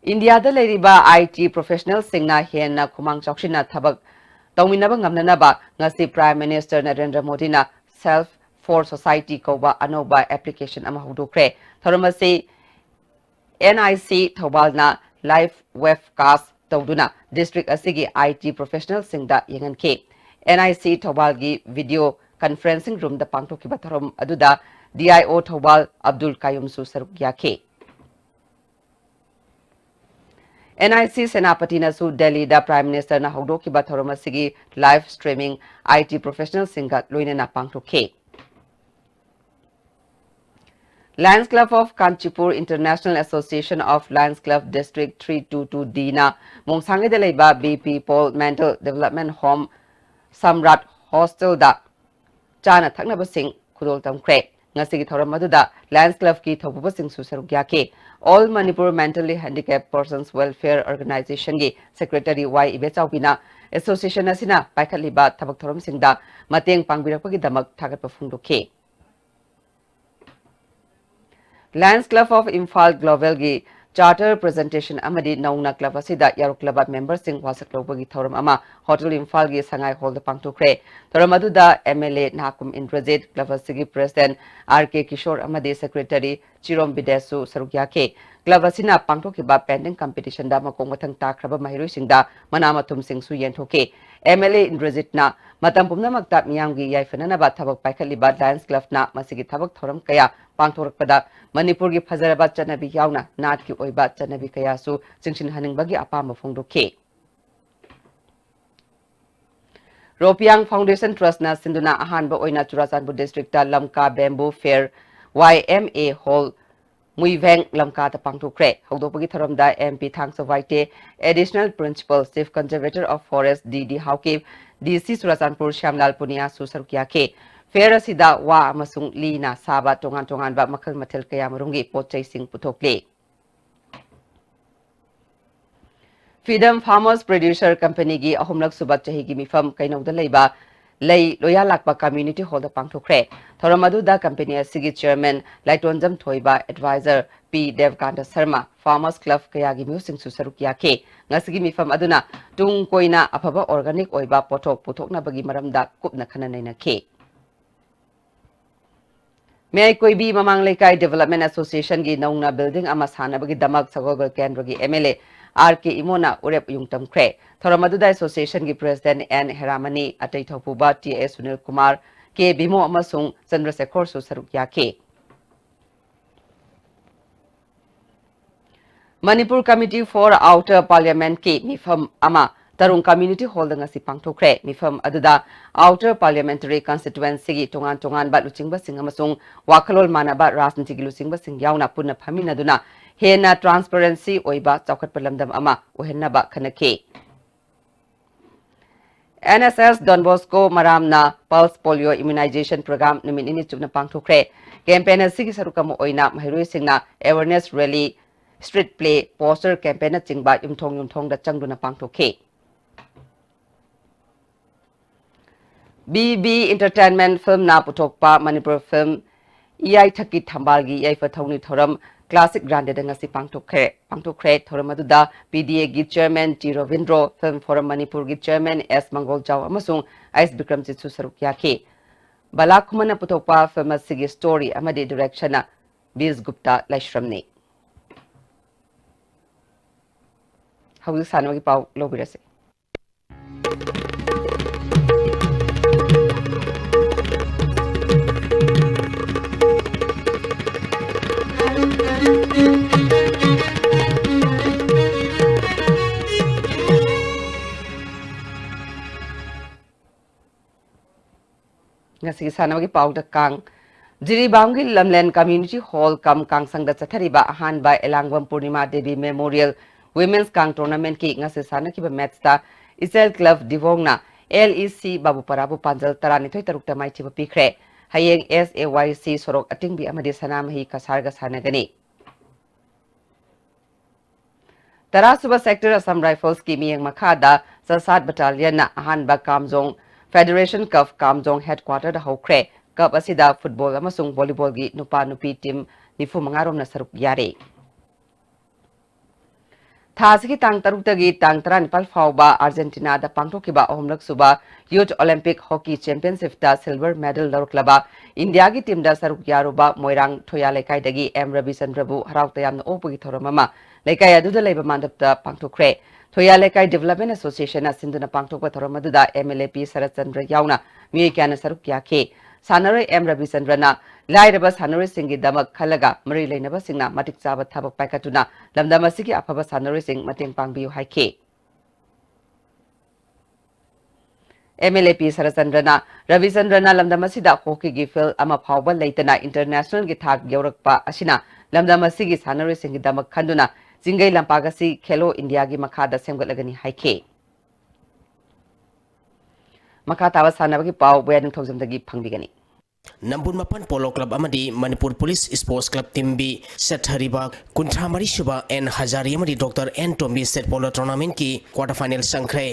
ꯏꯟꯗꯤꯌꯥꯗ ꯂꯩꯔꯤꯕ I T professionalꯁꯤꯡꯅ ꯍꯦꯟꯅ ꯈꯨꯃꯥꯡ ꯆꯥꯎꯁꯤꯟꯅ ꯊꯕꯛ ꯇꯧꯃꯤꯟꯅꯕ ꯉꯝꯅꯅꯕ ꯉꯁꯤ Prime Minister ꯅꯔꯦꯟꯗ꯭ꯔ ꯃꯣꯗꯤꯅ Self for Society ꯀꯧꯕ ꯑꯅꯧꯕ application ꯑꯃ ꯍꯧꯗꯣꯛꯈ꯭ꯔꯦ꯫ ꯊꯧꯔꯝ ꯑꯁꯤ N I C ꯊꯧꯕꯥꯜꯅ live webcast ꯇꯧꯗꯨꯅ district ꯑꯁꯤꯒꯤ I T professionalꯁꯤꯡꯗ ꯌꯦꯡꯍꯟꯈꯤ꯫ N I C ꯊꯧꯕꯥꯜꯒꯤ video conferencing roomꯗ ꯄꯥꯡꯊꯣꯛꯈꯤꯕ ꯊꯧꯔꯝ ꯑꯗꯨꯗ D I O Thoubal Abdul ꯀꯥꯌꯨꯝꯁꯨ ꯁꯔꯨꯛ ꯌꯥꯈꯤ꯫ ꯑꯦꯟ ꯑꯥꯏ ꯁꯤ ꯁꯦꯅꯥꯄꯇꯤꯅꯁꯨ ꯗꯦꯜꯂꯤꯗ Prime Ministerꯅ ꯍꯧꯗꯣꯛꯈꯤꯕ ꯊꯧꯔꯝ ꯑꯁꯤꯒꯤ live streaming I T professionalꯁꯤꯡꯒ ꯂꯣꯏꯅꯅ ꯄꯥꯡꯊꯣꯛꯈꯤ꯫ Lions Club of Kanchipur, International Association of Lions Club District three two two D ꯅ ꯃꯣꯡꯁꯥꯡꯒꯩꯗ ꯂꯩꯕ B P Paul Mental Development Home Samrat Hostelꯗ ꯆꯥꯅ ꯊꯛꯅꯕꯁꯤꯡ ꯈꯨꯗꯣꯜ ꯇꯝꯈ꯭ꯔꯦ꯫ ꯉꯁꯤꯒꯤ ꯊꯧꯔꯝ ꯑꯗꯨꯗ Lions Clubꯀꯤ ꯊꯧꯄꯨꯕꯁꯤꯡꯁꯨ ꯁꯔꯨꯛ ꯌꯥꯈꯤ꯫ All Manipur Mentally Handicapped Persons Welfare Organizationꯒꯤ Secretary Y ꯏꯕꯦꯆꯥꯎꯕꯤꯅ association ꯑꯁꯤꯅ ꯄꯥꯏꯈꯠꯂꯤꯕ ꯊꯕꯛ ꯊꯧꯔꯝꯁꯤꯡꯗ ꯃꯇꯦꯡ ꯄꯥꯡꯕꯤꯔꯛꯄꯒꯤꯗꯃꯛ ꯊꯥꯒꯠꯄ ꯐꯣꯡꯗꯣꯛꯈꯤ꯫ Lions Club of Imphal Globalꯒꯤ charter presentation ꯑꯃꯗꯤ ꯅꯧꯅ club ꯑꯁꯤꯗ ꯌꯥꯎꯔꯛꯂꯕ memberꯁꯤꯡ ꯋꯥꯁꯛ ꯂꯧꯕꯒꯤ ꯊꯧꯔꯝ ꯑꯃ Hotel Imphalꯒꯤ ꯁꯉꯥꯏ hallꯗ ꯄꯥꯡꯊꯣꯛꯈ꯭ꯔꯦ꯫ ꯊꯧꯔꯝ ꯑꯗꯨꯗ M L A ꯅꯥꯀꯨꯝ Indrajit, club ꯑꯁꯤꯒꯤ president R K ꯀꯤꯁꯣꯔ ꯑꯃꯗꯤ secretary ꯆꯤꯔꯣꯝ ꯕꯤꯗꯦꯁꯁꯨ ꯁꯔꯨꯛ ꯌꯥꯈꯤ꯫ Club ꯑꯁꯤꯅ ꯄꯥꯡꯊꯣꯛꯈꯤꯕ painting competitionꯗ ꯃꯈꯣꯡ ꯃꯊꯪ ꯇꯥꯈ꯭ꯔꯕ ꯃꯍꯩꯔꯣꯏꯁꯤꯡꯗ ꯃꯅꯥ ꯃꯊꯨꯝꯁꯤꯡꯁꯨ ꯌꯦꯟꯊꯣꯛꯈꯤ꯫ M L A ꯏꯟꯗ꯭ꯔꯖꯤꯠꯅ ꯃꯇꯝ ꯄꯨꯝꯅꯃꯛꯇ ꯃꯤꯌꯥꯝꯒꯤ ꯌꯥꯏꯐꯅꯅꯕ ꯊꯕꯛ ꯄꯥꯏꯈꯠꯂꯤꯕ Lions Clubꯅ ꯃꯁꯤꯒꯤ ꯊꯕꯛ ꯊꯧꯔꯝ ꯀꯌꯥ ꯄꯥꯡꯊꯣꯔꯛꯄꯗ ꯃꯅꯤꯄꯨꯔꯒꯤ ꯐꯖꯔꯕ ꯆꯠꯅꯕꯤ ꯌꯥꯎꯅ ꯅꯥꯠꯀꯤ ꯑꯣꯏꯕ ꯆꯠꯅꯕꯤ ꯀꯌꯥꯁꯨ ꯆꯤꯡꯁꯤꯟꯍꯟꯅꯤꯡꯕꯒꯤ ꯑꯄꯥꯝꯕ ꯐꯣꯡꯗꯣꯛꯈꯤ꯫ ꯔꯣꯄꯤꯌꯥꯡ Foundation Trustꯅ ꯁꯤꯟꯗꯨꯅ ꯑꯍꯥꯟꯕ ꯑꯣꯏꯅ Churachandpur districtꯇ ꯂꯝꯀꯥ Bamboo Fair Y M A Hall ꯃꯨꯏꯚꯦꯡ ꯂꯝꯀꯥꯗ ꯄꯥꯡꯊꯣꯛꯈ꯭ꯔꯦ꯫ ꯍꯧꯗꯣꯛꯄꯒꯤ ꯊꯧꯔꯝꯗ M P ꯊꯥꯡꯁ ꯋꯥꯏꯇꯦ, Additional Principal Chief Conservator of Forest D D Haokip, D C Churachandpur ꯁ꯭ꯌꯥꯝꯂꯥꯜ ꯄꯨꯅꯤꯌꯥꯁꯨ ꯁꯔꯨꯛ ꯌꯥꯈꯤ꯫ Fair ꯑꯁꯤꯗ ꯋꯥ ꯑꯃꯁꯨꯡ ꯂꯤꯅ ꯁꯥꯕ ꯇꯣꯉꯥꯟ ꯇꯣꯉꯥꯟꯕ ꯃꯈꯜ ꯃꯊꯦꯜ ꯀꯌꯥꯃꯔꯨꯝꯒꯤ ꯄꯣꯠ ꯆꯩꯁꯤꯡ ꯄꯨꯊꯣꯛꯂꯤ꯫ Freedom Farmers Producer Companyꯒꯤ ꯑꯍꯨꯝꯂꯛ ꯁꯨꯕ ꯆꯍꯤꯒꯤ ꯃꯤꯐꯝ ꯀꯩꯅꯧꯗ ꯂꯩꯕ ꯂꯩ ꯂꯣꯌꯥꯂꯥꯛꯄ Community Hallꯗ ꯄꯥꯡꯊꯣꯛꯈ꯭ꯔꯦ꯫ ꯊꯧꯔꯝ ꯑꯗꯨꯗ company ꯑꯁꯤꯒꯤ chairman ꯂꯥꯏꯇꯣꯟꯖꯝ ꯊꯣꯏꯕ, advisor P ꯗꯦꯕꯀꯥꯟꯇ Sharma, farmers club ꯀꯌꯥꯒꯤ ꯃꯤꯍꯨꯠꯁꯤꯡꯁꯨ ꯁꯔꯨꯛ ꯌꯥꯈꯤ꯫ ꯉꯁꯤꯒꯤ ꯃꯤꯐꯝ ꯑꯗꯨꯅ ꯇꯨꯡ ꯀꯣꯏꯅ ꯑꯐꯕ organic ꯑꯣꯏꯕ ꯄꯣꯠꯊꯣꯛ ꯄꯨꯊꯣꯛꯅꯕꯒꯤ ꯃꯔꯝꯗ ꯀꯨꯞꯅ ꯈꯟꯅ ꯅꯩꯅꯈꯤ꯫ ꯃꯌꯥꯏ ꯀꯣꯏꯕꯤ ꯃꯃꯥꯡ ꯂꯩꯀꯥꯏ Development Associationꯒꯤ ꯅꯧꯅ building ꯑꯃ ꯁꯥꯅꯕꯒꯤꯗꯃꯛ ꯁꯒꯣꯜꯕꯜ ꯀꯦꯟꯗ꯭ꯔꯒꯤ M L A R K ꯏꯃꯣꯅ ꯎꯔꯦꯞ ꯎꯌꯨꯡ ꯇꯝꯈ꯭ꯔꯦ꯫ ꯊꯧꯔꯝ ꯑꯗꯨꯗ associationꯒꯤ president N ꯍꯦꯔꯥꯃꯅꯤ, ꯑꯇꯩ ꯊꯧꯄꯨꯕ T A Sunil Kumar, K Bimo ꯑꯃꯁꯨꯡ ꯆꯟꯗ꯭ꯔꯁꯦꯈꯣꯔꯁꯨ ꯁꯔꯨꯛ ꯌꯥꯈꯤ꯫ Manipur Committee for Outer Parliament ꯀꯤ ꯃꯤꯐꯝ ꯑꯃ ꯇꯔꯨꯡ Community Hall ꯗ ꯉꯁꯤ ꯄꯥꯡꯊꯣꯛꯈ꯭ꯔꯦ꯫ ꯃꯤꯐꯝ ꯑꯗꯨꯗ Outer Parliamentary Constituency ꯒꯤ ꯇꯣꯉꯥꯟ ꯇꯣꯉꯥꯟꯕ ꯂꯨꯆꯤꯡꯕꯁꯤꯡ ꯑꯃꯁꯨꯡ ꯋꯥꯈꯜꯂꯣꯟ ꯃꯥꯟꯅꯕ ꯔꯥꯖꯅꯤꯇꯤꯒꯤ ꯂꯨꯆꯤꯡꯕꯁꯤꯡ ꯌꯥꯎꯅ ꯄꯨꯟꯅ ꯐꯝꯃꯤꯟꯅꯗꯨꯅ ꯍꯦꯟꯅ transparency ꯑꯣꯏꯕ ꯆꯥꯎꯈꯠꯄ ꯂꯝꯗꯝ ꯑꯃ ꯑꯣꯏꯍꯟꯅꯕ ꯈꯟꯅꯈꯤ꯫ N S S Don Bosco ꯃꯔꯥꯝꯅ Pulse Polio Immunization Program ꯅꯨꯃꯤꯠ ꯅꯤꯅꯤ ꯆꯨꯞꯅ ꯄꯥꯡꯊꯣꯛꯈ꯭ꯔꯦ꯫ Campaign ꯑꯁꯤꯒꯤ ꯁꯔꯨꯛ ꯑꯃ ꯑꯣꯏꯅ ꯃꯍꯩꯔꯣꯏꯁꯤꯡꯅ awareness rally, street play, poster campaign ꯅꯆꯤꯡꯕ ꯌꯨꯝꯊꯣꯡ ꯌꯨꯝꯊꯣꯡꯗ ꯆꯪꯗꯨꯅ ꯄꯥꯡꯊꯣꯛꯈꯤ꯫ B B Entertainment Film ꯅ ꯄꯨꯊꯣꯛꯄ ꯃꯅꯤꯄꯨꯔ film ꯏꯌꯥꯏꯊꯛꯀꯤ ꯊꯝꯕꯥꯜꯒꯤ ꯌꯥꯏꯐ ꯊꯧꯅꯤ ꯊꯧꯔꯝ Classic Grande ꯗ ꯉꯁꯤ ꯄꯥꯡꯊꯣꯛꯈ꯭ꯔꯦ꯫ ꯄꯥꯡꯊꯣꯛꯈ꯭ꯔꯦ꯫ ꯊꯧꯔꯝ ꯑꯗꯨꯗ P D A ꯒꯤ Chairman T Robindro, Film Forum ꯃꯅꯤꯄꯨꯔꯒꯤ Chairman S ꯃꯪꯒꯣꯜꯖꯥꯎ ꯑꯃꯁꯨꯡ S ꯕꯤꯀ꯭ꯔꯝꯖꯤꯠꯁꯨ ꯁꯔꯨꯛ ꯌꯥꯈꯤ꯫ ꯕꯂꯥ ꯈꯨꯃꯟꯅ ꯄꯨꯊꯣꯛꯄ film ꯑꯁꯤꯒꯤ story ꯑꯃꯗꯤ direction ꯅ ꯕꯤꯖ ꯒꯨꯞꯇꯥ ꯂꯥꯏꯁ꯭ꯔꯝꯅꯤ꯫ ꯍꯧꯖꯤꯛ ꯁꯥꯟꯅꯕꯒꯤ ꯄꯥꯎ ꯂꯧꯕꯤꯔꯁꯤ꯫ ꯉꯁꯤꯒꯤ ꯁꯥꯟꯅꯕꯒꯤ ꯄꯥꯎꯗ ꯀꯥꯡ꯫ ꯖꯤꯔꯤꯕꯥꯝꯒꯤ ꯂꯝꯂꯦꯟ Community Hall ꯀꯝ ꯀꯥꯡꯁꯪꯗ ꯆꯠꯊꯔꯤꯕ ꯑꯍꯥꯟꯕ ꯑꯦꯂꯥꯡꯕꯝ ꯄꯨꯔꯅꯤꯃꯥ ꯗꯦꯕꯤ Memorial Women's ꯀꯥꯡ Tournament ꯀꯤ ꯉꯁꯤ ꯁꯥꯟꯅꯈꯤꯕ match ꯇ ꯏꯆꯦꯜ Club ꯗꯤꯕꯣꯡꯅ L E C ꯕꯥꯕꯨꯄꯥꯔꯥꯕꯨ ꯄꯥꯟꯖꯜ ꯇꯔꯥꯅꯤꯊꯣꯏ ꯇꯔꯨꯛꯇ ꯃꯥꯏꯊꯤꯕ ꯄꯤꯈ꯭ꯔꯦ꯫ ꯍꯌꯦꯡ S A Y C ꯁꯣꯔꯣꯛ ꯑꯇꯤꯡꯕꯤ ꯑꯃꯗꯤ ꯁꯅꯥꯃꯍꯤ ꯀꯁꯥꯔꯒ ꯁꯥꯟꯅꯒꯅꯤ꯫ ꯇꯔꯥꯁꯨꯕ Sector Assam Rifles ꯀꯤ ꯃꯤꯠꯌꯦꯡ ꯃꯈꯥꯗ ꯆꯁꯥꯠ Battalion ꯅ ꯑꯍꯥꯟꯕ ꯀꯥꯝꯖꯣꯡ Federation Cup ꯀꯥꯝꯖꯣꯡ headquarter ꯗ ꯍꯧꯈ꯭ꯔꯦ꯫ Cup ꯑꯁꯤꯗ football ꯑꯃꯁꯨꯡ volleyball ꯒꯤ ꯅꯨꯄꯥ ꯅꯨꯄꯤ team ꯅꯤꯐꯨ ꯃꯉꯥ ꯔꯣꯝꯅ ꯁꯔꯨꯛ ꯌꯥꯔꯤ꯫ ꯊꯥ ꯑꯁꯤꯒꯤ ꯇꯥꯡ ꯇꯔꯨꯛꯇꯒꯤ ꯇꯥꯡ ꯇꯔꯥꯅꯤꯄꯥꯜ ꯐꯥꯎꯕ Argentina ꯗ ꯄꯥꯡꯊꯣꯛꯈꯤꯕ ꯑꯍꯨꯝꯂꯛ ꯁꯨꯕ Youth Olympic Hockey Championship ꯇ silver medal ꯂꯧꯔꯛꯂꯕ India ꯒꯤ team ꯗ ꯁꯔꯨꯛ ꯌꯥꯔꯨꯕ ꯃꯣꯏꯔꯥꯡ ꯊꯣꯌꯥ ꯂꯩꯀꯥꯏꯗꯒꯤ M ꯔꯕꯤꯆꯟꯗ꯭ꯔꯕꯨ ꯍꯔꯥꯎ ꯇꯌꯥꯝꯅ ꯑꯣꯛꯄꯒꯤ ꯊꯧꯔꯝ ꯑꯃ ꯂꯩꯀꯥꯏ ꯑꯗꯨꯗ ꯂꯩꯕ ꯃꯥꯟꯗꯞꯇ ꯄꯥꯡꯊꯣꯛꯈ꯭ꯔꯦ꯫ ꯊꯣꯌꯥ ꯂꯩꯀꯥꯏ Development Association ꯅ ꯁꯤꯟꯗꯨꯅ ꯄꯥꯡꯊꯣꯛꯄ ꯊꯧꯔꯝ ꯑꯗꯨꯗ M L A P Saratchandra ꯌꯥꯎꯅ ꯃꯤꯑꯣꯏ ꯀꯌꯥꯅ ꯁꯔꯨꯛ ꯌꯥꯈꯤ꯫ ꯁꯥꯟꯅꯔꯣꯏ ꯑꯦꯝ ꯔꯕꯤꯆꯟꯗ꯭ꯔꯅ ꯂꯥꯏꯔꯕ ꯁꯥꯟꯅꯔꯣꯏꯁꯤꯡꯒꯤꯗꯃꯛ ꯈꯜꯂꯒ ꯃꯔꯤ ꯂꯩꯅꯕꯁꯤꯡꯅ ꯃꯇꯤꯛ ꯆꯥꯕ ꯊꯕꯛ ꯄꯥꯏꯈꯠꯇꯨꯅ ꯂꯝꯗꯝ ꯑꯁꯤꯒꯤ ꯑꯐꯕ ꯁꯥꯟꯅꯔꯣꯏꯁꯤꯡ ꯃꯇꯦꯡ ꯄꯥꯡꯕꯤꯌꯨ ꯍꯥꯏꯈꯤ꯫ ꯑꯦꯝ ꯑꯦꯜ ꯑꯦ ꯄꯤ ꯁꯔꯠꯆꯟꯗ꯭ꯔꯅ ꯔꯕꯤꯆꯟꯗ꯭ꯔꯅ ꯂꯝꯗꯝ ꯑꯁꯤꯗ ꯍꯣꯀꯤꯒꯤ ꯐꯤꯜꯗ ꯑꯃ ꯐꯥꯎꯕ ꯂꯩꯇꯅ ꯏꯟꯇꯔꯅꯦꯁꯅꯦꯜꯒꯤ ꯊꯥꯛ ꯌꯧꯔꯛꯄ ꯑꯁꯤꯅ ꯂꯝꯗꯝ ꯑꯁꯤꯒꯤ ꯁꯥꯟꯅꯔꯣꯏꯁꯤꯡꯒꯤꯗꯃꯛ ꯈꯟꯗꯨꯅ ꯆꯤꯡꯒꯩ ꯂꯝꯄꯥꯛ ꯑꯁꯤ ꯈꯦꯂꯣ ꯏꯟꯗꯤꯌꯥꯒꯤ ꯃꯈꯥꯗ ꯁꯦꯝꯒꯠꯂꯒꯅꯤ ꯍꯥꯏꯈꯤ꯫ ꯃꯈꯥ ꯇꯥꯕ ꯁꯥꯟꯅꯕꯒꯤ ꯄꯥꯎ ꯕꯣꯌꯥ ꯅꯤꯡꯊꯧꯖꯝꯗꯒꯤ ꯐꯪꯕꯤꯒꯅꯤ꯫ ꯅꯝꯕꯨꯜ ꯃꯄꯥꯟ ꯄꯣꯂꯣ ꯀ꯭ꯂꯕ ꯑꯃꯗꯤ Manipur police sports club team B ꯆꯠꯊꯔꯤꯕ ꯀꯨꯟꯊ꯭ꯔꯥ ꯃꯔꯤ ꯁꯨꯕ ꯑꯦꯟ ꯍꯖꯥꯔꯤ ꯑꯃꯗꯤ doctor N Tombi state polo ꯇꯣꯔꯅꯥꯃꯦꯟꯠꯀꯤ ꯀ꯭ꯋꯥꯔꯇꯔ ꯐꯥꯏꯅꯦꯜ ꯆꯪꯈ꯭ꯔꯦ꯫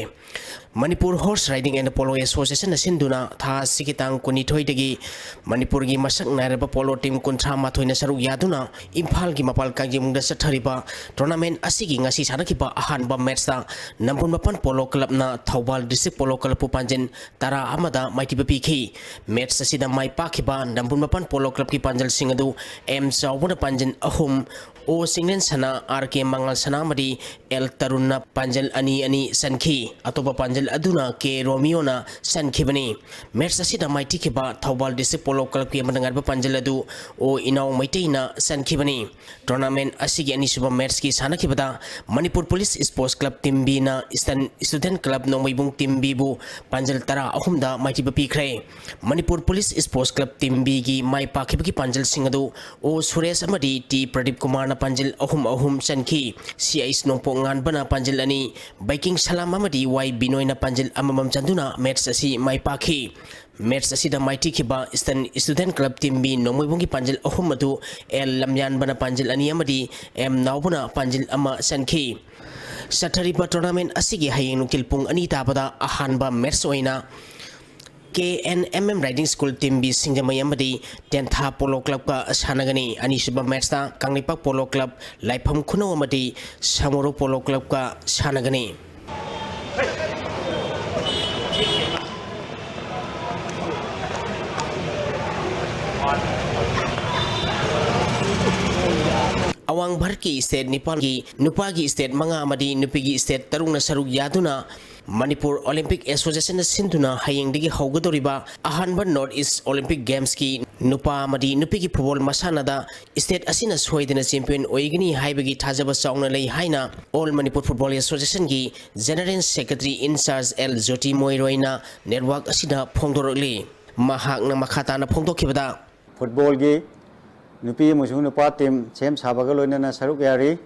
Manipur horse riding and polo ꯑꯦꯁꯣꯁꯤꯌꯦꯁꯟꯅ ꯁꯤꯟꯗꯨꯅ ꯊꯥ ꯑꯁꯤꯒꯤ ꯇꯥꯡ ꯀꯨꯟꯅꯤꯊꯣꯏꯗꯒꯤ ꯃꯅꯤꯄꯨꯔꯒꯤ ꯃꯁꯛ ꯅꯥꯏꯔꯕ ꯄꯣꯂꯣ ꯇꯤꯝ ꯀꯨꯟꯊ꯭ꯔꯥ ꯃꯥꯊꯣꯏꯅ ꯁꯔꯨꯛ ꯌꯥꯗꯨꯅ ꯏꯝꯐꯥꯜꯒꯤ ꯃꯄꯥꯜ ꯀꯥꯡꯖꯩꯕꯨꯡꯗ ꯆꯠꯊꯔꯤꯕ ꯇꯣꯔꯅꯥꯃꯦꯟꯠ ꯑꯁꯤꯒꯤ ꯉꯁꯤ ꯁꯥꯟꯅꯈꯤꯕ ꯑꯍꯥꯟꯕ ꯃꯦꯠꯆꯇ ꯅꯝꯕꯨꯜ ꯃꯄꯥꯟ ꯄꯣꯂꯣ ꯀ꯭ꯂꯕꯅ ꯊꯧꯕꯥꯜ ꯗꯤꯁꯇ꯭ꯔꯤꯛ ꯄꯣꯂꯣ ꯀ꯭ꯂꯕꯄꯨ ꯄꯥꯟꯖꯤꯟ ꯇꯔꯥ ꯑꯃꯗ ꯃꯥꯏꯊꯤꯕ ꯄꯤꯈꯤ꯫ ꯃꯦꯠꯆ ꯑꯁꯤꯗ ꯃꯥꯏ ꯄꯥꯛꯈꯤꯕ ꯅꯝꯕꯨꯜ ꯃꯄꯥꯟ ꯄꯣꯂꯣ ꯀ꯭ꯂꯕꯀꯤ ꯄꯥꯟꯖꯜꯁꯤꯡ ꯑꯗꯨ ꯑꯦꯝ ꯆꯥꯎꯕꯅ ꯄꯥꯟꯖꯜ ꯑꯍꯨꯝ, ꯑꯣ ꯆꯤꯡꯂꯦꯟ ꯁꯅꯥ, ꯑꯥꯔ ꯀꯦ ꯃꯉꯥꯜ ꯁꯅꯥ ꯑꯃꯗꯤ ꯑꯦꯜ ꯇꯔꯨꯟꯅ ꯄꯥꯟꯖꯜ ꯑꯅꯤ ꯑꯅꯤ ꯆꯟꯈꯤ꯫ ꯑꯇꯣꯞꯄ ꯄꯥꯟꯖꯜ ꯑꯗꯨꯅ ꯀꯦ ꯔꯣꯃꯤꯌꯣꯅ ꯆꯟꯈꯤꯕꯅꯤ꯫ ꯃꯦꯠꯆ ꯑꯁꯤꯗ ꯃꯥꯏꯊꯤꯈꯤꯕ ꯊꯧꯕꯥꯜ ꯗꯤꯁꯇ꯭ꯔꯤꯛ ꯄꯣꯂꯣ ꯀ꯭ꯂꯕꯀꯤ ꯑꯃꯗ ꯉꯥꯏꯔꯕ ꯄꯥꯟꯖꯜ ꯑꯗꯨ ꯑꯣ ꯏꯅꯥꯎ ꯃꯩꯇꯩꯅ ꯆꯟꯈꯤꯕꯅꯤ꯫ ꯇꯣꯔꯅꯥꯃꯦꯟ ꯑꯁꯤꯒꯤ ꯑꯅꯤꯁꯨꯕ ꯃꯦꯠꯆꯀꯤ ꯁꯥꯟꯅꯈꯤꯕꯗ Manipur police sports club team ꯕꯤꯅ eastern student club Nongmeibung team ꯕꯤꯕꯨ ꯄꯥꯟꯖꯜ ꯇꯔꯥ ꯑꯍꯨꯝꯗ ꯃꯥꯏꯊꯤꯕ ꯄꯤꯈ꯭ꯔꯦ꯫ Manipur police sports club team ꯕꯤꯒꯤ ꯃꯥꯏ ꯄꯥꯛꯈꯤꯕꯒꯤ ꯄꯥꯟꯖꯜꯁꯤꯡ ꯑꯗꯨ ꯑꯣ ꯁꯨꯔꯦꯁ ꯑꯃꯗꯤ ꯇꯤ ꯄ꯭ꯔꯗꯤꯞ ꯀꯨꯃꯥꯔꯅ ꯄꯥꯟꯖꯜ ꯑꯍꯨꯝ ꯑꯍꯨꯝ ꯆꯟꯈꯤ꯫ ꯁꯤ ꯑꯩꯆ ꯅꯣꯡꯄꯣꯛ ꯉꯥꯟꯕꯅ ꯄꯥꯟꯖꯜ ꯑꯅꯤ, ꯕꯩꯀꯤꯡ ꯁꯂꯥꯝ ꯑꯃꯗꯤ ꯋꯥꯏ ꯕꯤꯅꯣꯏꯅ ꯄꯥꯟꯖꯜ ꯑꯃꯃꯝ ꯆꯟꯗꯨꯅ ꯃꯦꯠꯆ ꯑꯁꯤ ꯃꯥꯏ ꯄꯥꯛꯈꯤ꯫ ꯃꯦꯠꯆ ꯑꯁꯤꯗ ꯃꯥꯏꯊꯤꯈꯤꯕ eastern student club team B ꯅꯣꯡꯃꯩꯕꯨꯡꯒꯤ ꯄꯥꯟꯖꯜ ꯑꯍꯨꯝ ꯑꯗꯨ ꯑꯦꯜ ꯂꯝꯌꯥꯟꯕꯅ ꯄꯥꯟꯖꯜ ꯑꯅꯤ ꯑꯃꯗꯤ ꯑꯦꯝ ꯅꯥꯎꯕꯅ ꯄꯥꯟꯖꯜ ꯑꯃ ꯆꯟꯈꯤ꯫ ꯆꯠꯊꯔꯤꯕ ꯇꯣꯔꯅꯥꯃꯦꯟ ꯑꯁꯤꯒꯤ ꯍꯌꯦꯡ ꯅꯨꯡꯊꯤꯜ ꯄꯨꯡ ꯑꯅꯤ ꯇꯥꯕꯗ ꯑꯍꯥꯟꯕ ꯃꯦꯠꯆ ꯑꯣꯏꯅ K N M M riding school team B Singjamei ꯑꯃꯗꯤ ꯇꯦꯟꯊꯥ ꯄꯣꯂꯣ ꯀ꯭ꯂꯕꯀ ꯁꯥꯟꯅꯒꯅꯤ꯫ ꯑꯅꯤꯁꯨꯕ ꯃꯦꯠꯆꯇ ꯀꯪꯂꯩꯄꯥꯛ ꯄꯣꯂꯣ ꯀ꯭ꯂꯕ, ꯂꯥꯏꯐꯝ ꯈꯨꯅꯧ ꯑꯃꯗꯤ ꯁꯃꯨꯔꯧ ꯄꯣꯂꯣ ꯀ꯭ꯂꯕꯀ ꯁꯥꯟꯅꯒꯅꯤ꯫ ꯑꯋꯥꯡ ꯚꯥꯔꯠꯀꯤ ꯁ꯭ꯇꯦꯠ ꯅꯤꯄꯥꯟꯒꯤ ꯅꯨꯄꯥꯒꯤ ꯁ꯭ꯇꯦꯠ ꯃꯉꯥ ꯑꯃꯗꯤ ꯅꯨꯄꯤꯒꯤ ꯁ꯭ꯇꯦꯠ ꯇꯔꯨꯛꯅ ꯁꯔꯨꯛ ꯌꯥꯗꯨꯅ ꯃꯅꯤꯄꯨꯔ ꯑꯣꯂꯤꯝꯄꯤꯛ ꯑꯦꯁꯣꯁꯤꯌꯦꯁꯟꯅ ꯁꯤꯟꯗꯨꯅ ꯍꯌꯦꯡꯗꯒꯤ ꯍꯧꯒꯗꯧꯔꯤꯕ ꯑꯍꯥꯟꯕ ꯅꯣꯔꯠ ꯏꯁ ꯑꯣꯂꯤꯝꯄꯤꯛ ꯒꯦꯝꯁꯀꯤ ꯅꯨꯄꯥ ꯑꯃꯗꯤ ꯅꯨꯄꯤꯒꯤ ꯐꯨꯠꯕꯣꯜ ꯃꯁꯥꯟꯅꯗ ꯁ꯭ꯇꯦꯠ ꯑꯁꯤꯅ ꯁꯣꯏꯗꯅ ꯆꯦꯝꯄꯤꯌꯟ ꯑꯣꯏꯒꯅꯤ ꯍꯥꯏꯕꯒꯤ ꯊꯥꯖꯕ ꯆꯥꯎꯅ ꯂꯩ ꯍꯥꯏꯅ ꯑꯣꯜ ꯃꯅꯤꯄꯨꯔ ꯐꯨꯠꯕꯣꯜ ꯑꯦꯁꯣꯁꯤꯌꯦꯁꯟꯒꯤ general secretary in charge L Joti ꯃꯣꯏꯔꯣꯏꯅ ꯅꯦꯠꯋꯥꯔꯛ ꯑꯁꯤꯗ ꯐꯣꯡꯗꯣꯔꯛꯂꯤ꯫ ꯃꯍꯥꯛꯅ ꯃꯈꯥ ꯇꯥꯅ ꯐꯣꯡꯗꯣꯛꯈꯤꯕꯗ, ꯐꯨꯠꯕꯣꯜꯒꯤ ꯅꯨꯄꯤ ꯑꯃꯁꯨꯡ ꯅꯨꯄꯥ ꯇꯤꯝ ꯁꯦꯝ ꯁꯥꯕꯒ ꯂꯣꯏꯅꯅ ꯁꯔꯨꯛ ꯌꯥꯔꯤ꯫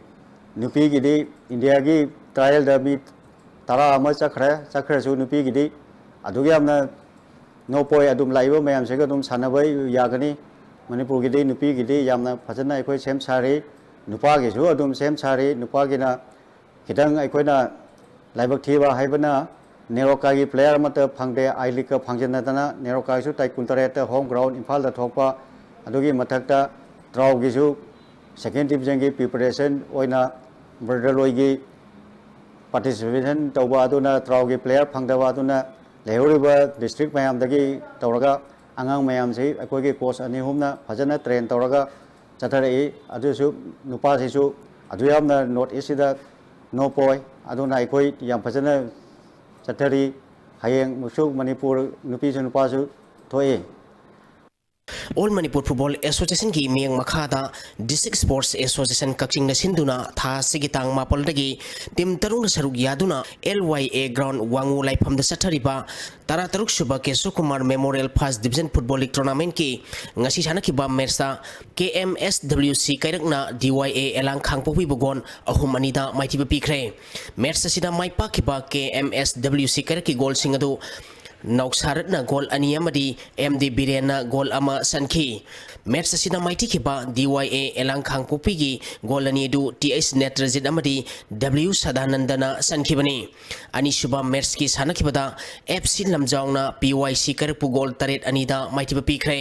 ꯅꯨꯄꯤꯒꯤꯗꯤ ꯏꯟꯗꯤꯌꯥꯒꯤ ꯇ꯭ꯔꯥꯌꯦꯜꯗ ꯃꯤ ꯇꯔꯥ ꯑꯃ ꯆꯠꯈ꯭ꯔꯦ꯫ ꯆꯠꯈ꯭ꯔꯁꯨ ꯅꯨꯄꯤꯒꯤꯗꯤ ꯑꯗꯨꯛ ꯌꯥꯝꯅ ꯅꯣꯞꯄꯣꯏ, ꯑꯗꯨꯝ ꯂꯥꯛꯏꯕ ꯃꯌꯥꯝꯁꯤꯒ ꯑꯗꯨꯝ ꯁꯥꯟꯅꯕ ꯌꯥꯒꯅꯤ꯫ ꯃꯅꯤꯄꯨꯔꯒꯤꯗꯤ ꯅꯨꯄꯤꯒꯤꯗꯤ ꯌꯥꯝꯅ ꯐꯖꯅ ꯑꯩꯈꯣꯏ ꯁꯦꯝ ꯁꯥꯔꯤ꯫ ꯅꯨꯄꯥꯒꯤꯁꯨ ꯑꯗꯨꯝ ꯁꯦꯝ ꯁꯥꯔꯤ꯫ ꯅꯨꯄꯥꯒꯤꯅ ꯈꯤꯇꯪ ꯑꯩꯈꯣꯏꯅ ꯂꯥꯏꯕꯛ ꯊꯤꯕ ꯍꯥꯏꯕꯅ ꯅꯦꯔꯣꯀꯥꯒꯤ ꯄ꯭ꯂꯦꯌꯔ ꯑꯃꯠꯇ ꯐꯪꯗꯦ꯫ ꯑꯥꯏ ꯂꯤꯒꯀ ꯐꯪꯖꯟꯅꯗꯅ ꯅꯦꯔꯣꯀꯥꯒꯤꯁꯨ ꯇꯥꯏ ꯀꯨꯟꯇꯔꯦꯠꯇ ꯍꯣꯝ ꯒ꯭ꯔꯥꯎꯟ ꯏꯝꯐꯥꯜꯗ ꯊꯣꯛꯄ꯫ ꯑꯗꯨꯒꯤ ꯃꯊꯛꯇ ꯇ꯭ꯔꯥꯎꯒꯤꯁꯨ ꯁꯦꯀꯦꯟ ꯗꯤꯕꯤꯖꯟꯒꯤ ꯄ꯭ꯔꯤꯄꯦꯔꯦꯁꯟ ꯑꯣꯏꯅ ꯕ꯭ꯔꯗꯔ ꯂꯣꯏꯒꯤ ꯄꯥꯔꯇꯤꯁꯤꯄꯦꯁꯟ ꯇꯧꯕ ꯑꯗꯨꯅ ꯇ꯭ꯔꯥꯎꯒꯤ ꯄ꯭ꯂꯦꯌꯔ ꯐꯪꯗꯕ ꯑꯗꯨꯅ ꯂꯩꯍꯧꯔꯤꯕ ꯗꯤꯁꯇ꯭ꯔꯤꯛ ꯃꯌꯥꯝꯗꯒꯤ ꯇꯧꯔꯒ ꯑꯉꯥꯡ ꯃꯌꯥꯝꯁꯤ ꯑꯩꯈꯣꯏꯒꯤ ꯀꯣꯆ ꯑꯅꯤ ꯑꯍꯨꯝꯅ ꯐꯖꯅ ꯇ꯭ꯔꯦꯟ ꯇꯧꯔꯒ ꯆꯠꯊꯔꯛꯏ꯫ ꯑꯗꯨꯁꯨ ꯅꯨꯄꯥꯁꯤꯁꯨ ꯑꯗꯨ ꯌꯥꯝꯅ ꯅꯣꯔꯠ ꯏꯁꯁꯤꯗ ꯅꯣꯞꯄꯣꯏ꯫ ꯑꯗꯨꯅ ꯑꯩꯈꯣꯏ ꯌꯥꯝ ꯐꯖꯅ ꯆꯠꯊꯔꯤ꯫ ꯍꯌꯦꯡꯃꯨꯛꯁꯨ ꯃꯅꯤꯄꯨꯔ ꯅꯨꯄꯤꯁꯨ ꯅꯨꯄꯥꯁꯨ ꯊꯣꯛꯏ꯫ ꯑꯣꯜ ꯃꯅꯤꯄꯨꯔ ꯐꯨꯠꯕꯣꯜ ꯑꯦꯁꯣꯁꯤꯌꯦꯁꯟꯒꯤ ꯃꯤꯠꯌꯦꯡ ꯃꯈꯥꯗ ꯗꯤꯁꯇ꯭ꯔꯤꯛ ꯁ꯭ꯄꯣꯔꯠꯁ ꯑꯦꯁꯣꯁꯤꯌꯦꯁꯟ ꯀꯛꯆꯤꯡꯅ ꯁꯤꯟꯗꯨꯅ ꯊꯥ ꯑꯁꯤꯒꯤ ꯇꯥꯡ ꯃꯥꯄꯜꯗꯒꯤ ꯇꯤꯝ ꯇꯔꯨꯛꯅ ꯁꯔꯨꯛ ꯌꯥꯗꯨꯅ ꯑꯦꯜ ꯋꯥꯏ ꯑꯦ ꯒ꯭ꯔꯥꯎꯟ ꯋꯥꯉꯨ ꯂꯥꯏꯐꯝꯗ ꯆꯠꯊꯔꯤꯕ ꯇꯔꯥꯇꯔꯨꯛ ꯁꯨꯕ Keso Kumar memorial first division football league ꯇꯣꯔꯅꯥꯃꯦꯟꯠꯀꯤ ꯉꯁꯤ ꯁꯥꯟꯅꯈꯤꯕ ꯃꯦꯠꯁꯇ ꯀꯦ ꯑꯦꯝ ꯑꯦꯁ ꯗꯕ꯭ꯂꯤꯎ ꯁꯤ ꯀꯩꯔꯛꯅ ꯗꯤ ꯋꯥꯏ ꯑꯦ ꯑꯦꯂꯥꯡ ꯈꯥꯡꯄꯣꯛꯄꯤꯕꯨ ꯒꯣꯜ ꯑꯍꯨꯝ ꯑꯅꯤꯗ ꯃꯥꯏꯊꯤꯕ ꯄꯤꯈ꯭ꯔꯦ꯫ ꯃꯦꯠꯁ ꯑꯁꯤꯗ ꯃꯥꯏ ꯄꯥꯛꯈꯤꯕ ꯀꯦ ꯑꯦꯝ ꯑꯦꯁ ꯗꯕ꯭ꯂꯤꯎ ꯁꯤ ꯀꯩꯔꯛꯀꯤ ꯒꯣꯜꯁꯤꯡ ꯑꯗꯨ ꯅꯥꯎꯁꯥꯔꯠꯅ ꯒꯣꯜ ꯑꯅꯤ ꯑꯃꯗꯤ ꯑꯦꯝ ꯗꯤ ꯕꯤꯔꯦꯟꯅ ꯒꯣꯜ ꯑꯃ ꯆꯟꯈꯤ꯫ ꯃꯦꯠꯁ ꯑꯁꯤꯗ ꯃꯥꯏꯊꯤꯈꯤꯕ ꯗꯤ ꯋꯥꯏ ꯑꯦ ꯑꯦꯂꯥꯡ ꯈꯥꯡꯄꯣꯛꯄꯤꯒꯤ ꯒꯣꯜ ꯑꯅꯤ ꯑꯗꯨ ꯇꯤ ꯑꯩꯆ ꯅꯦꯇ꯭ꯔꯖꯤꯠ ꯑꯃꯗꯤ ꯗꯕ꯭ꯂꯤꯎ ꯁꯗꯥꯅꯟꯗꯅ ꯆꯟꯈꯤꯕꯅꯤ꯫ ꯑꯅꯤꯁꯨꯕ ꯃꯦꯠꯁꯀꯤ ꯁꯥꯟꯅꯈꯤꯕꯗ ꯑꯦꯐ ꯁꯤ ꯂꯝꯖꯥꯎꯅ ꯄꯤ ꯋꯥꯏ ꯁꯤ ꯀꯩꯔꯛꯄꯨ ꯒꯣꯜ ꯇꯔꯦꯠ ꯑꯅꯤꯗ ꯃꯥꯏꯊꯤꯕ ꯄꯤꯈ꯭ꯔꯦ꯫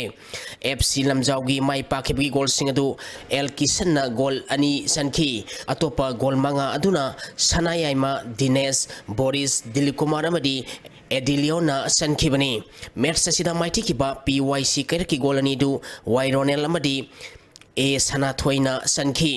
ꯑꯦꯐ ꯁꯤ ꯂꯝꯖꯥꯎꯒꯤ ꯃꯥꯏ ꯄꯥꯛꯈꯤꯕꯒꯤ ꯒꯣꯜꯁꯤꯡ ꯑꯗꯨ ꯑꯦꯜ ꯀꯤꯁꯟꯅ ꯒꯣꯜ ꯑꯅꯤ ꯆꯟꯈꯤ꯫ ꯑꯇꯣꯞꯄ ꯒꯣꯜ ꯃꯉꯥ ꯑꯗꯨꯅ ꯁꯅꯥꯌꯥꯏꯃ, ꯗꯤꯅꯦꯁ, ꯕꯣꯔꯤꯁ, ꯗꯤꯂꯤꯞ ꯀꯨꯃꯥꯔ ꯑꯃꯗꯤ ꯑꯦꯗꯤꯂꯤꯌꯣꯅ ꯆꯟꯈꯤꯕꯅꯤ꯫ ꯃꯦꯠꯁ ꯑꯁꯤꯗ ꯃꯥꯏꯊꯤꯈꯤꯕ ꯄꯤ ꯋꯥꯏ ꯁꯤ ꯀꯩꯔꯛꯀꯤ ꯒꯣꯜ ꯑꯅꯤꯗꯨ ꯋꯥꯏ ꯔꯣꯅꯦꯜ ꯑꯃꯗꯤ ꯑꯦ ꯁꯅꯥꯊꯣꯏꯅ ꯆꯟꯈꯤ꯫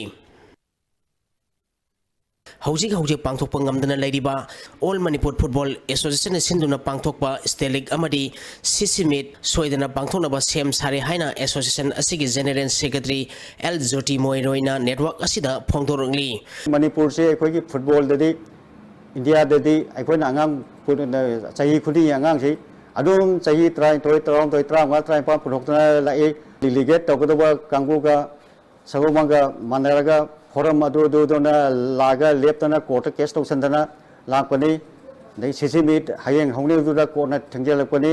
ꯍꯧꯖꯤꯛ ꯍꯧꯖꯤꯛ ꯄꯥꯡꯊꯣꯛꯄ ꯉꯝꯗꯅ ꯂꯩꯔꯤꯕ All Manipur Football Associationꯅ ꯁꯤꯟꯗꯨꯅ ꯄꯥꯡꯊꯣꯛꯄ State League ꯑꯃꯗꯤ CC Meet ꯁꯣꯏꯗꯅ ꯄꯥꯡꯊꯣꯛꯅꯕ ꯁꯦꯝ ꯁꯥꯔꯦ ꯍꯥꯏꯅ association ꯑꯁꯤꯒꯤ General Secretary L Joti ꯃꯣꯏꯔꯣꯏꯅ network ꯑꯁꯤꯗ ꯐꯣꯡꯗꯣꯔꯛꯂꯤ꯫ ꯃꯅꯤꯄꯨꯔꯁꯦ ꯑꯩꯈꯣꯏꯒꯤ ꯐꯨꯠꯕꯣꯜꯗꯗꯤ, ꯏꯟꯗꯤꯌꯥꯗꯗꯤ ꯑꯩꯈꯣꯏꯅ ꯑꯉꯥꯡ ꯄꯨ-, ꯆꯍꯤ ꯈꯨꯗꯤꯡꯒꯤ ꯑꯉꯥꯡꯁꯤ ꯑꯗꯨꯝ ꯆꯍꯤ ꯇꯔꯥꯅꯤꯊꯣꯏ, ꯇꯔꯥꯍꯨꯝꯗꯣꯏ, ꯇꯔꯥꯃꯉꯥ, ꯇꯔꯥꯅꯤꯄꯥꯟ ꯄꯨꯊꯣꯛꯇꯨꯅ ꯂꯥꯛꯏ꯫ Delegate ꯇꯧꯒꯗꯧꯕ ꯀꯥꯡꯕꯨꯒ ꯁꯒꯣꯜꯕꯟꯒ ꯃꯥꯟꯅꯔꯒ forum ꯑꯗꯨ ꯑꯗꯨꯗꯨꯅ ꯂꯥꯛꯑꯒ ꯂꯦꯞꯇꯅ courtꯇ case ꯇꯧꯁꯟꯗꯅ ꯂꯥꯛꯄꯅꯤ꯫ ꯑꯗꯩ CC Meet ꯍꯌꯦꯡ ꯍꯧꯅꯤꯗꯨꯗ courtꯅ ꯊꯦꯡꯖꯤꯜꯂꯛꯄꯅꯤ꯫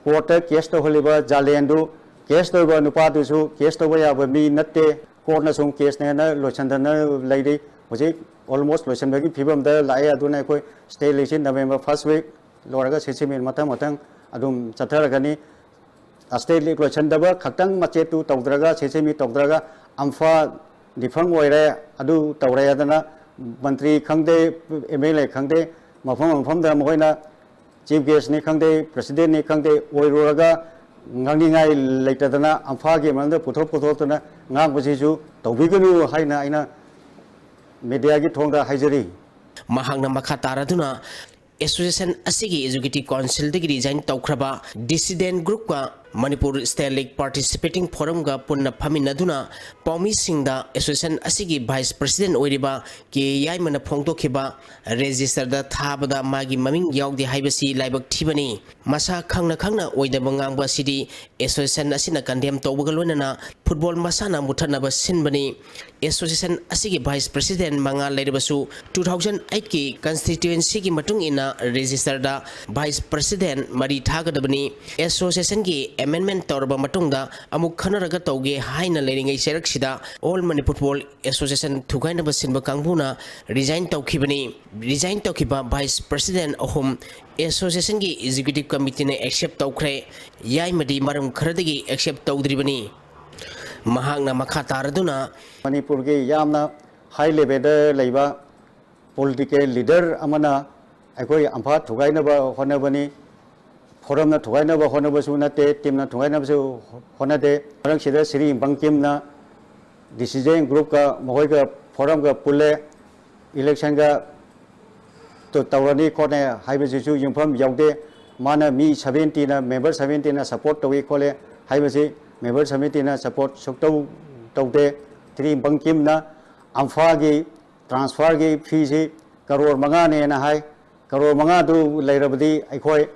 Courtꯇ case ꯇꯧꯍꯜꯂꯤꯕ ꯖꯥꯂꯦꯟꯗꯨ, case ꯇꯧꯔꯤꯕ ꯅꯨꯄꯥꯗꯨꯁꯨ, case ꯇꯧꯕ ꯌꯥꯕ ꯃꯤ ꯅꯠꯇꯦ꯫ Courtꯅ ꯁꯨꯝ caseꯅꯦꯅ ꯂꯣꯏꯁꯟꯗꯅ ꯂꯩꯔꯤ꯫ ꯍꯧꯖꯤꯛ almost ꯂꯣꯏꯁꯟꯕꯒꯤ ꯐꯤꯕꯝꯗ ꯂꯥꯛꯑꯦ꯫ ꯑꯗꯨꯅ ꯑꯩꯈꯣꯏ State Leagueꯁꯤ November first week ꯂꯣꯏꯔꯒ CC Meet ꯃꯊꯪ ꯃꯊꯪ ꯑꯗꯨꯝ ꯆꯠꯊꯔꯒꯅꯤ꯫ State League ꯂꯣꯏꯁꯟꯗꯕ ꯈꯛꯇꯪ ꯃꯆꯦꯠꯇꯨ ꯇꯧꯗ꯭ꯔꯒ, CC Meet ꯇꯧꯗ꯭ꯔꯒ, ꯑꯝꯐꯥ defunct ꯑꯣꯏꯔꯦ, ꯑꯗꯨ ꯇꯧꯔꯦ ꯍꯥꯏꯗꯅ ꯃꯟꯇ꯭ꯔꯤ ꯈꯪꯗꯦ, MLA ꯈꯪꯗꯦ, ꯃꯐꯝ ꯃꯐꯝꯗ ꯃꯈꯣꯏꯅ chief guestꯅꯤ ꯈꯪꯗꯦ, presidentꯅꯤ ꯈꯪꯗꯦ, ꯑꯣꯏꯔꯨꯔꯒ ꯉꯥꯡꯅꯤꯡꯉꯥꯏ ꯂꯩꯇꯗꯅ ꯑꯝꯐꯥꯒꯤ ꯃꯔꯝꯗ ꯄꯨꯊꯣꯛ ꯄꯨꯊꯣꯛꯇꯅ ꯉꯥꯡꯕꯁꯤꯁꯨ ꯇꯧꯕꯤꯒꯅꯨ ꯍꯥꯏꯅ ꯑꯩꯅ mediaꯒꯤ ꯊꯣꯡꯗ ꯍꯥꯏꯖꯔꯤ꯫ ꯃꯍꯥꯛꯅ ꯃꯈꯥ ꯇꯥꯔꯗꯨꯅ association ꯑꯁꯤꯒꯤ Executive Councilꯗꯒꯤ resign ꯇꯧꯈ꯭ꯔꯕ dissident groupꯀ Manipur State League Participating Forumꯒ ꯄꯨꯟꯅ ꯐꯝꯃꯤꯟꯅꯗꯨꯅ ꯄꯥꯎꯃꯤꯁꯤꯡꯗ association ꯑꯁꯤꯒꯤ Vice President ꯑꯣꯏꯔꯤꯕ ꯀꯦ ꯌꯥꯏꯃꯅ ꯐꯣꯡꯗꯣꯛꯈꯤꯕ registerꯗ ꯊꯥꯕꯗ ꯃꯥꯒꯤ ꯃꯃꯤꯡ ꯌꯥꯎꯗꯦ ꯍꯥꯏꯕꯁꯤ ꯂꯥꯏꯕꯛ ꯊꯤꯕꯅꯤ꯫ ꯃꯁꯥ ꯈꯪꯅ ꯈꯪꯅ ꯑꯣꯏꯗꯕ ꯉꯥꯡꯕ ꯑꯁꯤꯗꯤ association ꯑꯁꯤꯅ condemn ꯇꯧꯕꯒ ꯂꯣꯏꯅꯅ football ꯃꯁꯥꯟꯅ ꯃꯨꯊꯠꯅꯕ ꯁꯤꯟꯕꯅꯤ꯫ Association ꯑꯁꯤꯒꯤ Vice President ꯃꯉꯥ ꯂꯩꯔꯕꯁꯨ two thousand eightꯀꯤ constituencyꯒꯤ ꯃꯇꯨꯡ ꯏꯟꯅ registerꯗ Vice President ꯃꯔꯤ ꯊꯥꯒꯗꯕꯅꯤ꯫ Associationꯒꯤ amendment ꯇꯧꯔꯕ ꯃꯇꯨꯡꯗ ꯑꯃꯨꯛ ꯈꯟꯅꯔꯒ ꯇꯧꯒꯦ ꯍꯥꯏꯅ ꯂꯩꯔꯤꯉꯩ ꯆꯩꯔꯛꯁꯤꯗ All Manipur Football Association ꯊꯨꯒꯥꯏꯅꯕ ꯁꯤꯟꯕ ꯀꯥꯡꯕꯨꯅ resign ꯇꯧꯈꯤꯕꯅꯤ꯫ Resign ꯇꯧꯈꯤꯕ Vice President ꯑꯍꯨꯝ associationꯒꯤ Executive Committeeꯅ accept ꯇꯧꯈ꯭ꯔꯦ꯫ ꯌꯥꯏꯃꯗꯤ ꯃꯔꯝ ꯈꯔꯗꯒꯤ accept ꯇꯧꯗ꯭ꯔꯤꯕꯅꯤ꯫ ꯃꯍꯥꯛꯅ ꯃꯈꯥ ꯇꯥꯔꯗꯨꯅ, ꯃꯅꯤꯄꯨꯔꯒꯤ ꯌꯥꯝꯅ high levelꯗ ꯂꯩꯕ political leader ꯑꯃꯅ ꯑꯩꯈꯣꯏ ꯑꯝꯐꯥ ꯊꯨꯒꯥꯏꯅꯕ ꯍꯣꯠꯅꯕꯅꯤ, forumꯅ ꯊꯨꯒꯥꯏꯅꯕ ꯍꯣꯠꯅꯕꯁꯨ ꯅꯠꯇꯦ, teamꯅ ꯊꯨꯒꯥꯏꯅꯕꯁꯨ ꯍꯣꯠꯅꯗꯦ꯫ ꯃꯔꯛꯁꯤꯗ ꯁ꯭ꯔꯤ ꯕꯪꯀꯤꯝꯅ decision groupꯀ ꯃꯈꯣꯏꯒ forumꯒ ꯄꯨꯜꯂꯦ꯫ ꯏꯂꯦꯛꯁꯟꯒ ꯇꯧꯔꯅꯤ ꯈꯣꯠꯅꯤ ꯍꯥꯏꯕꯁꯤꯁꯨ ꯌꯨꯝꯐꯝ ꯌꯥꯎꯗꯦ꯫ ꯃꯥꯅ ꯃꯤ ꯁꯚꯦꯟꯇꯤꯅ, ꯃꯦꯝꯕꯔ ꯁꯚꯦꯟꯇꯤꯅ ꯁꯄꯣꯔꯠ ꯇꯧꯏ ꯈꯣꯠꯂꯦ ꯍꯥꯏꯕꯁꯤ ꯃꯦꯝꯕꯔ ꯁꯚꯦꯟꯇꯤꯅ ꯁꯄꯣꯔꯠ ꯁꯨꯛꯇꯧ ꯇꯧꯗꯦ꯫ ꯊ꯭ꯔꯤ ꯕꯪꯀꯤꯝꯅ ꯑꯝꯐꯥꯒꯤ ꯇ꯭ꯔꯥꯟꯁꯐꯔꯒꯤ ꯐꯤꯁꯤ ꯀꯔꯣꯔ ꯃꯉꯥꯅꯦꯅ ꯍꯥꯏ꯫ ꯀꯔꯣꯔ ꯃꯉꯥꯗꯨ ꯂꯩꯔꯕꯗꯤ ꯑꯩꯈꯣꯏ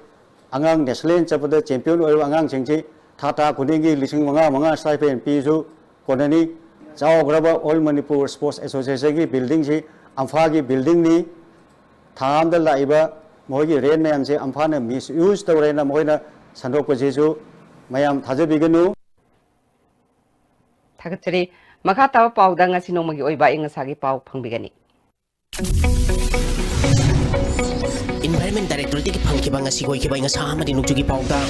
ꯑꯉꯥꯡ ꯅꯦꯁꯅꯦꯜ ꯆꯠꯄꯗ ꯆꯦꯝꯄꯤꯌꯟ ꯑꯣꯏꯔꯕ ꯑꯉꯥꯡꯁꯤꯡꯁꯤ ꯊꯥ ꯊꯥ ꯈꯨꯗꯤꯡꯒꯤ ꯂꯤꯁꯤꯡ ꯃꯉꯥ ꯃꯉꯥ ꯁ꯭ꯇꯥꯏꯄꯦꯟ ꯄꯤꯁꯨ ꯀꯣꯟꯅꯅꯤ꯫ ꯆꯥꯎꯈ꯭ꯔꯕ ꯑꯣꯜ ꯃꯅꯤꯄꯨꯔ ꯁ꯭ꯄꯣꯔꯠꯁ ꯑꯦꯁꯣꯁꯤꯌꯦꯁꯟꯒꯤ ꯕꯤꯜꯗꯤꯡꯁꯤ ꯑꯝꯐꯥꯒꯤ ꯕꯤꯜꯗꯤꯡꯅꯤ꯫ ꯊꯥ ꯑꯃꯗ ꯂꯥꯛꯏꯕ ꯃꯈꯣꯏꯒꯤ ꯔꯦꯟ ꯃꯌꯥꯝꯁꯦ ꯑꯝꯐꯥꯅ ꯃꯤꯁꯌꯨꯁ ꯇꯧꯔꯦꯅ ꯃꯈꯣꯏꯅ ꯁꯟꯗꯣꯛꯄꯁꯤꯁꯨ ꯃꯌꯥꯝ ꯊꯥꯖꯕꯤꯒꯅꯨ꯫ ꯊꯥꯒꯠꯆꯔꯤ꯫ ꯃꯈꯥ ꯇꯥꯕ ꯄꯥꯎꯗ ꯉꯁꯤ ꯅꯣꯡꯃꯒꯤ ꯑꯣꯏꯕ ꯑꯏꯪ ꯑꯁꯥꯒꯤ ꯄꯥꯎ ꯐꯪꯕꯤꯒꯅꯤ꯫ Environment Directorateꯇꯒꯤ ꯐꯪꯈꯤꯕ ꯉꯁꯤꯒꯤ ꯑꯣꯏꯈꯤꯕ ꯑꯏꯪ ꯑꯁꯥ ꯑꯃꯗꯤ ꯅꯣꯡꯖꯨꯒꯤ ꯄꯥꯎꯗ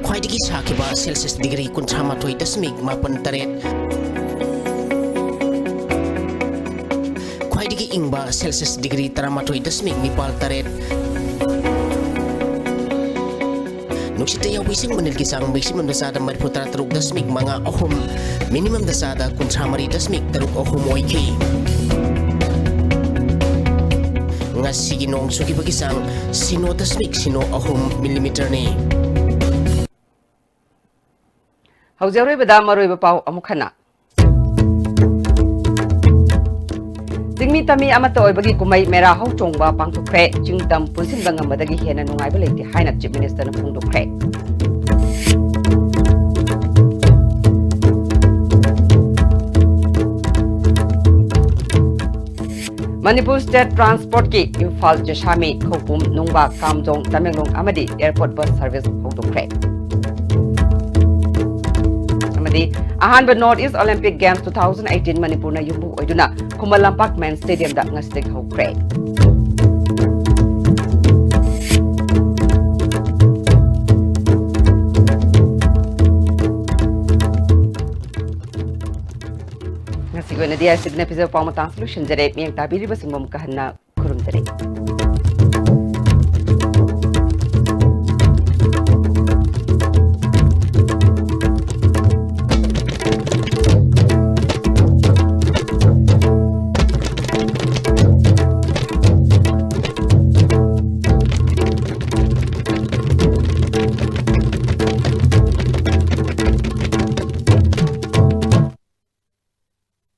ꯈ꯭ꯋꯥꯏꯗꯒꯤ ꯁꯥꯈꯤꯕ ꯁꯦꯜꯁꯤꯌꯁ ꯗꯤꯒ꯭ꯔꯤ ꯀꯨꯟꯊ꯭ꯔꯥ ꯃꯥꯊꯣꯏ ꯗꯁꯃꯤꯛ ꯃꯥꯄꯟ ꯇꯔꯦꯠ, ꯈ꯭ꯋꯥꯏꯗꯒꯤ ꯏꯪꯕ ꯁꯦꯜꯁꯤꯌꯁ ꯗꯤꯒ꯭ꯔꯤ ꯇꯔꯥꯃꯥꯊꯣꯏ ꯗꯁꯃꯤꯛ ꯅꯤꯄꯥꯜ ꯇꯔꯦꯠ, ꯅꯨꯡꯁꯤꯠꯇ ꯌꯥꯎꯕ ꯏꯁꯤꯡ ꯃꯅꯤꯜꯒꯤ ꯆꯥꯡ ꯃꯩꯁꯤꯃꯟꯗ ꯆꯥꯗ ꯃꯔꯤꯐꯨ ꯇꯔꯥ ꯇꯔꯨꯛ ꯗꯁꯃꯤꯛ ꯃꯉꯥ ꯑꯍꯨꯝ, ꯃꯤꯅꯤꯃꯝꯗ ꯆꯥꯗ ꯀꯨꯟꯊ꯭ꯔꯥ ꯃꯔꯤ ꯗꯁꯃꯤꯛ ꯇꯔꯨꯛ ꯑꯍꯨꯝ ꯑꯣꯏꯈꯤ꯫ ꯉꯁꯤꯒꯤ ꯅꯣꯡ ꯆꯨꯈꯤꯕꯒꯤ ꯆꯥꯡ ꯁꯤꯅꯣ ꯗꯁꯃꯤꯛ ꯁꯤꯅꯣ ꯑꯍꯨꯝ ꯃꯤꯂꯤꯃꯤꯇꯔꯅꯤ꯫ ꯍꯧꯖꯤꯛ ꯑꯔꯣꯏꯕꯗ ꯃꯔꯨꯑꯣꯏꯕ ꯄꯥꯎ ꯑꯃꯨꯛ ꯍꯟꯅ꯫ ꯆꯤꯡꯃꯤ ꯇꯝꯃꯤ ꯑꯃꯠꯇ ꯑꯣꯏꯕꯒꯤ ꯀꯨꯝꯍꯩ ꯃꯦꯔꯥ ꯍꯧ ꯆꯣꯡꯕ ꯄꯥꯡꯊꯣꯛꯈ꯭ꯔꯦ꯫ ꯆꯤꯡ ꯇꯝ ꯄꯨꯟꯁꯤꯟꯕ ꯉꯝꯕꯗꯒꯤ ꯍꯦꯟꯅ ꯅꯨꯡꯉꯥꯏꯕ ꯂꯩꯇꯦ ꯍꯥꯏꯅ ꯆꯤꯐ ꯃꯤꯅꯤꯁꯇꯔꯅ ꯐꯣꯡꯗꯣꯛꯈ꯭ꯔꯦ꯫ ꯃꯅꯤꯄꯨꯔ ꯁ꯭ꯇꯦꯠ ꯇ꯭ꯔꯥꯟꯁꯄꯣꯔꯠꯀꯤ ꯏꯝꯐꯥꯜ, ꯖꯁꯥꯃꯤ, ꯈꯧꯄꯨꯝ, ꯅꯨꯡꯕꯥ, ꯀꯥꯝꯖꯣꯡ, ꯇꯃꯦꯡꯂꯣꯡ ꯑꯃꯗꯤ ꯑꯦꯌꯔꯄꯣꯔꯠ ꯕꯁ ꯁꯔꯚꯤꯁ ꯍꯧꯗꯣꯛꯈ꯭ꯔꯦ꯫ ꯑꯃꯗꯤ ꯑꯍꯥꯟꯕ North East Olympic Games two thousand eighteen ꯃꯅꯤꯄꯨꯔꯅ ꯌꯨꯝꯕꯨ ꯑꯣꯏꯗꯨꯅ ꯈꯨꯃꯟ ꯂꯝꯄꯥꯛ ꯃꯦꯟ ꯁ꯭ꯇꯦꯗꯤꯌꯝꯗ ꯉꯁꯤꯗꯒꯤ ꯍꯧꯈ꯭ꯔꯦ꯫ ꯉꯁꯤꯒꯤ ꯑꯣꯏꯅꯗꯤ ꯑꯁꯤꯗꯅ ꯐꯤꯖꯕ ꯄꯥꯎ ꯃꯇꯥꯡꯁꯤ ꯂꯣꯏꯁꯤꯟꯖꯔꯦ꯫ ꯃꯤꯠꯌꯦꯡ ꯇꯥꯕꯤꯔꯤꯕꯁꯤꯡꯕꯨ ꯑꯃꯨꯛꯀ ꯍꯟꯅ ꯈꯨꯔꯨꯝꯖꯔꯤ꯫